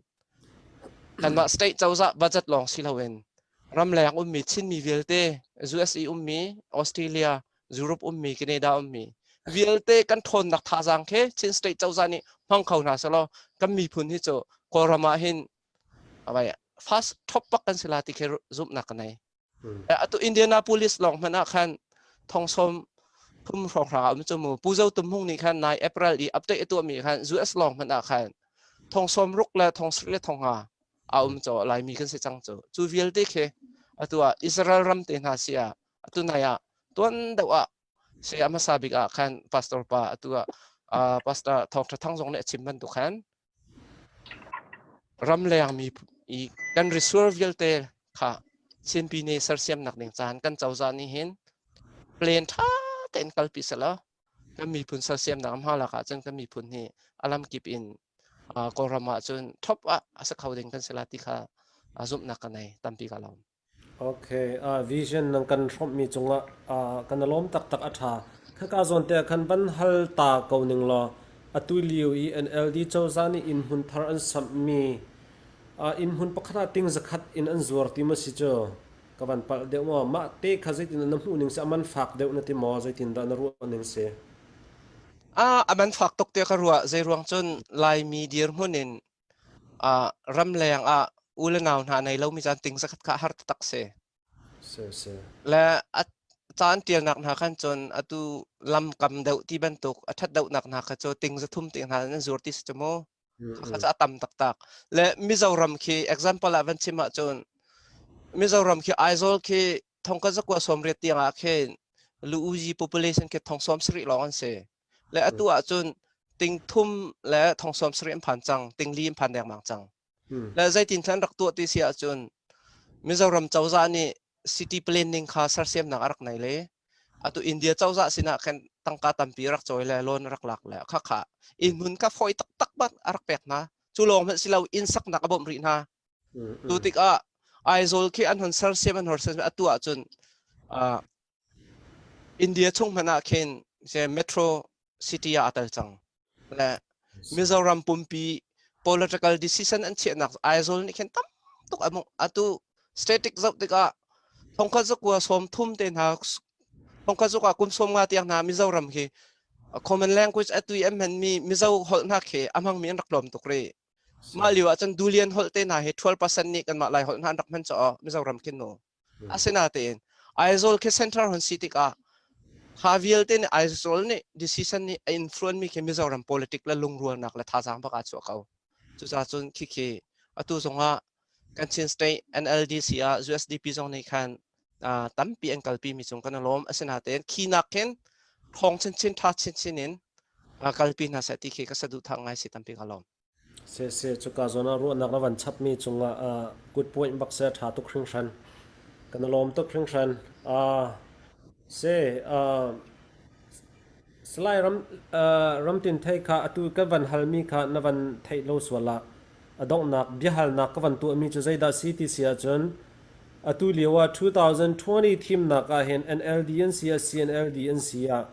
E: kanmah state cozah budget lawng si loin ramleng ummi Chinmi vialte USA ummi Australia Europe ummi Canada ummi vialte kan ṭhawnnak thazaang khi Chin state cozah nih hmang kho hna selaw kan miphun hi cu Kawlram ah hin fast top bak kan si la ti khi zumhnak ka nei. Atu Indianapolis lawng hmanh ah khan thong sawm thum hrawnghrang ah um cu mu Pu Zo Tum Hmung nih khan nai April i update a tuahmi khan US lawng hmanh ah khan thong sawm ruk le thong sarih le thong nga a um cu Laimi kan si cang cu cu vialte khi atu ah Israel ram te hna si ah atu nai ah tuan deuh ah saya hmasa bik ah khan pastor pa atu ah pastor Thawng Tha Thang zong nih a chim bantuk khan Ramleng mi i kan resource vialte kha Chinpi nih sersiamnak ding caan kan cozah nih hin plan ṭha tein kalpi selaw kan miphun sersiamnak hmalak ahcun kan miphun hi a lamkip in Kawlram ahcun top ah a si kho ding kan si la ti kha zumhnak ka nei tampi ka lawm.
A: Okay, vision nan kan hrawmhmi cungah kan i lawm taktak a ṭha. Khaka zawn te ah khan van hal ta ko ning law atu lio i NLD cozah nih innhmun thar an samhmi innhmun pakhat ah ting zakhat in an zuar ti maw si cu? Ka van palh deuh maw? Mah te kha zeitin na hmuh ning si? A man fak deuh na ti maw? Zeitindah na ruah ning si?
E: A man fak tuk tiah ka ruah. Zeiruang cun Laimi dirhmun in Ramleng ah u le nau hna nei lomi caan ting zakhat kha har taktak si. Le a caan ṭialnak hna khan cun atu lamkam deuh ti bantuk a ṭhat deuhnak hna kha cu ting zathum ti hna nan zur ti si cu mu. Kha cu a tam taktak. Le Mizoram khi example ah van chim ahcun Mizoram khi Aizawl khi thongka zakua sawmriat tiang ah khin lu-uzi population khi thong sawm sarih lawng an si. Le atu ahcun ting thum le thong sawm sarih an phan cang, ting li an phan dengmang cang. Le zeitin thlan rak tuah ti si ahcun Mizoram cozah nih city planning kha sersiamnak a rak nei le atu India cozah sinah khan tangka tampi rak cawi le loan rak lak le kha kha inn hmun kha fawi taktak bat a rak pek hna. Cu lawng hmanh si lo inn saknak a bawmh rih hna. Tu tikah Aizawl khi an hon sersiam an hon sersiam atu ahcun India chung hmanh ah khin metro city ah aa tel cang. Le Mizoram pumpi political decision an chiahnak Aizawl nih khin tam tuk atu static zoh tikah thongkhat zakua sawm thum te hna thongkhat zakua kum sawm nga tiang hna Mizoram khi common language atu i an hmanmi Mizo holh hna khi a hmangmi an rak tlawm tuk rih. Mah lio ah cun Dulian holh te hna hi 12% nih kanmah Lai holh hna an rak hman caw Mizoram khin nu. Asinain Aizawl khi center hon si tikah kha vialte nih Aizawl nih decision nih a influence mi khi Mizoram politic le lungrualnak le thazaang bak aa chuah ko. Cucaah cun khikhi atu zongah kan Chin State NLDC ah USDP zong nih khan tampi an kalpi mi cung kan i lawm. Asinain khi nak khin thawng chinchin tha chinchin in kalpi hna seh ti khi ka saduhthah ngai si tampi ka lawm.
A: Siseh, cuka zawn ah ruahnak na van chapmi cungah good point bak seh ṭha tuk hringhran. Kan i lawm tuk hringhran. Se, Salai ram Ramtin Thei kha atu ka van halmi kha na van theih lo sual ah a donghnak biahalnak ka van tuahmi cu zeidah si ti si ahcun atu lio ah 2020 thimnak ah hin NLD an si ah CNLD an si ah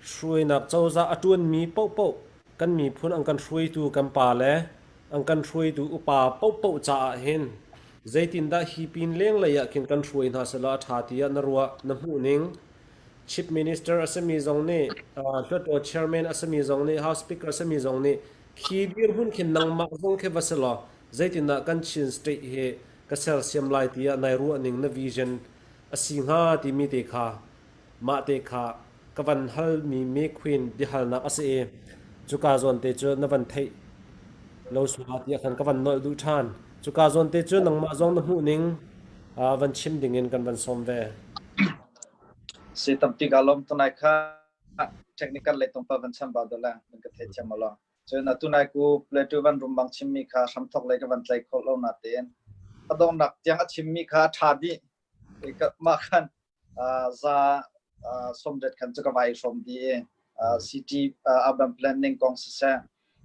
A: hruainak cozah a ṭuanmi paohpaoh kan miphun an kan hruaitu kan pa le an kan hruaitu upa paohpaoh caah hin zeitindah hi pin lenglei ah khin kan hruai hna selaw a ṭha tiah na ruah na hmuh ning Chief Minister a simi zong nih Hluttaw Chairman a simi zong nih House Speaker a simi zong nih khi dirhmun khin nangmah zong khi va si law zeitindah kan Chin State hi ka sersiam lai tiah nai ruah ning na vision a si hnga timi te kha Mah te kha ka van halmi me queen biahalnak a si i cuka zawn te cu na van theih lo sual tiah khan ka van nolh duh ṭhan. Cuka zawn te cu nangmah zong na hmuh ning van chim dingin kan van sawm ve.
D: Si tampi ka lawm tunai kha technical lei tongpa van cham ba dola nan ka thei thiam lo. Cun atu nai ku Plato van rum bang chimmi kha hramthok lei ka van tlai kho lo na tein a dongnak tiang a chimmi kha ṭha dih mah khan za sawmriat khan cu ka vai hrawm dih i city urban planning kong siseh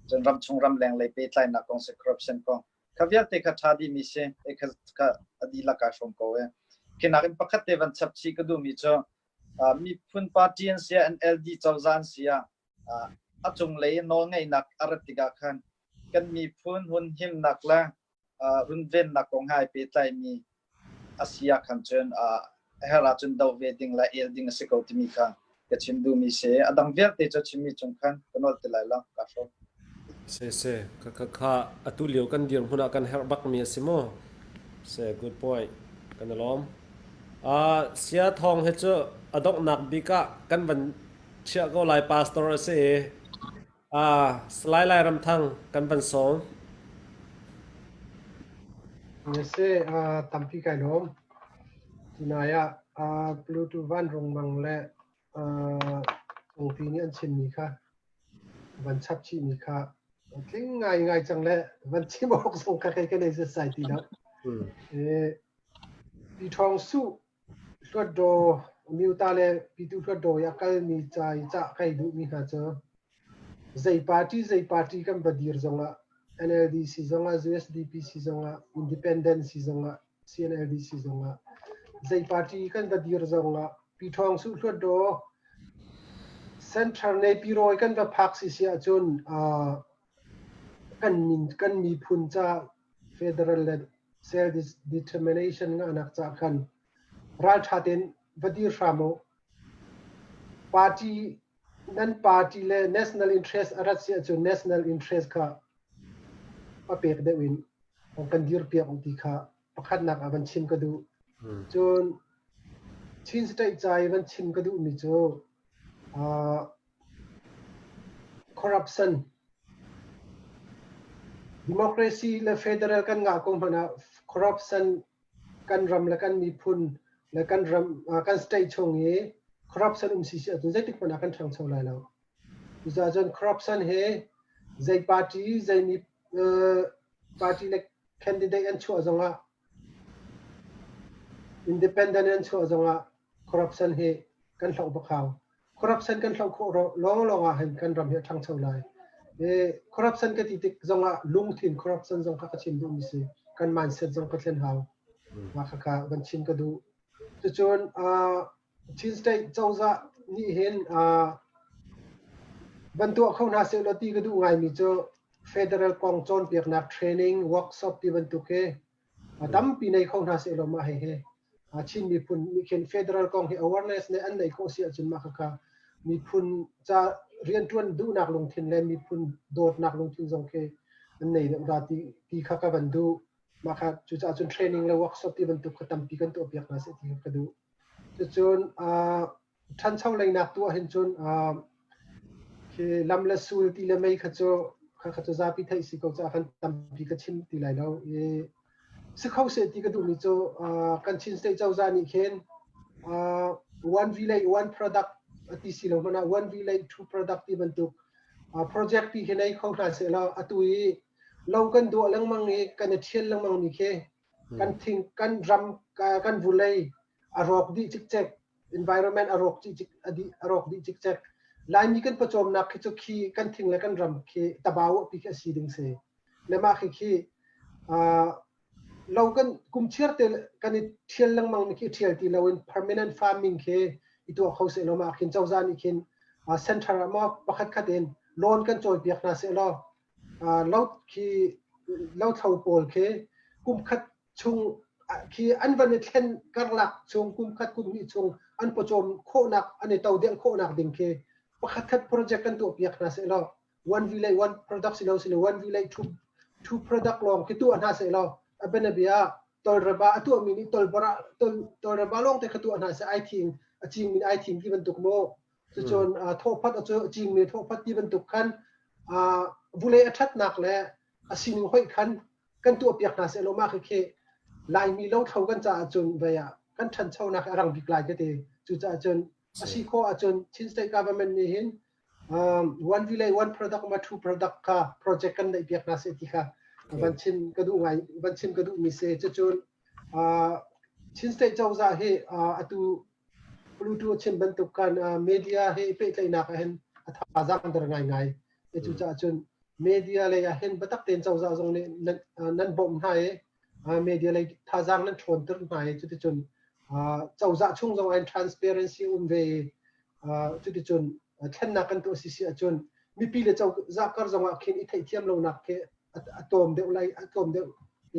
D: cun ramchung ramleng lei pehtlainak kong siseh corruption kong kha vialte kha ṭha dihmi si kha kha a dihlak aa hrawm ko e khi nakin pakhat te van chap chih ka duhmi cu miphun party an si ah NLD cozah an si ah a cunglei nawlngeihnak a rat tikah khan kan miphun hunhimnak le runvennak kong he ai pehtlaimi a si ah khan cun a herh ahcun doh ve ding le el ding a si ko timi kha ka chim duhmi si. A dang vialte cu chimmi cung khan ka nolh ti lai lo ka hrawm.
A: Se se kha kha kha atu lio kan dirhmun ah kan herh bakmi a si mu. Se good point. Kan i lawm. Sia Thawng hi cu a donghnak bik ah kan van chiah ko lai pastor a si i Salai Lairamthang kan van sawm.
C: Si, tampi kai lawm. Tunai ah Pluto van rungmang le Cungpi nih an chimmi kha van chap chihmi kha tling ngai ngai cang le van chim awk zong kha kei ka nei setsai ti lo. Pi Ṭhawng Suh Hluatdaw Amyota le Pyithu Hluatdaw i a kalmi ca i cah kai duhmi hna cu zei party zei party kan va dir zongah NLD si zongah USDP si zongah Independent si zongah CNLD si zongah zei party kan va dir zongah Pi Ṭhawng Suh Hluatdaw Central Naypyidaw kan va phak si si ahcun kan min kan miphun ca federal le self determination ngahnak ca khan ralṭha tein va dir hram u. Party nan party le national interest a rat si ahcun national interest kha papek deuh in kan dirpiak u ti kha pakhatnak ah van chim ka duh. Cun Chin state ca i van chim ka duhmi cu corruption democracy le federal kan ngah ko hmanh ah corruption kan ram le kan miphun le kan ram kan state chung i corruption um si si ahcun zeitik hmanh ah kan ṭhangcho lai lo. Cucaah cun corruption hi zei party zei mi party le candidate an chuah zongah independent an chuah zongah corruption hi kan hloh bak hau. Corruption kan hloh khawh lawnglawng ah hin kan ram hi a ṭhangcho lai. Corruption ka ti tik zongah lungthin corruption zong kha ka chim duhmi si. Kan mindset zong ka thlen hau. Mah khakha van chim ka duh. Cucun Chin State cozah nih hin van tuah kho hna sehlaw ti ka duh ngaimi cu federal kong cawnpiaknak training workshop ti bantuk hi tampi nei kho hna sehlaw mah hihi Chin miphun nih khin federal kong hi awareness ne an neih khawh si ahcun mah khakha miphun ca rianṭuan duhnak lungthin le miphun dawtnak lungthin zong khi an nei deuh dah ti ti kha ka van duh. Mah kha cucaah cun training le workshop ti bantuk kha tampi kan tuahpiak hna seh ti kha ka duh. Cucun ṭhancho leinak tu ahhin cun khi lam le sul ti le mei kha cu kha cu zapi theih si ko caah khan tampi ka chim ti lai lo. I si kho seh ti ka duhmi cu kan Chin State cozah nih khin one village one product ti si lo hmanh ah one village two product ti bantuk project pi khi nei kho hna seh law atu i lo kan duah lengmang i kan i ṭhial lengmang mi khi kan thing kan ram kan vulei a rawk dih cikcek environment a rawk cik a dih a rawk dih cikcek Laimi kan pawcawmnak khi cu khi kan thing le kan ram khi tabau pi khi a si ding si le mah khi khi lo kan kum chiar te kan i thial lengmang mi khi thial ti loin permanent farming khi i tuah kho seh law mah khin cozah nih khin center ah maw pakhat khat in loan kan cawi piak hna seh law lo khi lothlo pawl khi kum khat chung khi an van i thlen karlak chung kum khat kum hnih chung an pawcawm khawhnak an i todelh khawhnak ding khi pakhat khat project kan tuah piak hna seh law one village one product si lo si lo one village two two product lawng khi tuah hna seh law a bianabia tolraba a tuahmi nih tolbara tol tolraba lawng te kha tuah hna seh ai thing a cingmi ai thing ti bantuk maw Cucun thawhphat a cingmi thawhphat ti bantuk khan vulei a ṭhatnak le a sining hoih khan kan tuahpiak hna sehlaw mah khikhi Laimi lothlo kan caah cun vei ah kan ṭhanchonak a rang bik lai ka ti. Cucaah cun a si khawh ahcun Chin State Government nih hin one village one product ma two product kha project kan neih piak hna seh ti kha van chim ka duh ngai van chim ka duh mi si. Cucun Chin State cozah hi atu Pluto a chim bantuk khan media he i pehtlaihnak ah hin a thazaang der ngaingai. Cucaah cun media lei ah hin biatak tein cozah zong nih nan bawmh hna i media lei thazaang nan ṭhawnter hna i cuticun cozah chung zong ah hin transparency um ve i cuticun thlennak kan tuah sisi ahcun mipi le cozah kar zong ah khin i theihthiam lonak khi a tlawm deuh lai a tlawm deuh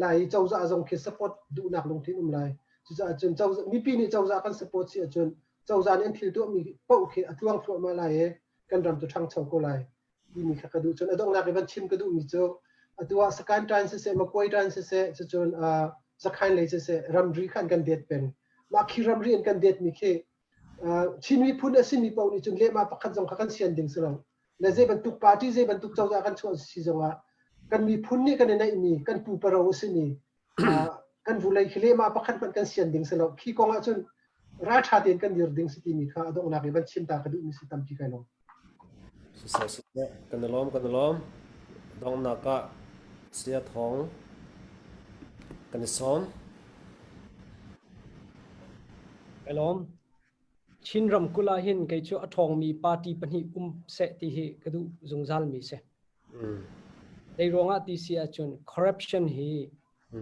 C: lai i cozah zong khi support duhnak lungthin um lai. Cucaah cun cozah mipi nih cozah kan support si ahcun cozah nih an thil tuahmi paoh khi a tluang thluahmah lai i kan ram cu ṭhangcho ko lai timi kha ka duh. Cun a donghnak i van chim ka duhmi cu atu ah Sakain ṭan siseh, Makuai ṭan siseh, cucun Sakhain lei siseh ramri kha an kan det peng. Mah khi ramri an kan detmi khi Chin miphun a simi paoh nih cun lehmah pakhat zong kha kan sian ding si lo. Le zei bantuk party zei bantuk cozah kan chuah si zongah kan miphun nih kan i neihmi kan pupa ro a simi kan vulei khi lehmah pakhat hmanh kan sian ding si lo. Khi kong ahcun ralṭha tein kan dir ding si timi kha a donghnak i van chim ta ka duhmi si tampi kai lawm.
A: Siseh siseh kan i lawm kan i lawm. Donghnak ah Saya Thawng kan i sawm.
B: Kai lawm. Chin ramkulh ah hin kei cu a ṭhawngmi party pahnih um seh ti hi ka duh zungzalmi si. Zei ruangah ti si ahcun corruption hi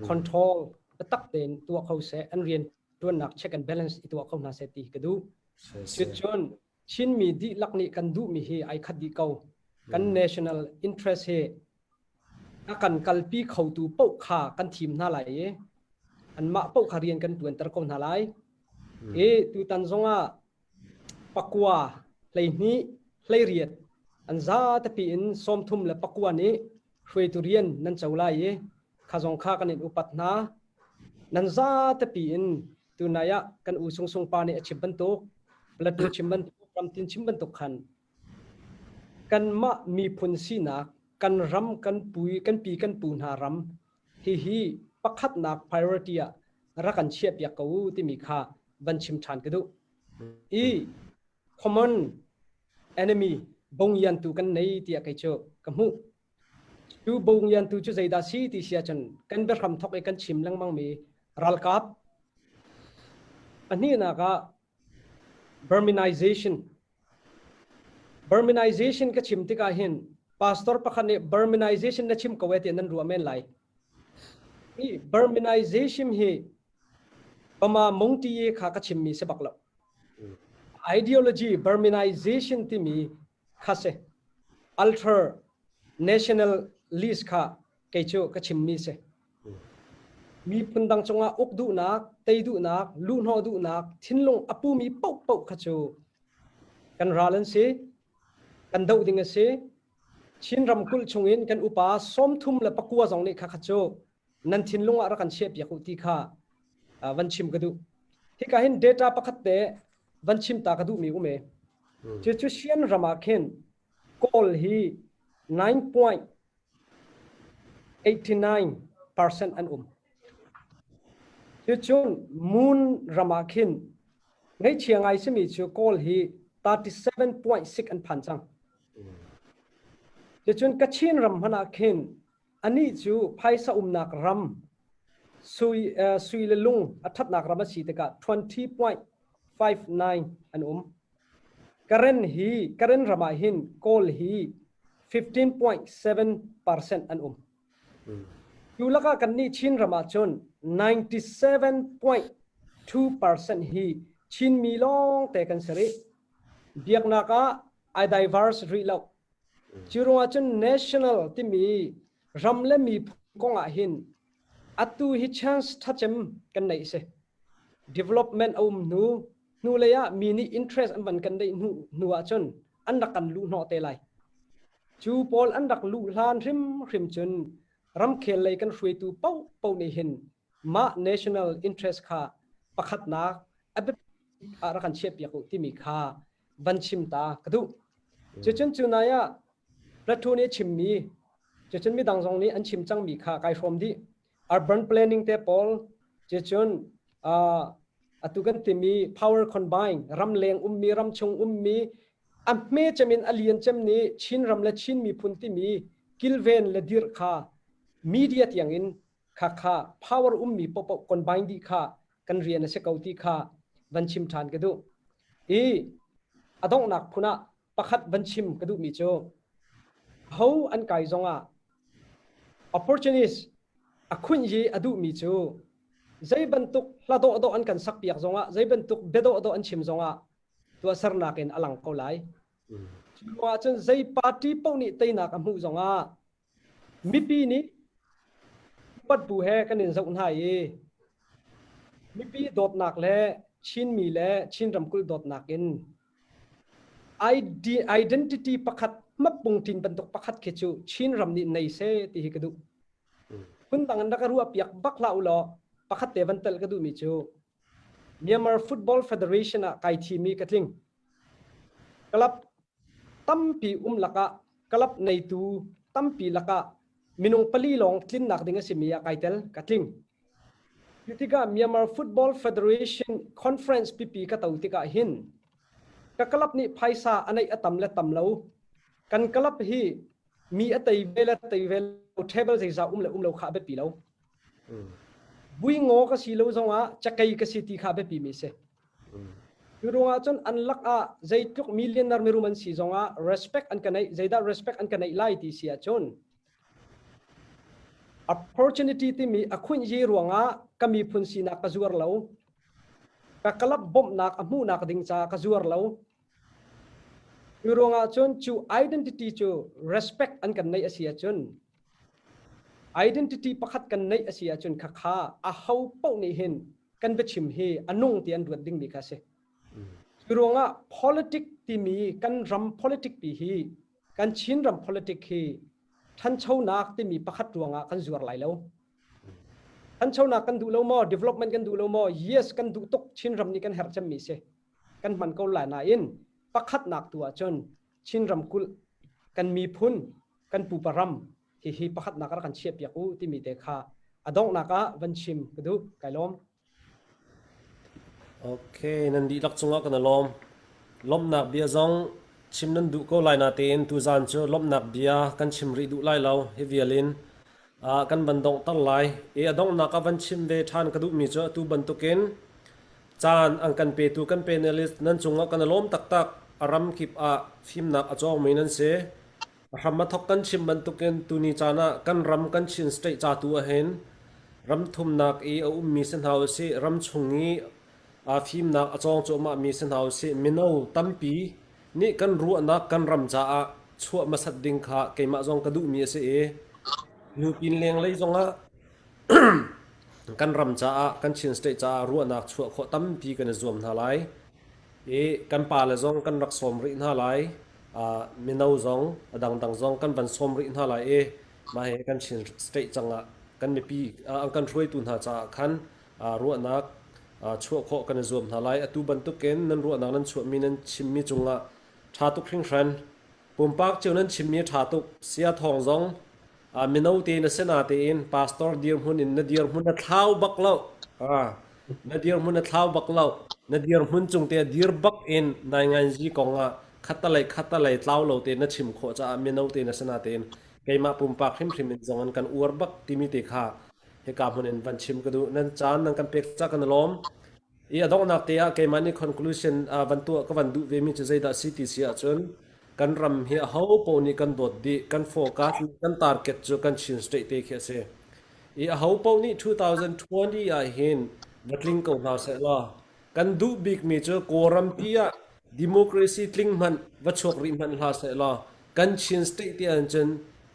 B: control biatak tein tuah kho seh, an rian ṭuannak check and balance i tuah kho hna seh ti hi ka duh. Cucun Chinmi dihlak nih kan duhmi hi ai khat dih ko. Kan national interest hi a kan kalpi khotu paoh kha kan thim hna lai i anmah paoh kha rian kan ṭuanter ko hna lai. I tutan zongah pakua 12 18 an zatepi in 39 nih hruaitu rian nan co lai i kha zong kha kan in upat hna. Nan zatepi in tunai ah kan u Sung Sung pa nih a chim bantuk, Plateau chim bantuk, Ramtin chim bantuk khan kanmah miphun sinak, kan ram, kan pui, kan pi kan pu hna ram hihi pakhatnak priority ah rak kan chiahpiak ko u timi kha van chim ṭhan ka duh. I common enemy bongyantu kan nei tiah kei cu ka hmuh. Cu bongyantu cu zeidah si ti si ahcun kan biahram thok i kan chim lengmangmi ralkap pahnihnak ah Burmanization. Burmanization ka chim tikah hin. Pastor pakhat nih Burmanization na chim ko e tiah nan ruah men lai. Hi Burmanization hi Bama mungti kha ka chimmi si bak lo. Ideology Burmanization timi kha si. Ultra nationalist kha kei cu ka chimmi si. Miphun dang cungah uk duhnak, tei duhnak, luhhnawh duhnak, thinlung a pumi paohpaoh kha cu kan ral an si, kan doh ding a si. Chin ramkulh chungin kan upa 39 zong nih kha kha cu nan thinlung ah rak kan chiahpiak u ti kha van chim ka duh. Hika hin data pakhat te van chim ta ka duhmi um e. Cu cu Sian ram ah khin Kawl hi 9.89% an um. Cucun Moon ram ah khin ngaihchia ngai simi cu Kawl hi 37.6 an phan cang. Cucun Kachin ram hmanh ah khin anih cu phaisa umnak ram sui, uh, sui le lung a ṭhatnak ram a si tikah 20.59 an um. Karen hi Karen ram ah hin Kawl hi 15.7% an um. Cu lakah kannih Chin ram ah cun 97.2% hi Chinmi lawng te kan si rih. Biaknak ah ai diverse rih lo. Cu ruangah cun national timi ram le miphun kong ah hin atu hi chance ṭhacem kan neih si. Development a um hnu, hnulei ah mi nih interest an van kan neih hnu, hnu ahcun an rak kan luh hnawh te lai. Cu pawl an rak luh hlan hrimhrim cun ramkhel lei kan hruaitu paohpaoh nih hin mah national interest kha pakhatnak a biapi ah rak kan chiahpiak u timi kha van chim ta ka duh. Cucun cu nai ah Plato nih a chimmi, cucun midang zong nih an chim cangmi kha kai hrawm dih. Urban planning te pawl, cucun uh, atu kan timi power combine, ramleng ummi, ramchung ummi, a hme cem in a lian cem nih Chin ram le Chin miphun timi kilven le dirh kha media tiang in kha kha power ummi popoh combine dih kha kan rian a si ko ti kha van chim ṭhan ka duh. I a donghnak phun ah pakhat van chim ka duhmi cu ho an kai zongah opportunist a khunh yi a duhmi cu zei bantuk hla dawh dawh an kan sak piak zongah zei bantuk bia dawh dawh an chim zongah tuahsernak in a lang ko lai. Cu ruangah cun zei party paoh nih teinak a hmuh zongah Mipi nih upat bu he kan in zoh hna i mipi dawtnak le Chinmi le Chin ramkulh dawtnak in identity pakhat hmapungṭin bantuk pakhat khi cu Chin ram nih nei seh ti hi ka duh. Phundang in rak ka ruah piak bak hlah u law pakhat te van telh ka duhmi cu Myanmar Football Federation ah kai thimi ka tling. Club tampi um lakah club neitu tampi lakah minung pali lawng tlinnak ding a simi ah kai tel ka tling. Cu tikah Myanmar Football Federation Conference pipi ka to tikah hin ka club nih phaisa a neih a tam le tam lo kan club hi mi a tei ve le tei ve lo table zeizah um le um lo kha a biapi lo. Vui ngaw ka si lo zongah cakei ka si ti kha a biapi mi si. Cu ruangah cun an lak ah zeitluk millionaire mirum an si zongah respect an ka neih zeidah respect an ka neih lai ti si ahcun opportunity timi a khunh yi ruangah ka miphun sinak ka zuar lo ka club bawmhnak a hmuhnak ding ca ka zuar lo cu ruangah cun cu identity cu respect an kan neih a si ahcun identity pakhat kan neih a si ahcun khakha a ho paoh nih hin kan biachim hi a nung ti an ruat dingmi kha a si. Cu ruangah politic timi kan ram politic pi hi kan Chin ram politic hi ṭhanchonak timi pakhat ruangah kan zuar lai lo. Ṭhanchonak kan duh lo maw? Development kan duh lo maw? Yes, kan duh tuk. Chin ram nih kan herh cemmi si. Kan hman ko lai nain pakhatnak tu ahcun Chin ramkulh kan miphun kan pupa ram hihi pakhatnak rak kan chiahpiak u timi te kha a donghnak ah van chim ka duh kai lawm.
A: Okay, nan dihlak cungah kan i lawm. Lawmhnak bia zong chim nan duh ko lai natein tuzaan cu lawmhnak bia kan chim rih duh lai lo. Hi vial in uh, kan van donghter lai. I a donghnak ah van chim ve ṭhan ka duhmi cu atu bantukin caan an kan petu kan panelist nan cungah kan i lawm taktak. A ram kip ah fimnak a cawngmi nan si. A hram a thok kan chim bantukin tuni caan ah kan ram kan Chin state ca tu ahhin ram thumnak i a ummi si hna usih, ram chung i aa fimnak a cawng cuahmahmi si hna usih, mino tampi nih kan ruahnak kan ram caah chuah hmasat ding kha keimah zong ka duhmi a si i nupin lenglei zongah kan ram caah kan Chin state caah ruahnak chuah khawh tampi kan i zuam hna lai. I kan pale zong kan rak sawm rih hna lai. Mino zong a dangdang zong kan van sawm rih hna lai i mah hi kan Chin state cangah kan mipi an kan hruaitu hna caah khan ruahnak chuah khawh kan i zuam hna lai. Atu bantukin nan ruahnak nan chuahmi nan chimmi cungah ṭha tuk hringhran. Pumpak cio nan chimmi ṭha tuk. Sia thawng zong mino te na si natein pastor dirhmun in na dirhmun na thlau bak lo. Na dirhmun na thlau bak lo. Na dirhmun cung te dir bak in nainganzi kong ah khatalei khatalei tlau lo te na chim khawh caah mino te na si natein keimah pumpak hrimhrim in zong an kan uar bak timi te kha hika hmun in van chim ka duh. Nan caan nan kan pek ca kan i lawm. I a donghnak te ah keimah nih conclusion van tuah ka van duh vemi cu zeidah si ti si ahcun kan ram hi aho paoh nih kan dawt dih, kan focus, kan target cu kan Chin state te khi a si. I aho paoh nih 2020 ah hin va tling ko hna seh law kan duh bikmi cu Kawlrampi ah democracy tling hmanh va chuak rih hmanh hlah seh law kan Chin state te ahcun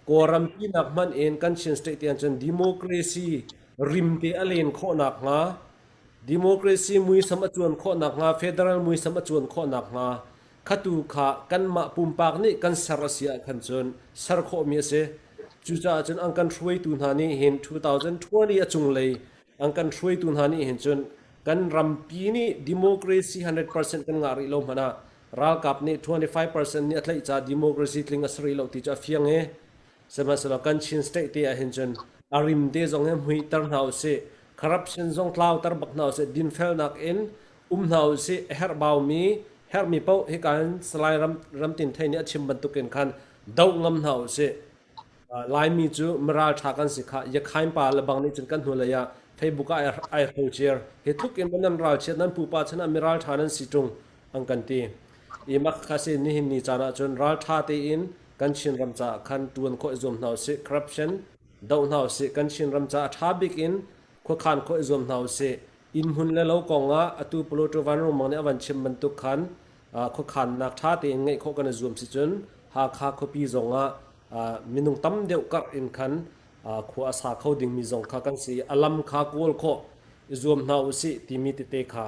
A: Kawlrampi nak hmanh in kan Chin state te ahcun democracy rim te a len khawh nakhnga democracy muisam a cuan khawh nakhnga federal muisam a cuan khawh nakhnga khatu kha kanmah pumpak nih kan ser a si ah khan cun ser khawhmi a si. Cucaah cun an kan hruaitu hna nih hin 2020 a cunglei an kan hruaitu hna nih hin cun kan rampi nih democracy 100% kan ngah rih lo hmanh ah ralkap nih 25% nih a tlaih caah democracy tling a si rih lo ti cu a fiang i sihmanhsehlaw kan Chin state te ah hin cun a rim te zong hi hmuiter hna usih corruption zong tlauter bak hna usih dinfelnak in um hna usih a herhbaumi herhmi paoh hika hin Salai Ram Ramtin Thei nih a chim bantukin khan doh ngam hna usih Laimi cu miral ṭha kan si kha Yakhain pa le bang nih cun kan hnulei ah Facebook ah ai hrocer hi tluk in nan ralchiat nan pupa chan ah miral ṭha nan si ṭung an kan ti i mak kha si nihin ni caan ah cun ral ṭha tein kan Chin ram caah khan ṭuan khawh i zuam hna usih corruption doh hna usih kan Chin ram caah ṭha bik in khuakhan khawh i zuam hna usih inn hmun le lo kong ah atu Pluto Vanrungmang nih a van chim bantuk khan khuakhannak ṭha tein ngeih khawh kan i zuam si cun Hakha khuapi zong ah minung tam deuh karh in khan khua a sa kho dingmi zong kha kan si i a lam kha kawl khawh i zuam hna usih timi tete kha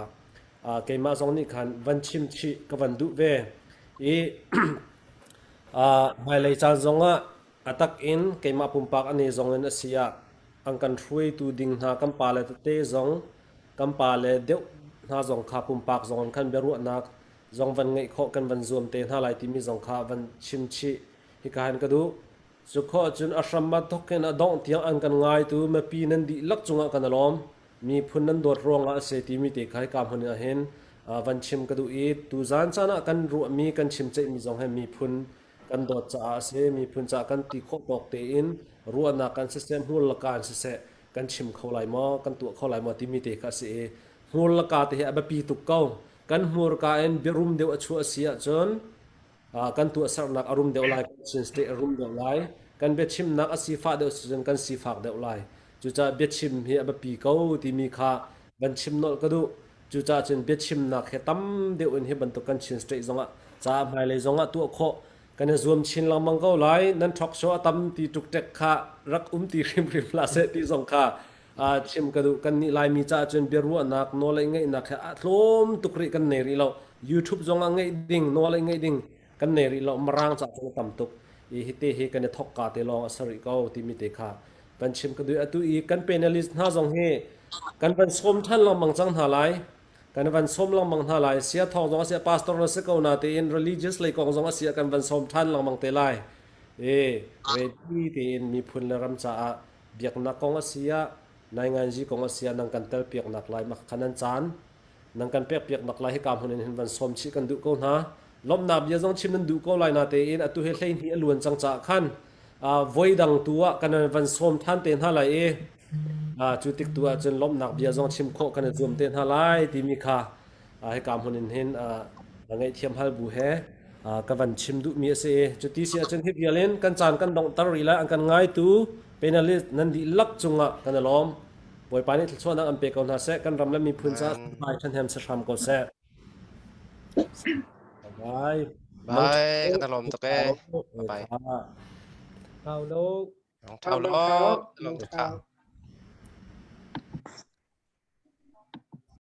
A: keimah zong nih khan van chim chih ka van duh ve i hmailei caan zong ah a tak in keimah pumpak ani zong in a si ah an kan hruaitu ding hna kan pale tete zong kan pale deuh hna zong kha pumpak zong in khan biaruahnak zong van ngeih khawh kan van zuam te hna lai timi zong kha van chim chih hika hin ka duh. Cu khawh cun a hram a thok in a dongh tiang an kan ngaitu mipi nan dihlak cungah kan i lawm. Miphun nan dawt ruangah a si timi te kha hika hmun ah hin van chim ka duh i tuzan caan ah kan ruahmi kan chim ceihmi zong hi miphun kan dawt caah a si. Miphun caah kan ti khawh tawk tein ruahnak kan siseh, hmur le ka in siseh kan chim kho lai maw, kan tuah kho lai maw timi te kha a si i hmur le ka te hi a biapi tuk ko. Kan hmurka in biarum deuh a chuah a si ahcun kan tuahsernak a rum deuh lai, kan Chin State a rum deuh lai. Kan biachimnak a sifah deuh si cun kan sifak deuh lai. Cucaah biachim hi a biapi ko timi kha van chim nolh ka duh. Cucaah cun biachimnak hi tam deuh in hi bantuk kan Chin State zongah ca hmailei zongah tuah khawh kan i zuam chin lengmang ko lai. Nan talk show a tam ti ṭukṭek kha rak um ti hrimhrim hlah seh ti zong kha chim ka duh. Kannih Laimi caah cun biaruahnak nawl i ngeihnak hi a tlawm tuk rih kan nei rih lo. YouTube zongah ngeih ding nawl i ngeih ding kan nei rih lo. Mirang caah cun a tam tuk. I hite hi kan i thawk ka te lawng a si rih ko timi te kha kan chim ka duh. Atu i kan panelist hna zong hi kan van sawm ṭhan lengmang cang hna lai. Kan van sawm lengmang hna lai. Sia thawng zong a si, pastor na si ko na tein religious lei kong zong a si kan van sawm ṭhan lengmang te lai. E ready tein miphun le ram caah biaknak kong a si ah nainganzi kong a si ah nang kan tel piaknak lai mak kha nan caan nang kan pek piaknak lai hika hmun in hin van sawm chih kan duh ko hna lawmhnak bia zong chim nan duh ko lai na tein atu hi 12 a luan cang caah khan voi dang tu ah kan van sawm than te hna lai i cu tik tu ah cun lawmhnak bia zong chim khawh kan i zuam te hna lai timi kha hika hmun in hin ngaihthiam hal bu he. Ka van chim duhmi a si i cuti si ahcun hi vial in kan caan kan donghter rih lai. An kan ngaitu panelist nan dihlak cungah kan i lawm. Bawipa nih thluachuahnak an pe ko hna seh. Kan ram le miphun caah hmai ṭhahnem si hram ko seh. Bye.
E: Bye. Kan i lawm tuk ee. Bye.
B: Thau lo.
E: Thau lo. Thau lo.